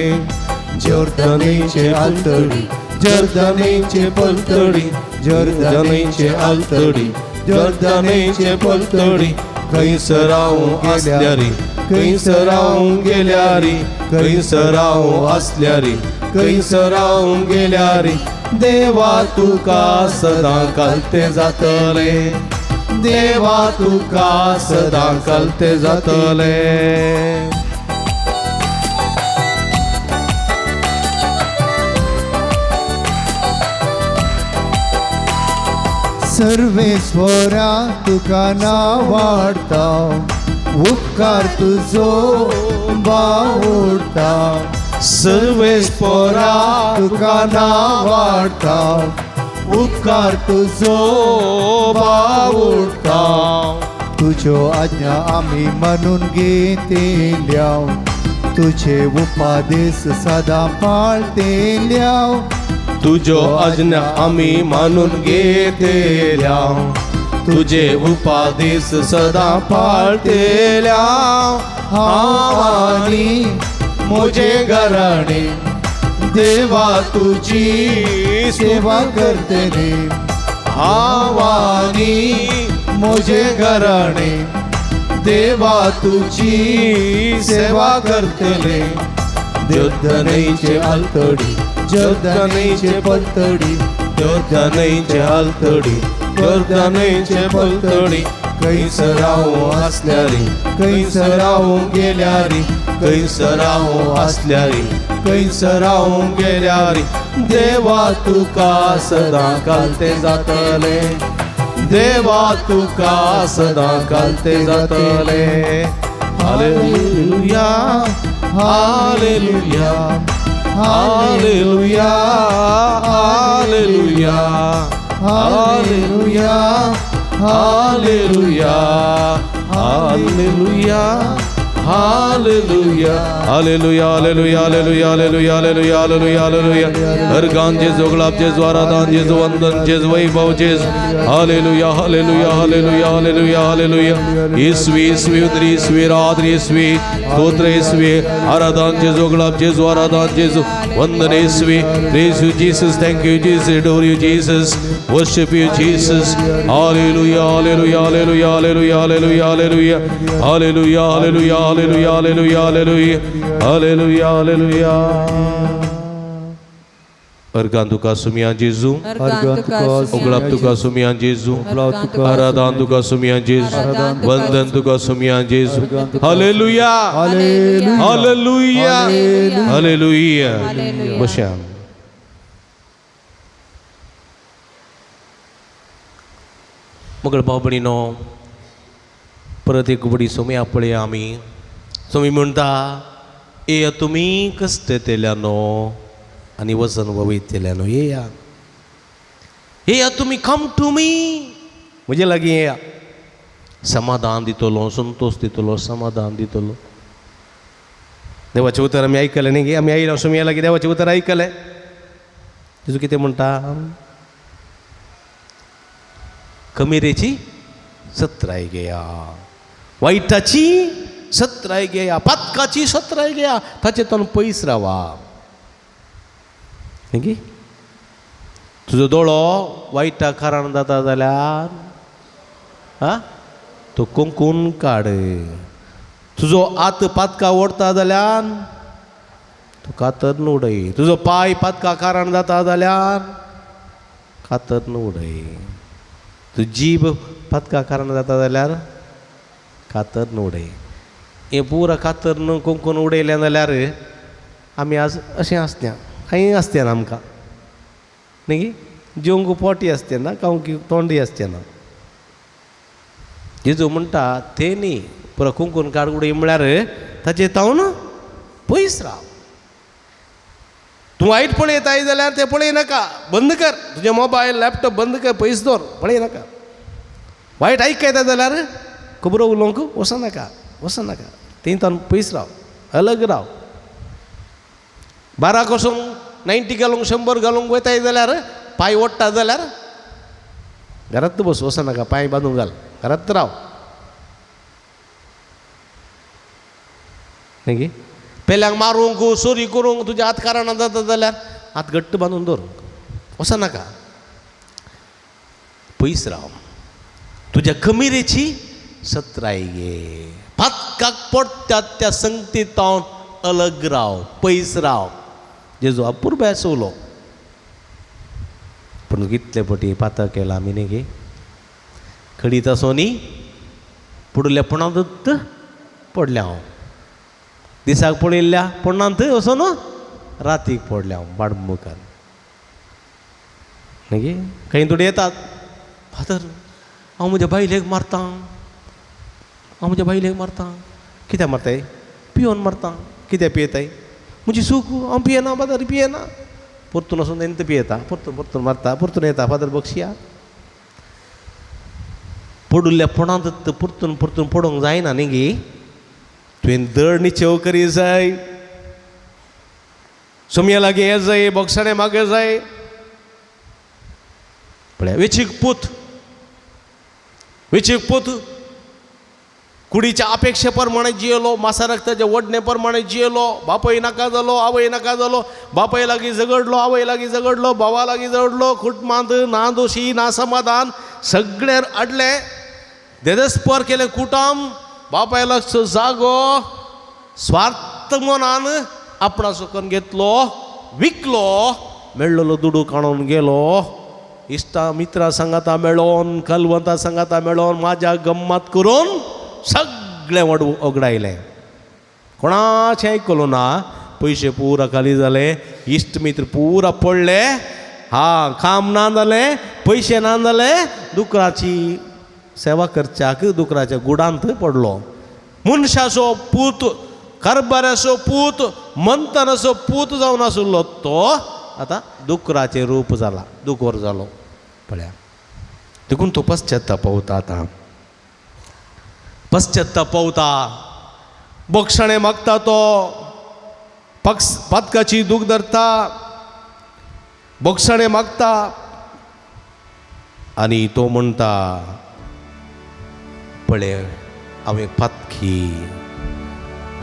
Speaker 2: जॉर्दनेचे आलतडी जॉर्दनेचे पलतडी जॉर्दनेचे आलतडी जॉर्दनेचे पलतडी
Speaker 3: खंयसर हांव आसल्यारी खंयसर हांव गेल्यारी खंयसर हांव आसल्यारी खंयसर हांव गेल्यारी देवा तुका सदां कालते जातले देवा तुका सदां कालते जातले
Speaker 2: सर्वेस्वरा तुका नावाडता उपकार तुजो बावडता
Speaker 3: सर्वेस्परा
Speaker 2: तुका नावाडता उपकार तुजो बावडता तुज्यो आज्ञा आमी मानून घेतल्या तुजे उपादेस सदां पाळतेल्या
Speaker 3: तुजो आज्ञा आमी मानून घेतल्या तुजे उपादेस सदां पाळतेल्या
Speaker 2: हांव आनी
Speaker 3: म्हजे घराणें
Speaker 2: देवा तुजी सेवा करतले
Speaker 3: हांव आनी
Speaker 2: म्हजे घराणें देवा तुजी सेवा करतले
Speaker 3: जॉर्दनेचे आलतडी
Speaker 2: जॉर्दनेचे पलतडी
Speaker 3: जॉर्दनेचे आलतडी जॉर्दनेचे पलतडी खंयसर हांव आसल्यारी खंयसर हांव गेल्यारी खंयसर हांव आसल्यारी खंयसर हांव गेल्यारी देवा तुका सदां कालते जातले देवा तुका सदां कालते जातले hallelujah hallelujah hallelujah hallelujah hallelujah hallelujah hallelujah hallelujah hallelujah hallelujah hallelujah hallelujah hallelujah hallelujah hallelujah organ जेजू गुलाब जेजू आराधन जेजू वंदन जेजू वैभव जेजू hallelujah hallelujah hallelujah hallelujah hallelujah इसवी इसवी उदरी इसवी रात्री इसवी स्तोत्र इसवी आराधन जेजू गुलाब जेजू आराधन जेजू वंदन इसवी Praise you Jesus, thank you Jesus, adore you Jesus, worship you Jesus. Hallelujah, hallelujah, hallelujah, hallelujah, hallelujah, hallelujah, hallelujah, hallelujah, hallelujah, hallelujah, hallelujah, hallelujah, hallelujah. Organ तुका सुमया जेजू,
Speaker 5: अर्गान तुका
Speaker 3: उगडाप तुका सुमया जेजू, आराधन तुका सुमया जेजू, वंदन तुका सुमया जेजू. Hallelujah, hallelujah, hallelujah. बशा. मगळ भाव भयणीनो, परत एक बडी सोमया पळया आमी. सोमी म्हणटा, येया तुमी कश्ट येतेल्यानो आनी वजन वयतेल्यानो, येया, येया तुमी, कम टू मी, म्हजे लागीं येया, समाधान दितलो, संतोश दितलो, समाधान दितलो. देवाचें उतर आमी आयकलें न्ही गे? आमी आयलो सोमया लागीं, देवाचें उतर आयकलें. जेजू कितें म्हणटा? कमिरेची सत्राय घेया, वायटाची सत्राय घेया, पातकाची सत्राय घेया, ताचे तोंड पयस रावा न्ही. तुजो दोळो वायटा कारण जाता जाल्यार आ तो कोंकून काड. तुजो आत पातका ओडता जाल्यार तो कातर उडय. तुजो पांय पातका कारण जाता जाल्यार कातर उडय. तुजी जीब पातका कारण जाता जाल्यार कातर उडय. हें पुरा कातर कोंकून उडयलें जाल्यार आमी आज अशें आसता, कांय आसता ना आमकां न्ही. जेवंक पोटी आसचें ना, खावंक तोंडय आसचें ना. जेजू म्हणटा तें न्ही, पुरा कुंकून काड उडय म्हळ्यार ताचे तावन पयस राव. तूं वायट पळयताय जाल्यार तें पळय नाका, बंद कर. तुजें मोबायल, लॅपटॉप बंद कर, पयस दवर, पळय नाका. वायट आयकता जाल्यार खबरो उलोवंक वचनाका, वचनाका. थंय तावन पयस राव, अलग राव. बाराक वचूंक 90 घालूंक, 100 घालूंक वयताय जाल्यार, पांय ओडटा जाल्यार घरांत बस, वचनाका, पांय बांदून घाल, घरांत राव न्ही. पेल्यांक मारूंक, चोरी करूंक तुज्या हात कारणां जाता जाल्यार हात घट्ट बांदून दवर, वचनाका, पयस राव. तुज्या कमिरेची सत्राय घे. पातकाक पडटात त्या संगतींत अलग राव, पयस राव. जेजू अपुरबाय उलो. पूण कितले पटी पातक केला आमी न्ही गे? खडीत आसो न्ही, पुडलेपणांतूच पडल्या हांव. दिसाक पळयल्ल्या पण्णांत वचोन रातीक पडल्या हांव बाड मुखार न्ही. खंय थोडी येतात, फादर हांव म्हज्या बायलेक मारता, हांव म्हज्या बायलेक मारता. कित्याक मारताय? पियोन मारता. कित्याक पियेताय? म्हजी चूक, हांव पियेना फादर, पियेना. परतून वचून तेंत पियेता, परतून परतून मारता, परतून येता, फादर बक्षिया. पडुल्ल्या पणांत परतून परतून पडूंक जायना न्ही गी. तुवें दड निचेव करी जाय, सोमया लागीं ये जाय, बोगसाणें मागे जाय. पळय, वेचीक पूत, वेचीक पूत कुडीच्या अपेक्षे प्रमाणे जियेलो, मासा रक्ताच्या ओडणे प्रमाणे जियेलो. बापय नाका जालो, आवय नाका जालो, बापय लागीं झगडलो, आवय लागीं झगडलो, भावा लागीं झगडलो. कुटुंबांत ना दोशी ना समाधान, सगळें अडलें, देदेस्पर केलें कुटुंब. बापाय लागचो जागो स्वार्थ मनान आपणा सुकून घेतलो, विकलो, मेळ्ळलो दुडू काडून गेलो. इश्टा मित्रां सांगाता मेळोन, कलवंता सांगाता मेळोन, म्हाज्या गम्मत करून सगळें वड ओगडायलें. कोणाचें आयकलो ना. पयशे पुरा खाली जाले, इश्ट मित्र पुरा पडले. हा, काम ना जालें, पयशे ना जाले. दुकराची सेवा करच्याक दुकराच्या गुडांत पडलो. मनशाचो पूत, कारबाराचो पूत, मंतनाचो पूत जावन आशिल्लो तो आतां दुकराचें रूप जाला, दुकोर जालो. पळया, देखून तो पश्चाताप पावता, आतां पश्चाताप पावता, बक्षणें मागता तो, पक्ष पातकाची दूख धरता, बक्षणें मागता आनी तो म्हणटा, पळय हांवें पातकी,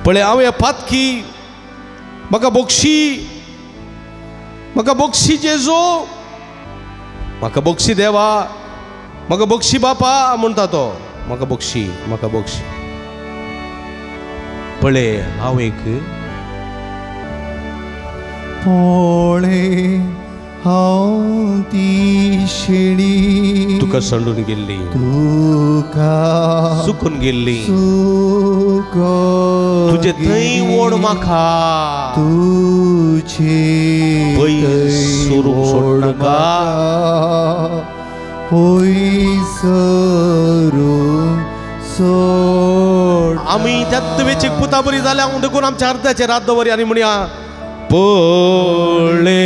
Speaker 3: पळय हांवें पातकी, म्हाका बक्षी, म्हाका बक्षी जेजू, म्हाका बक्षी देवा, म्हाका बक्षी बापा म्हणटा तो, म्हाका बक्षी, म्हाका बक्षी. पळय हांव एक
Speaker 2: पळय हांव ती शेळी
Speaker 3: तुका सांडून गेल्ली,
Speaker 2: तुका
Speaker 3: चुकून गेल्ली,
Speaker 2: चुकोन
Speaker 3: तुजे थंय ओड म्हाका,
Speaker 2: तुझे
Speaker 3: पयस सरूंक सोडनाका.
Speaker 2: पयस सरूंक सोड.
Speaker 3: आमी त्याच वेचीक पुता बरी जाल्या देखून आमच्या अर्द्याचेर हात दवरी आनी म्हणया पळय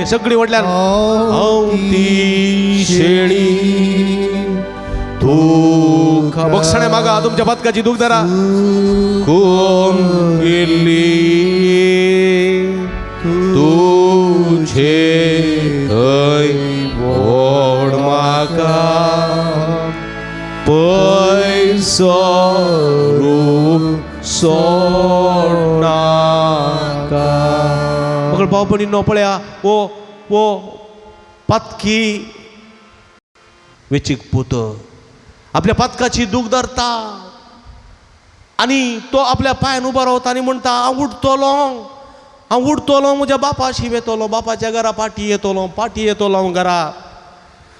Speaker 3: सगळी व्हडल्यान हांव ती शेळी तुका बक्षणे मागा तुमच्या पातकाची दूख धरा कोण गेल्ली तुझे थंय ओड म्हाका पयसो सोडनाका. मगळ भाव भयणींनो पळया ओ ओ पातकी वेचीक पूत आपल्या पातकाची दूख धरता आनी तो आपल्या पांयान उबो रावता आनी म्हणटा हांव उठतलो, हांव उठतलो, म्हज्या बापाशी वेतलो, बापाच्या घरा पाटी येतलो, पाटी येतलो हांव घरा.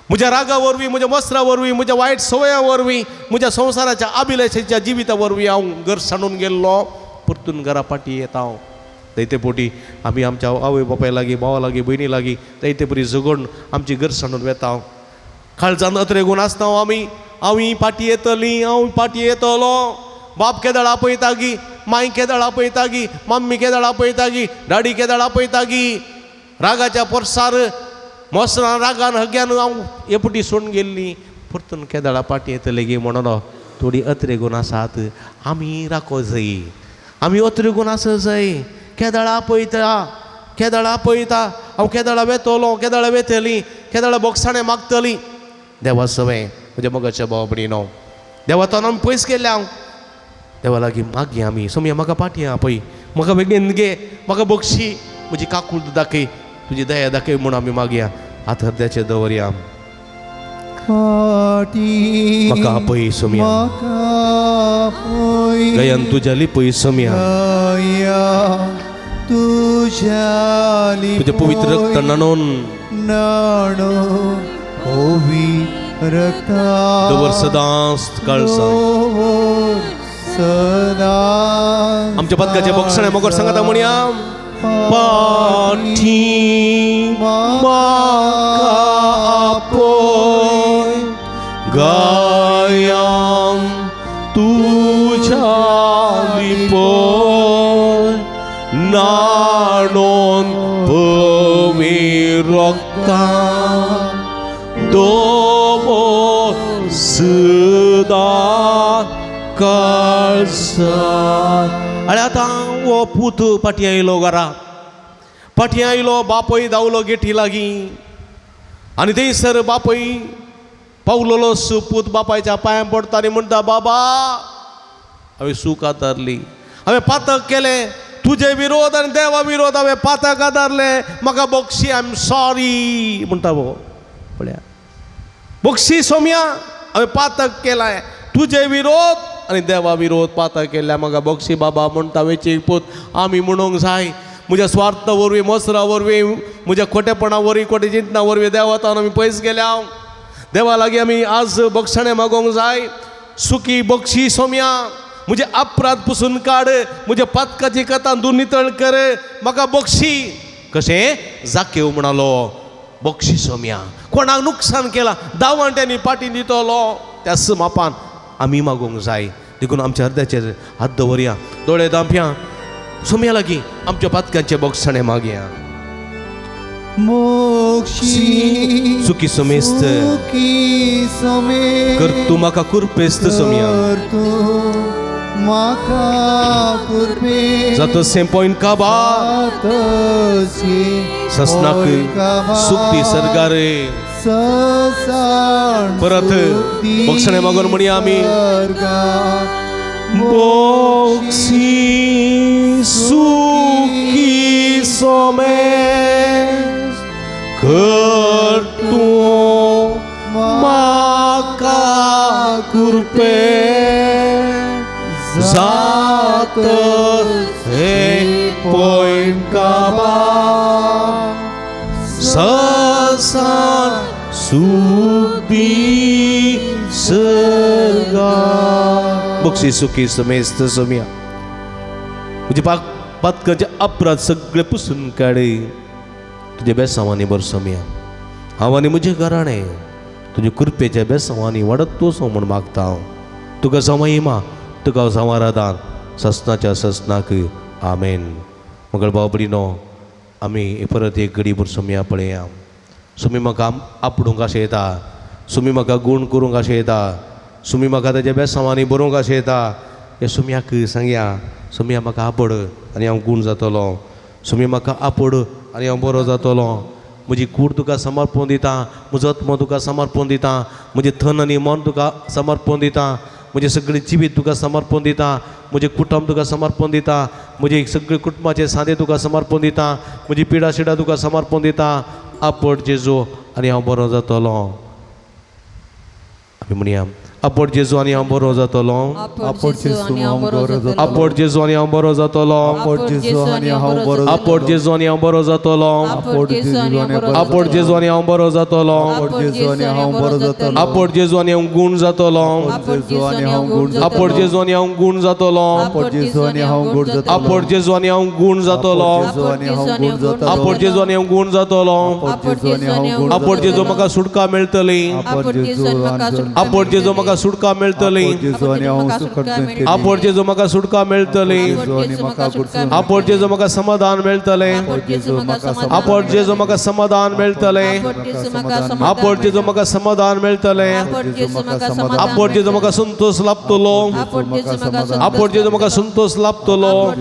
Speaker 3: म्हज्या रागा वरवीं, म्हज्या मस्त्रा वरवीं, म्हज्या वायट सवया वरवीं, म्हज्या संवसाराच्या अभिलाशेच्या जिविता वरवीं हांव घर सांडून गेल्लो, परतून घरा पाटी येता हांव. जायते पोटी आमी आमच्या आवय बापाय लागीं, भावा लागीं, भयणी लागीं जायते परी झगडून आमची घर सांडून वेता हांव. काळजान अत्रेगून आसता हांव आमी, हांव ही पाटी येतली, हांव पाटी येतलो. बाप केदळ आपयता गी, माय केदळ आपयता गी, मम्मी केदळ आपयता गी, डाडी केदळ आपयता गी. रागाच्या पोरसार मोसरान रागान हग्यान हांव हे पुटी सोडून गेल्ली, परतून केदळा पाटी येतले गी म्हणून थोडी अत्रेगून आसात आमी राखो जाय, आमी अत्रेगून आसा जाय. केदळा आपयता, केदळा आपयता, हांव केदळा वेतलो, केदळा वेतली, केदळा बोगसाणें मागतली. देवा सवें म्हज्या मोगाच्या भाव भयणीनो, देवा तो आमी पयस गेल्ले हांव देवा लागीं मागया आमी, सोमया म्हाका पाटी आपय, म्हाका बेगीन घे, म्हाका बक्षी, म्हजी काकूळ दाखय, तुजी दया दाखय म्हूण आमी मागया. हात हरद्याचे दवरया.
Speaker 2: पाटी
Speaker 3: म्हाका आपय सोमया,
Speaker 2: म्हाका आपय,
Speaker 3: गयान तुज्या लिपय सोमया,
Speaker 2: गया तुज्या
Speaker 3: तुजें पवित्र रक्त न्हाणोवन
Speaker 2: न्हाणो ओवी रक्ता
Speaker 3: दवर सदांच काळजांत.
Speaker 2: दवर सदां
Speaker 3: आमच्या पदकाचे बक्षणे मगर सांगता म्हणया पाठी म्हाका आपय गायां तुज्या लिपय न्हाणोन पवी रक्तान दवर सदां काळजांत. आनी आतां हो पूत फाटीं आयलो घरा, फाटीं आयलो, बापय धांवलो गेटी लागीं आनी थंयसर बापय पावलोलो पूत बापायच्या पांयां पडटा आनी म्हणटा बाबा हांवें चूक आदारली, हांवें पातक केलें, तुजे विरोध आनी देवा विरोध हांवें पातक आदारलें, म्हाका बक्षी, I am sorry म्हणटा. हो पळया बक्षी सोम्या, हांवें पातक केलां, तुजे विरोध आनी देवा विरोध पातक केल्या, म्हाका बक्षी बाबा म्हणटा. वेचीक पूत आमी म्हणूंक जाय म्हज्या स्वार्थ वरवीं, मसरा वरवीं, म्हज्या खोटेपणा वरवीं, खोटे चिंतना वरवीं देवा तावन आमी पयस गेल्या. देवा लागीं आमी आज बक्षणें मागोवंक जाय, सुकी बक्षी सोम्या, म्हजे अपराध पुसून काड, म्हज्या पातकाची कथा तूं नितळ कर, म्हाका बक्षी. कशें जाकेव म्हणालो बक्षी सोम्या, कोणाक नुकसान केलां दावांट्यांनी पाटी दितलो, त्याच मापान आमी मागोवंक जाय. देखून आमच्या अर्द्याचेर हात दवरया, दोळे दांपया, सोम्या लागीं आमच्या पातकांचे बक्षणें मागया.
Speaker 2: मोक्षी
Speaker 3: सुखी समेस्त
Speaker 2: सुखी समेस्त
Speaker 3: कर तूं म्हाका कुरपेस्त सोम्या,
Speaker 2: कर तूं म्हाका कुरपेस्त,
Speaker 3: जाता सें पॉयंट काबा
Speaker 2: जातसे
Speaker 3: ससनाक सुक्ती सरकार
Speaker 2: ससाण
Speaker 3: परत
Speaker 2: सुक्ती
Speaker 3: बक्षणें मागून म्हणया आमी.
Speaker 2: सर्गार.
Speaker 3: बोक्षी सुखी सोमेस कर तूं म्हाका कुरपे जात हे पॉयंट काबा ससान सुख दी सर्गा. बक्षी सुखी समेस्त सोम्या, तुजे पाक पातकाचे अपराध सगळे पुसून काडे. तुज्या बेसांवांनी बर सोम्या, हांव आनी म्हजें घराणें तुज्या कृपेच्या बेसांवांनी वाडत वचूं म्हूण मागता हांव. तुका जावं तुका जावं आराधान ससनाच्या ससनाक. आमेन. मगळ भाव भयणीनो, आमी परत एक घडी भर सोम्या पळया. सुमी म्हाका आपडूंक अशें येता, सुमी म्हाका गूण करूंक अशें येता, सुमी म्हाका ताच्या बेसांवांनी बरोवंक अशें येता. ह्या सुम्याक सांगया, सुम्या म्हाका आपड आनी हांव गूण जातलो. सुमी म्हाका आपड आनी हांव बरो जातलो. म्हजी कूड तुका समर्पण दिता, म्हजो आत्मो तुका समर्पण दिता, म्हजें थन आनी मन तुका समर्पण दिता, म्हजें सगळें जिवीत तुका समर्पण दिता, म्हजें कुटुंब तुका समर्पण दिता, म्हजे सगळे कुटुंबाचे सांदे तुका समर्पण दिता, म्हजी पिडा शिडा तुका समर्पण दिता. आपड जेजू आनी हांव बरो जातलो. आमी म्हणया, आपड जेजू आनी हांव बरो जातलो.
Speaker 5: आपड जेजू आनी हांव बरो जातलो.
Speaker 3: आपड जेजू आनी हांव बरो जातलो.
Speaker 2: आपड जेजू आनी हांव बरो
Speaker 3: आपड जेजू आनी हांव बरो जातलो.
Speaker 5: आपड जेजू आनी हांव बरो
Speaker 3: आपड जेजू आनी हांव बरो जातलो.
Speaker 2: आपड जेजू आनी हांव बरो जातलो.
Speaker 3: आपड जेजू आनी हांव गूण जातलो.
Speaker 5: आपड जेजू आनी हांव गूण जातलो.
Speaker 3: आपड जेजू आनी हांव गूण जातलो.
Speaker 2: आपड जेजू आनी हांव गूण जातलो.
Speaker 3: आपड जेजू आनी हांव गूण जातलो.
Speaker 2: आपड जेजू आनी हांव गूण जातलो.
Speaker 3: आपड जेजू आनी हांव गूण जातलो.
Speaker 2: आपड जेजू आनी हांव गूण
Speaker 3: आपड जेजू म्हाका सुटका मेळटली.
Speaker 2: आपड जेजू म्हाका
Speaker 3: आपड जेजू म्हाका सुटका मेळटली.
Speaker 2: जेजू आनी हांव सुटका मेळटली.
Speaker 3: आपड जेजू म्हाका सुटका मेळटली.
Speaker 2: जेजू आनी म्हाका गुडसून
Speaker 3: आपड जेजू म्हाका समाधान मेळटलें.
Speaker 2: जेजू म्हाका
Speaker 3: आपड जेजू म्हाका समाधान मेळटलें. आपड जेजू म्हाका समाधान मेळटलें. आपड जेजू म्हाका संतोष लाभतलो. आपड जेजू म्हाका संतोष लाभतलो.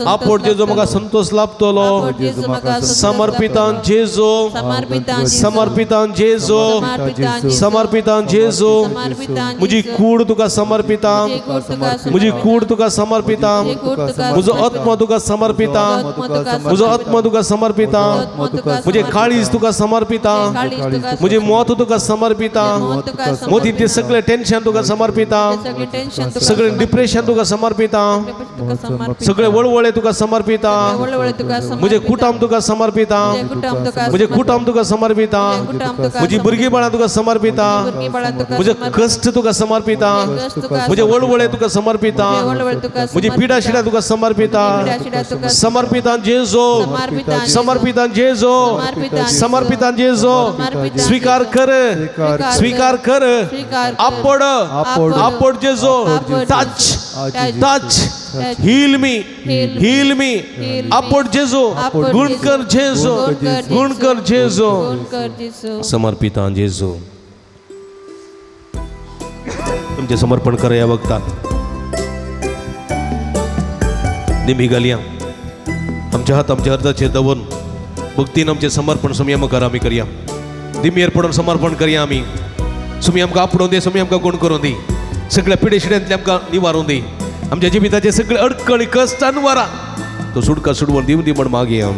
Speaker 3: आपड जेजू म्हाका संतोष लाभतलो. समर्पितान जेजू, समर्पितान जेजू, समर्पितान जेजू. म्हजी कूड तुका समर्पिता, म्हजी कूड तुका समर्पिता, म्हजो आत्मा तुका समर्पिता, म्हजो आत्मा तुका समर्पिता, म्हजें काळीज तुका समर्पिता, म्हजें मत तुका समर्पिता, मोती ते सगळे टेन्शन तुका समर्पिता, सगळे डिप्रेशन तुका समर्पिता, सगळे वळवळे तुका समर्पिता, म्हजें कुटुंब तुका समर्पिता, म्हजें कुटुंब तुका समर्पिता, म्हजी भुरगीं बाळां तुका समर्पिता, म्हजें कश्ट तुका समर्पिता, म्हजें वळवळे तुका समर्पिता, म्हजी पिडा शिडा तुका समर्पिता. समर्पिता जेजो, समर्पिता जेजो, समर्पिता जेजो. स्वीकार कर, स्वीकार कर. आपड, आपड जेजो. Touch, touch, heal me, heal me. आपड जेजो, गुण कर जेजो, गुण कर जेजो. समर्पिता जेजो. तुमचे समर्पण करा या वक्तात. निमी घालया आमच्या हात आमच्या अर्जाचेर दवरून भक्तीन आमचें समर्पण सुमी मुखार आमी करया. दिमीर पडून समर्पण करया आमी. सुमी आमकां आपडोवन दी, सुमी आमकां गुण करून दी, सगळ्या पिडेशिड्यांतले आमकां निवारून दी, आमच्या जिविताचे सगळे अडकळी कश्ट अनवारा तो सुटका सुडवून दिवन दी म्हण मागया.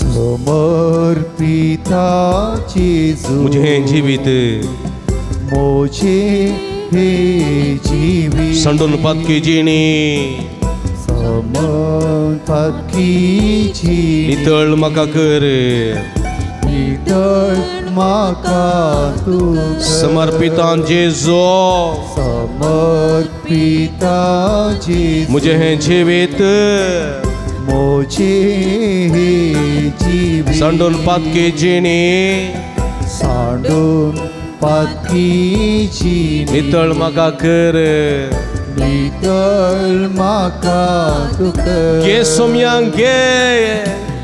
Speaker 2: समर्पिता जेजू
Speaker 3: म्हजें हें जिवीत,
Speaker 2: मोजे हे जिवीत,
Speaker 3: संडून पातकी जिणी,
Speaker 2: समन पातकी जिणी,
Speaker 3: नितळ म्हाका कर,
Speaker 2: नितळ म्हाका तूं कर.
Speaker 3: समर्पितान जेजू,
Speaker 2: समर्पिता जेजू,
Speaker 3: म्हजें हें जिवीत,
Speaker 2: मोजे हे जिवीत,
Speaker 3: सांडून पातकी जिणी,
Speaker 2: सांडून पातकी जिणी,
Speaker 3: नितळ म्हाका कर,
Speaker 2: नितळ म्हाका तूं कर.
Speaker 3: घे सोमयांक घे,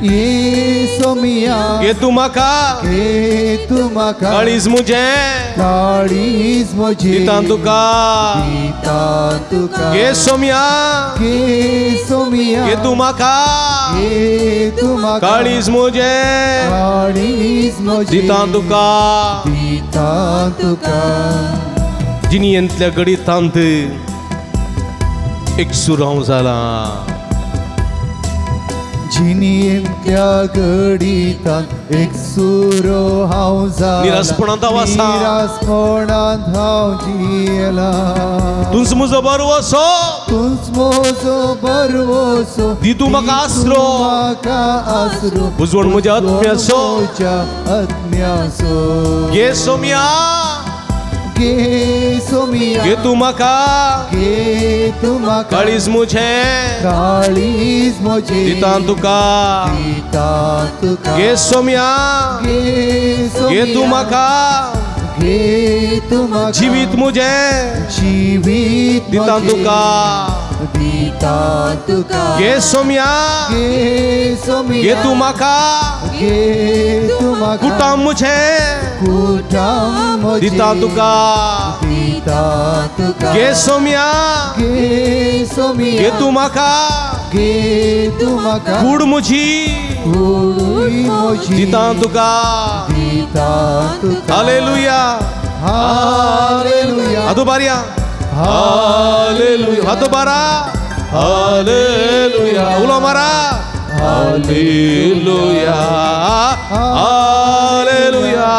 Speaker 2: ये सोमिया,
Speaker 3: घे तूं म्हाका,
Speaker 2: घे तूं म्हाका,
Speaker 3: काळीज म्हजें,
Speaker 2: काळीज म्हजें,
Speaker 3: दिता तुका,
Speaker 2: दिता तुका.
Speaker 3: घे सोमया,
Speaker 2: घे सोमिया,
Speaker 3: घे तूं म्हाका,
Speaker 2: घे तूं म्हाका,
Speaker 3: काळीज म्हजें,
Speaker 2: काळीज म्हजें,
Speaker 3: दिता तुका.
Speaker 2: दिता तुका.
Speaker 3: जिणयेंतल्या गणितांत एक सुरांव जाला.
Speaker 2: जिणेंतल्या घडितान एक सुरो हांव जाला
Speaker 3: निरासपणांत हांव आसा.
Speaker 2: निरासपणांत हांव जियेला
Speaker 3: तूंच म्हजो बरवसो
Speaker 2: तूंच म्हजो बरवसो
Speaker 3: दी तूं म्हाका आसरो.
Speaker 2: म्हाका आसरो
Speaker 3: बुजवण म्हज्या आत्म्याचो.
Speaker 2: म्हज्या आत्म्याचो
Speaker 3: घे सोम्या
Speaker 2: घे सोमिया
Speaker 3: घे तूं म्हाका
Speaker 2: घे तूं म्हाका
Speaker 3: काळीज म्हजें
Speaker 2: काळीज म्हजें
Speaker 3: दिता तुका
Speaker 2: दिता तुका
Speaker 3: घे सोम्या
Speaker 2: घे सोमिया
Speaker 3: घे तूं म्हाका
Speaker 2: घे तूं म्हाका
Speaker 3: जिवीत म्हजें
Speaker 2: जिवीत
Speaker 3: दिता
Speaker 2: म्हजें
Speaker 3: तुका
Speaker 2: दिता तुका
Speaker 3: घे सोम्या
Speaker 2: घे सोमिया
Speaker 3: घे तूं म्हाका
Speaker 2: घे तूं म्हाका
Speaker 3: कुटाम म्हजें
Speaker 2: कुटाम म्हजें
Speaker 3: दिता तुका
Speaker 2: दिता तुका
Speaker 3: घे सोम्या
Speaker 2: घे सोमिया
Speaker 3: घे तूं म्हाका
Speaker 2: घे तूं म्हाका
Speaker 3: कूड म्हजी
Speaker 2: कूड म्हजी
Speaker 3: दिता तुका
Speaker 2: दिता तुका
Speaker 3: हालेलुया
Speaker 2: हालेलुया
Speaker 3: हातो बारया हालेलुया हातो बारा हालेलुया उलो मारा हालेलुया हालेलुया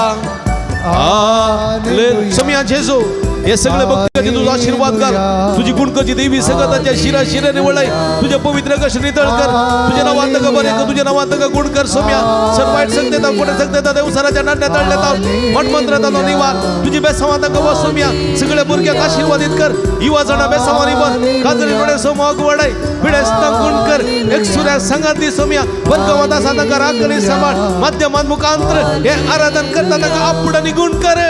Speaker 3: हालेलुया समिया जेजू हे सगळे भक्तांचे तुझा आशीर्वाद कर तुझी गुणकची देवी सगळ्याच्या शिरा शिरा निवळाय तुझ्या पवित्र कश नितळ कर तुझ्या नावात का बरे कर तुझ्या नावात का गुण कर सोम्या सर वाईट संगते कोणे संगते देवसराच्या नाट्या तळण्यात मठमंत्रात निवार तुझी बेसवात का सोम्या सगळ्या भुरग्यांक आशीर्वादित कर युवा जणा बेसवानी बर काजरी डोळे सोमोग वडाय पिडेस्तां गुण कर एक सुऱ्या संगात दी सोम्या वर्गवादा साधका राखणी सांबाळ माध्यमान मुखांतर हे आराधन करता ताका आपूड आणि गुण कर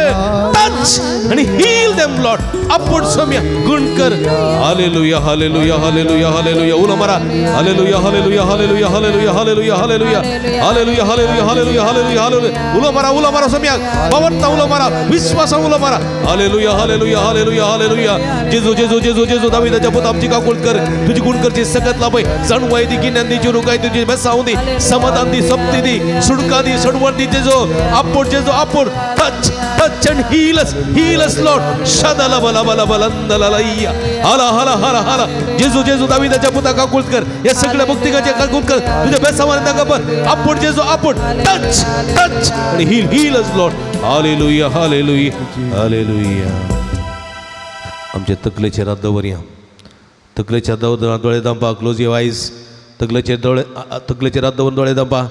Speaker 3: टच आणि हील देम लॉर्ड आपूड सोम्या गुण कर hallelujah hallelujah hallelujah hallelujah उलो मारा hallelujah hallelujah hallelujah hallelujah hallelujah hallelujah hallelujah hallelujah hallelujah hallelujah hallelujah उलो मारा उलो मारा सोम्या पवनता उलो मारा विश्वासा उलो मारा hallelujah hallelujah hallelujah hallelujah जेजू जेजू जेजू जेजू दाविदाच्या पुता आमची काकूळ कर तुझी गुण करची सकत लाभय जाणवाय दी गिन्यान दी चिरुकाय तुझी बेसावं दी समाधान दी सप्ती दी सुडका दी सडवण दी जेजो आपूड जेजो आपूड touch touch and heal us heal us Lord शदला बला बला बलंदललैया हाला हाला हाला हाला जेजू जेजू दाविदाच्या पुता काकूळ कर या सगळ्या भक्तिकाचे काकूळ कर तुझ्या बेसावाने ताका बर आपूड जेजो आपूड टच टच आणि heal heal us Lord hallelujah hallelujah hallelujah आमच्या तकलेचेर हात दवरया तकलेच्या दवर दोळे दांपा क्लोज your eyes तकलेचेर दोळे तकलेचेर हात दवरून दोळे दांपा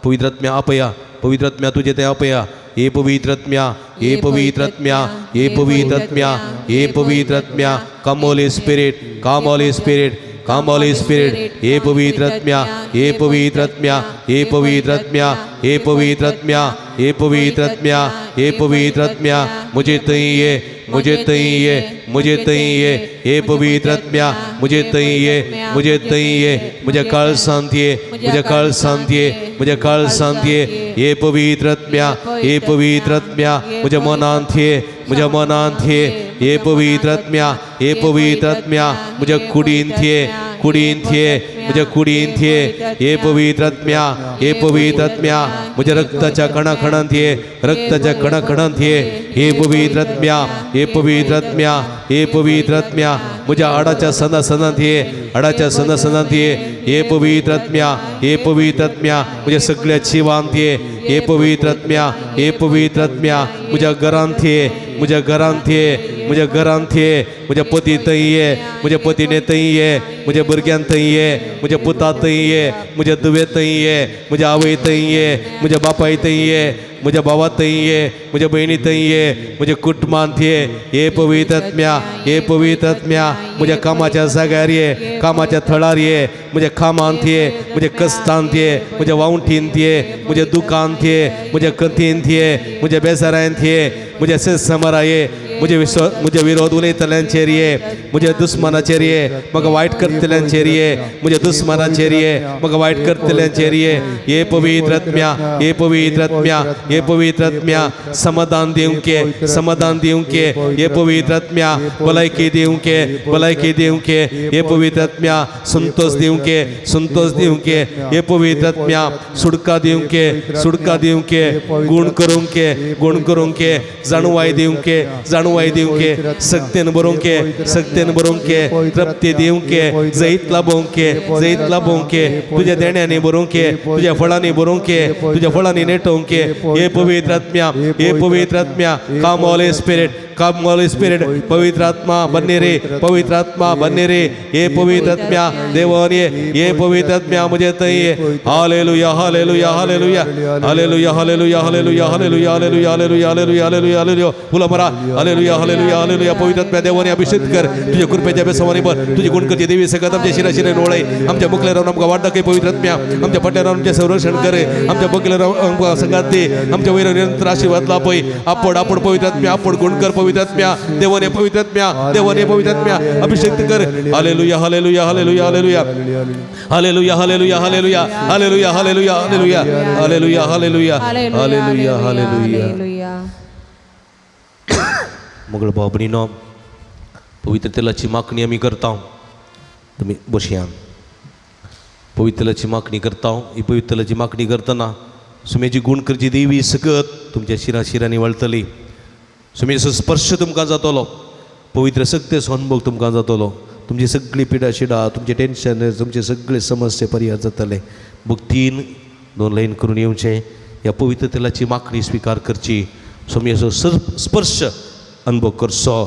Speaker 3: पवित्रात्म्या आपया पवित्रात्म्या तुझे ते आपया हे पवित्रात्म्या हे पवित्रात्म्या हे पवित्रात्म्या हे पवित्रात्म्या come Holy Spirit come Holy Spirit come Holy Spirit हे पवित्रात्म्या हे पवित्रात्म्या हे पवित्रात्म्या हे पवित्रात्म्या हे पवित्रात्म्या हे पवित्रात्म्या मुझे तई ये मुझे तई ये मुझे तई ये हे पवित्रात्म्या मुझे तई ये मुझे तई ये मुझे काळ शांत ये मुझे काळ शांत ये मुझे काळ शांत ये हे पवित्रात्म्या हे पवित्रात्म्या मुझे मनांत ये मुझे मनांत ये हे पवित्रात्म्या हे पवित्रात्म्या मुझे कुडींत ये कुडींत ये मुझे कुडींत ये हे पवित्रात्म्या हे पवित्रात्म्या मुझे रक्ताच्या कणाकणांत ये रक्ताच्या कणाकणांत ये हे पवित्रात्म्या हे पवित्रात्म्या हे पवित्रात्म्या मुझ्या हाडाच्या सना सनांत ये हाडाच्या सना सनांत ये हे पवित्रात्म्या हे पवित्रात्म्या मुझ्या सगळ्या जिवांत ये हे पवित्रात्म्या हे पवित्रात्म्या मुझ्या घरांत ये मुझ्या घरांत ये मुझ्या घरांत ये मुझ्या पती थंय ये मुझ्या पतीने थंय ये मुझ्या भुरग्यान थंय ये मुझ्या पुता थंय ये मुझ्या धुवे थंय ये मुझ्या आवय थंय ये मुझ्या बापाय थंय ये मुझ्या भावा थंय ये मुझ्या भयणी थंय ये मुझ्या कुटुंबांत ये हे पवित्रात्म्या हे पवित्रात्म्या मुझ्या कामाच्या जाग्यार ये कामाच्या थळार ये मुझ्या कामांत ये मुझ्या कश्टांत ये मुझ्या वावटींत ये मुझ्या दुकांत ये मुझ्या कथींत ये मुझ्या बेजारांत ये मुझ्या समरा ये मुझे विश्व मुझे विरोध उलयतल्यांचेर ये मुझे दुस्मनाचेर ये म्हाका वायट करतल्यांचेर ये मुझे दुस्मनाचेर ये म्हाका वायट करतल्यांचेर ये हे पवित्रात्म्या हे पवित्रात्म्या हे पवित्रात्म्या समाधान दिवंके समाधान दिवंके हे पवित्रात्म्या भलायकी दिवंके भलायकी दिवंके हे पवित्रात्म्या संतोष दिवंके संतोष दिवंके हे पवित्रात्म्या सुडका दिवंके सुडका दिवंके गुण करूंके गुण करूंके जाणवाय दिवंके जाणवाय जाणवाय दिवंके, सक्तेन बरोवंके, सक्तेन बरोवंके, तृप्ती दिवंके, जैत लाभोवंके, जैत लाभोवंके, तुज्या देण्यांनी बरोवंके, तुज्या फळांनी बरोवंके, तुज्या फळांनी नेटोवंके. हे पवित्र आत्म्या, हे पवित्र आत्म्या, come Holy Spirit, come Holy Spirit, ಪವಿತ್ರ ಆತ್ಮ ಬನ್ನಿರಿ, ಪವಿತ್ರ ಆತ್ಮ ಬನ್ನಿರಿ. ಹೇ ಪವಿತ್ರ ಆತ್ಮ್ಯ ದೇವನೇ, ಹೇ ಪವಿತ್ರ ಆತ್ಮ್ಯ ಮುಜೆ ತೈಯೇ. Hallelujah, hallelujah, hallelujah, hallelujah, hallelujah, hallelujah, hallelujah, hallelujah, hallelujah, hallelujah, hallelujah, hallelujah. फुलं मरा. Hallelujah, hallelujah, hallelujah. पवित्र आत्म्या देवाने अभिषेक कर, तुझ्या कृपेच्या बेसवाने भर. तुझी गुणकरची देवी सकत आमच्या शिरा शिरे ओळाई, आमच्या मुखल्या राहून आमकां वाट दाखय. पवित्र आत्म्या आमच्या फाटल्या रावन आमचें संरक्षण करे, आमच्या बगल्या रावन आमकां संगात दे, आमच्या वयर निरंतर आशीर्वाद लाभय. आपण आपण पवित्र आत्म्या, आपण गुण कर. पवित्र आत्म्या देवाने, पवित्र आत्म्या देवाने, पवित्र आत्म्या अभिषेक कर. Hallelujah, hallelujah, hallelujah, hallelujah, hallelujah, hallelujah, hallelujah, hallelujah, hallelujah, hallelujah, hallelujah, hallelujah, hallelujah, hallelujah.
Speaker 5: Hallelujah.
Speaker 3: मगळ भाव भयणीनो, पवित्र तेलाची मागणी आमी करता. तुमी बसया. पवित्र तेलाची मागणी करता. ही पवित्र तेलाची मागणी करतना सुमेची गुण करची देवी सकत तुमच्या शिरा शिरांनी वळतली. सुमेचो स्पर्श तुमकां जातलो, पवित्र सक्ते अनुभव तुमकां जातलो. तुमची सगळी पिडा शिडा, तुमचें टेन्शन, तुमचे सगळे समस्ये परिहार जातले. भक्तीन दोन लायन करून येवचें, ह्या पवित्र तेलाची मागणी स्विकार करची, स्वामीचो स्पर्श अनुभव करचो.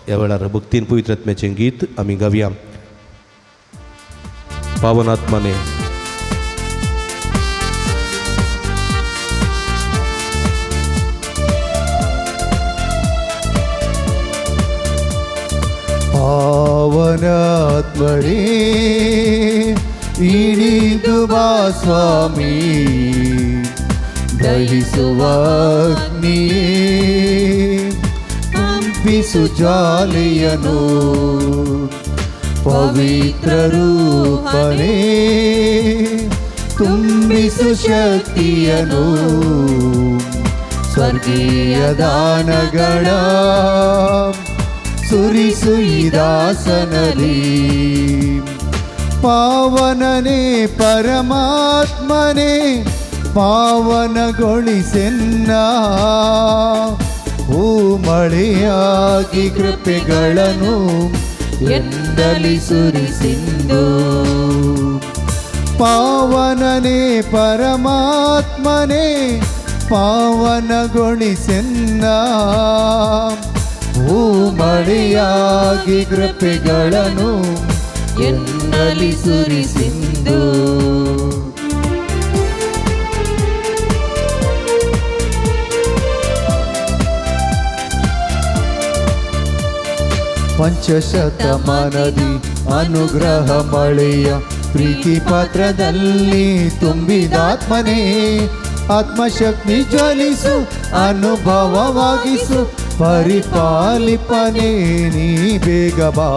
Speaker 3: ह्या वेळार भक्तीन पवित्र आत्म्याचें गीत आमी गावया. पावन आत्माने.
Speaker 2: ಪಾವನಾತ್ಮರೇ ಇಳಿದು ಬಾ ಸ್ವಾಮಿ, ದಹಿಸುವ ಅಗ್ನಿಯೇ ಕಂಪಿಸು ಜ್ವಾಲೆಯನು, ಪವಿತ್ರ ರೂಪನೇ ತುಂಬಿಸು ಶಕ್ತಿಯನು, ಸ್ವರ್ಗೀಯ ದಾನಗಳ ಸುರಿಸು ಈ ದಾಸನಲ್ಲಿ. ಪಾವನನೇ ಪರಮಾತ್ಮನೇ ಪಾವನಗೊಳಿಸೆನ್ನ, ಹೂಮಳೆಯಾಗಿ ಕೃಪೆಗಳನ್ನು ಎಂದಲಿ ಸುರಿಸಿಂದು. ಪಾವನನೇ ಪರಮಾತ್ಮನೇ ಪಾವನಗೊಳಿಸೆನ್ನ, ಹೂಮಳೆಯಾಗಿ ಕೃಪೆಗಳನ್ನು ಎನ್ನಲಿ ಸುರಿಸಿಂದು. ಪಂಚಶತಮಾನದಿ ಅನುಗ್ರಹ ಮಳೆಯ ಪ್ರೀತಿ ಪಾತ್ರದಲ್ಲಿ ತುಂಬಿದಾತ್ಮನೇ, ಆತ್ಮಶಕ್ತಿ ಜ್ವಲಿಸು ಅನುಭವವಾಗಿಸು, ಪರಿಪಾಲಿಪನೇ ನೀ ಬೇಗ ಬಾ.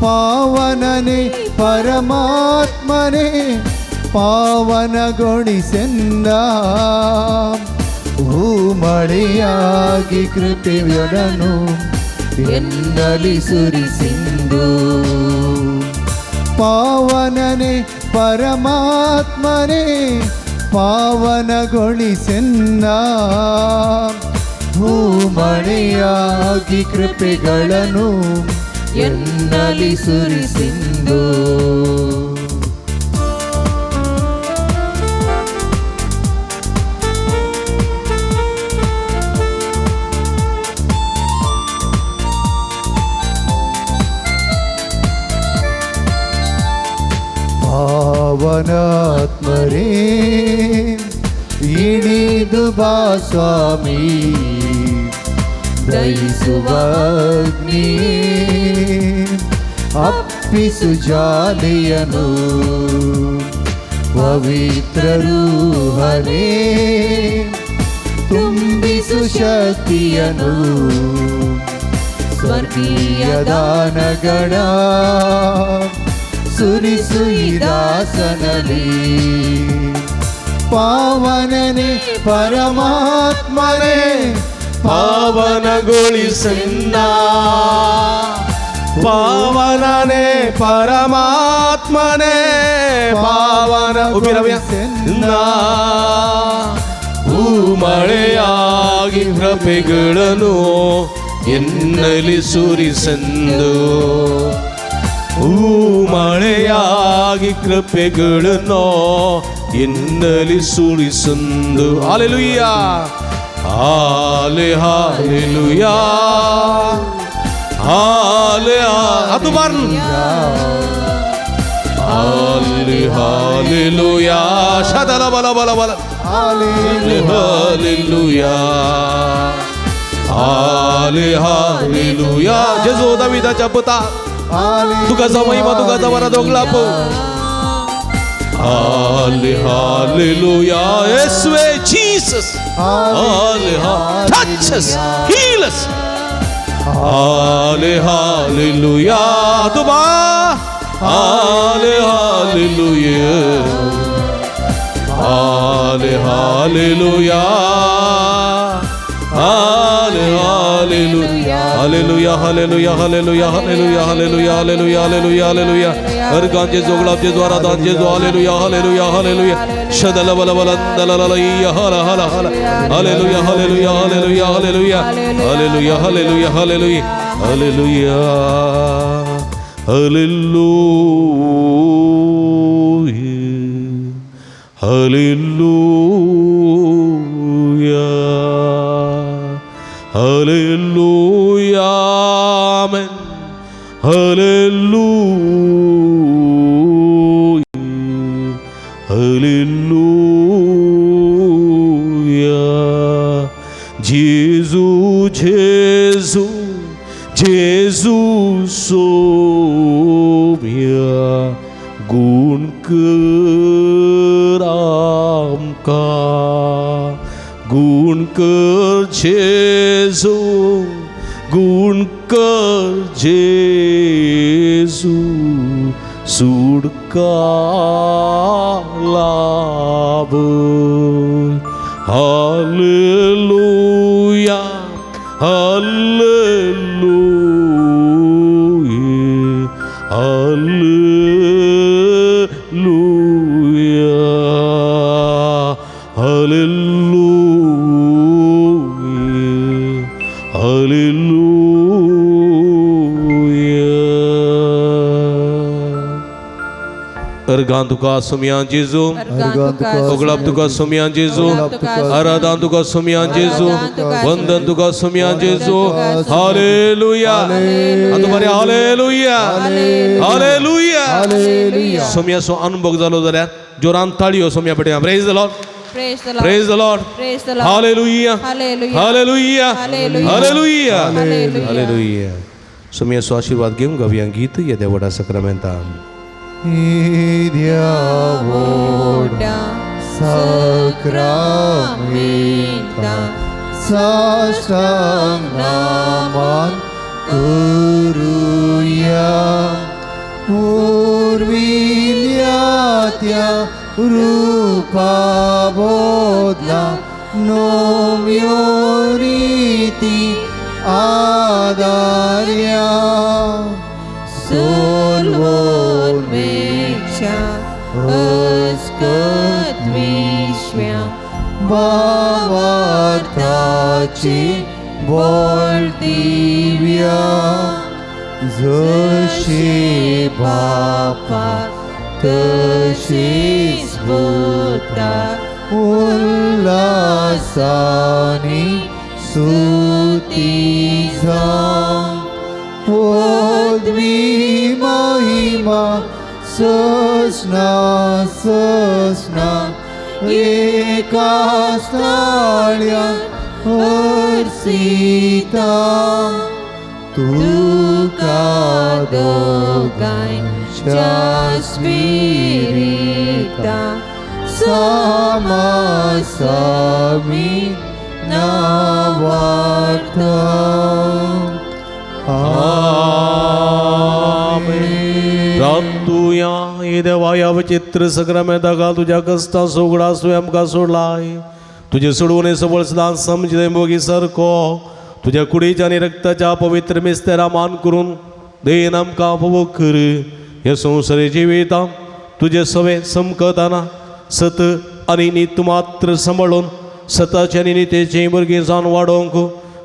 Speaker 2: ಪಾವನನೇ ಪರಮಾತ್ಮನೇ ಪಾವನಗೊಳಿಸೆನ್ನ, ಹೂಮಳೆಯಾಗಿ ಕೃಪೆಯೊಡನು ಎನ್ನಲಿ ಸುರಿಸಿಂದು. ಪಾವನನೇ ಪರಮಾತ್ಮನೇ ಪಾವನಗೊಳಿಸೆನ್ನ, ಹೂಮಳೆಯಾಗಿ ಕೃಪೆಗಳನ್ನು ಎನ್ನಲಿ ಸುರಿಸಿಂದು. ಪಾವನಾತ್ಮರೇ ಇಳಿದು ಬಾ ಸ್ವಾಮಿ, ದಯಿಸುವ ಅಗ್ನಿಯೇ ಅಪ್ಪಿಸು ಜಾಲೆಯನು, ಪವಿತ್ರ ರೂಹನೇ ತುಂಬಿಸು ಶಕ್ತಿಯನು, ಸ್ವರ್ಗೀಯ ದಾನಗಳ ಸುರಿಸು ಈ ದಾಸನಲ್ಲಿ. ಪಾವನನೇ ಪರಮಾತ್ಮನೇ
Speaker 3: ಪಾವನಗೊಳಿಸೆನ್ನ, ಪಾವನನೇ ಪರಮಾತ್ಮನೇ ಪಾವನ ಉಪಿರವ್ಯ ಹೂಮಳೆಯಾಗಿ ಕೃಪೆಗಳನ್ನು ಎನ್ನಲಿ ಸುರಿಸೆಂದು ಹೂ ಮಳೆಯಾಗಿ ಕೃಪೆಗಳನ್ನು ಎನ್ನಲಿ ಸುರಿಸಂದು. ಹಾಲೆಲುಯ್ಯ, ಹಾಲೆ ಹಾಲೆಲುಯ್ಯ, ಹಾಲೆ ಅದು ಬಾರ್ನ್ ಹಾಲೆ ಹಾಲೆಲುಯ್ಯ ಶದಲ ಬಲ ಬಲ ಬಲ ಹಾಲೆಲುಯ್ಯ, हाले हालेलुया. जेजू दाविदाच्या पुता, तुका महिमा, तुका वरा दोगलाप. हाले हालेलुया. येसुवे जीसस, हाले हा टच अस, हील अस. हाले हालेलुया. तुबा हाले हालेलुया, हाले हालेलुया, हाले hallelujah, hallelujah, hallelujah, hallelujah, hallelujah, hallelujah, hallelujah, hallelujah, hallelujah. हर गांजे जोगलाप जेजू, आराधन जेजू. Hallelujah, hallelujah, hallelujah. शदल बल बल दल ल हल हल हल. Hallelujah, hallelujah, hallelujah, hallelujah, hallelujah, hallelujah, hallelujah, hallelujah, hallelujah, hallelujah, hallelujah. Amen. Hallelujah, hallelujah. Gesù, Gesù, Gesù Saumya, गुण कर आमकां, गुण कर जेजू, गुण कर जेजू, सुटका लाभ. Hallelujah, hallelujah, hallelujah, hallelujah, hallelujah. अर्गां तुका सोमया जेजू, ओगळाप तुका सोमया जेजू, आराधन तुका सोमया जेजू, वंदन तुका सोमया जेजू. हालेलुया. आतां बरें हालेलुया, हालेलुया. सोमयाचो अनुभव जालो जाल्यार जोरान ताळयो Somaiya पेटया. Praise the Lord.
Speaker 5: Praise the Lord.
Speaker 3: Praise the Lord.
Speaker 5: Praise the Lord.
Speaker 3: Hallelujah.
Speaker 5: Hallelujah.
Speaker 3: Hallelujah.
Speaker 5: Hallelujah.
Speaker 3: Hallelujah.
Speaker 5: Hallelujah.
Speaker 3: Hallelujah. सोमयाचो आशिर्वाद घेवन गावया गीत येद्या व्हडा सक्रामेंतान.
Speaker 2: येद्या व्हडा सक्रामेंता साष्टांग नमन करुया. पुर्विल्या त्या रुपा बदला नव्यो रिती आदार्या.
Speaker 5: सोलवोन्मेक्षा अस्कत विश्व्या
Speaker 2: भावार्थाची बोल दिव्या. जशी बापा तशीच पुता उल्हासानी स्तुती जावं. पदवी महिमा ससना ससना एका स्थाळ्या हर्षिता. तुका
Speaker 5: दोगांच्या स्पिरिता
Speaker 2: सामासामी नावार्थ. आमेन.
Speaker 3: रातुया हे देवा, ह्या विचित्र सक्रामेंता घाल तुज्या कश्टां सोगडा तुवें आमकां सोडलाय. तुजे सोडवणे सबळ सदांच समजले मोगी सारको तुज्या कुडीच्या आनी रक्ताच्या पवित्र मिस्तेरा मान करून देन आमकां उपभोग कर. ह्या संवसारी जिवितां तुजे सवे समकताना सत आनी नीत मात्र सांबाळून सताचे आनी नितेचे भुरगीं जावन वाडोवंक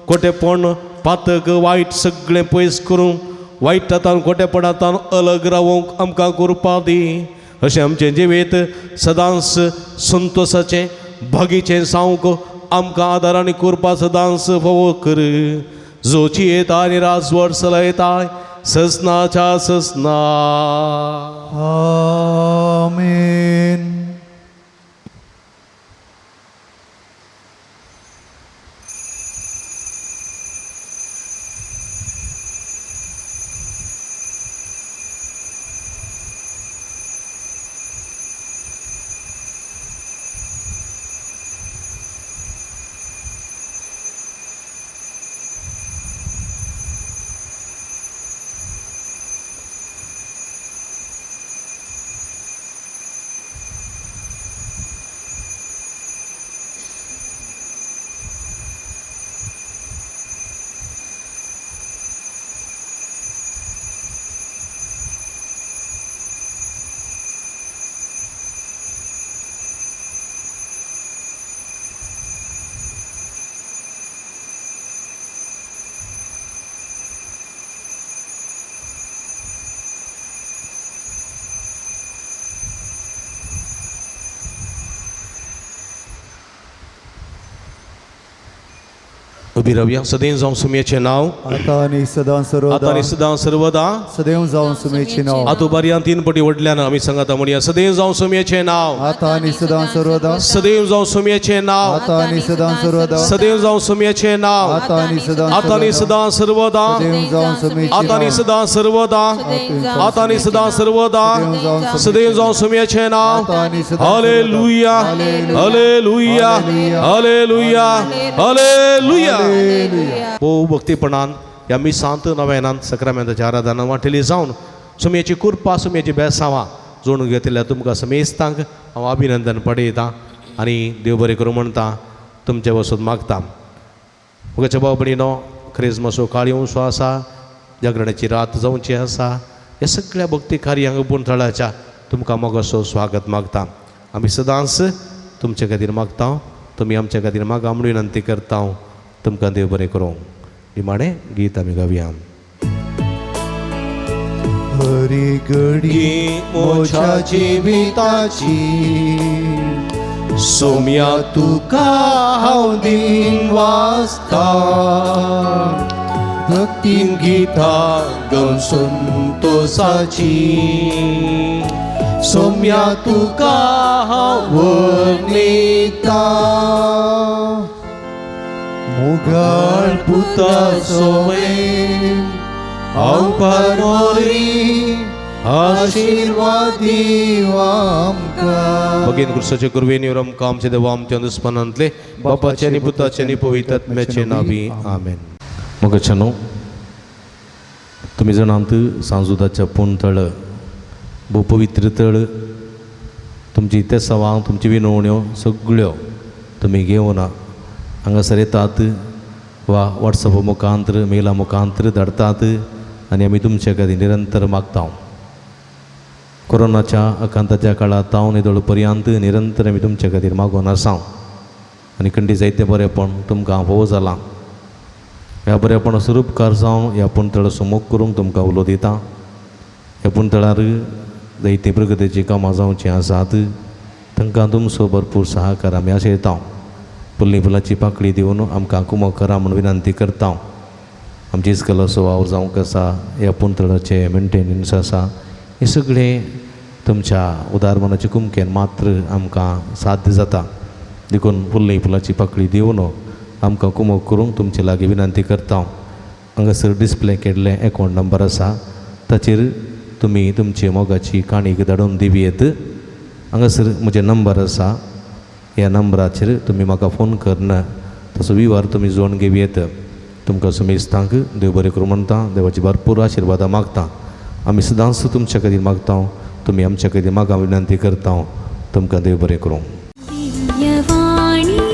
Speaker 3: खोटेपण पातक वायट सगळें पयस करूंक वायटांतान खोटेपणांतान अलग रावूंक आमकां कृपा दी. अशें आमचें जिवीत सदांच संतोसाचें भागीचें जावंक आमकां आदार आनी कृपा सदांच फावो कर. जो जियेता आनी राजवट चलयता सजनाच्या सजना.
Speaker 2: आमेन.
Speaker 3: उबी रावया. सदैव जावं सुमयेचें नांव
Speaker 2: आता आनी सदां
Speaker 3: आतां आनी
Speaker 2: सर्वदा
Speaker 3: सदां सर्वदा
Speaker 2: सदैव जावन सुमेची नांव.
Speaker 3: आतां बारयान तीन पटी व्हडल्यान आमी सांगता म्हणया. सदैव जावं सुमयेचें नांव.
Speaker 2: आता आनी सदां सर्वदा.
Speaker 3: सदैव जावं सुमयेचें नांव.
Speaker 2: आता आनी सदां सर्वदा.
Speaker 3: सदैव जावं सुमयेचें नांव.
Speaker 2: आता आनी सदां
Speaker 3: आतां आनी सदां सर्वदा.
Speaker 2: सदैव जावन सुमेची
Speaker 3: आतां आनी
Speaker 2: नांव.
Speaker 3: सदां सर्वदा. आतां आनी सदां सर्वदा. सदैव जावं सुमयेचें नांव.
Speaker 2: आता आनी सदां.
Speaker 3: Hallelujah hallelujah hallelujah hallelujah. भोव भक्तीपणान ह्या मिसांत नव्यानान सक्रामेंताच्या आराधना वांटेली जावन सुमयेची कृपा सुमयेची बेसांवां जोडून घेतिल्ल्या तुमकां समेस्तांक हांव अभिनंदन पडयतां आनी देव बरें करूं म्हणटा तुमचे वचून मागता. मुखाच्या भाव भयणीनो, क्रिजमसो काळ येवचो आसा, जागरणाची रात जावची आसा. ह्या सगळ्या भक्ती कार्यांक पुणथळाच्या तुमकां मोगासो स्वागत मागता. आमी सदांच तुमचे खातीर मागता, तुमी आमच्या खातीर मागा म्हूण विनंती करता. तुमकां देव बरें करूं. निमाणें गीत आमी गावया.
Speaker 2: हरी घडी मोज्या जिविताची
Speaker 3: सोम्या
Speaker 2: तुका हांव दिन वाचता भक्तीन
Speaker 3: गीता गम संतोसाची
Speaker 2: सोम्या तुका हांव वर्णिता. मुगाळ पुता सोवे हांव पारोरी आशिर्वाद दीव आमकां.
Speaker 3: भगीन क्रुसाचे कुर्वेन आमकां आमचे देवा आमच्या दुस्मानांतले बापाचे आनी पुताचे आनी पवित्र आत्म्याचे नावी आमेन. मोगाच्यानो, तुमी जाणात सांजुदाच्या पूण तळ भोव पवित्र तळ. तुमची तेसावां तुमची विनवण्यो सगळ्यो तुमी घेवन हांगासर येतात वा वॉट्सॅप मुखांतर मेला मुखांतर धाडटात आनी आमी तुमचे खातीर निरंतर मागता. कोरोनाच्या आकांताच्या काळांत हांव निदळ पर्यंत निरंतर आमी तुमचे खातीर मागून आसा आनी खंडी जायतें बरेंपण तुमकां भोव जालां. ह्या बरेपणाचो उपकार जावन ह्या पुणतळ सुमोग करूंक तुमकां उलो दिता. ह्या पुणतळार जायतीं प्रगतीचीं कामां जावचीं आसात, तांकां तुमचो भरपूर सहकार आमी आशयता. फुल्ली फुलाची पाकळी दिवन आमकां कुमक करा म्हूण विनंती करता. आमची इस्कलाचो वावर जावंक आसा, ह्या पुणतळाचें मेंटेनन्स आसा, हें सगळें तुमच्या उदार मनाचे कुमकेन मात्र आमकां साध्य जाता. देखून फुल्ली फुलाची पाकळी दिवन आमकां कुमक करूंक तुमचे लागीं विनंती करता. हांगासर डिस्प्ले केल्लें एकावंट नंबर आसा, ताचेर तुमी तुमची मोगाची काणीक धाडून दिवयेत. हांगासर म्हजें नंबर आसा, ह्या नंबराचेर तुमी म्हाका फोन करून तसो विवार तुमी जोडून घेवयेत. तुमकां समेस्तांक देव बरें करूं म्हणटा, देवाची भरपूर आशिर्वादां मागता. आमी सदांच तुमच्या खातीर मागता, तुमी आमच्या खातीर मागा विनंती करता. तुमकां देव बरें करूं.
Speaker 1: दिव्यवाणी.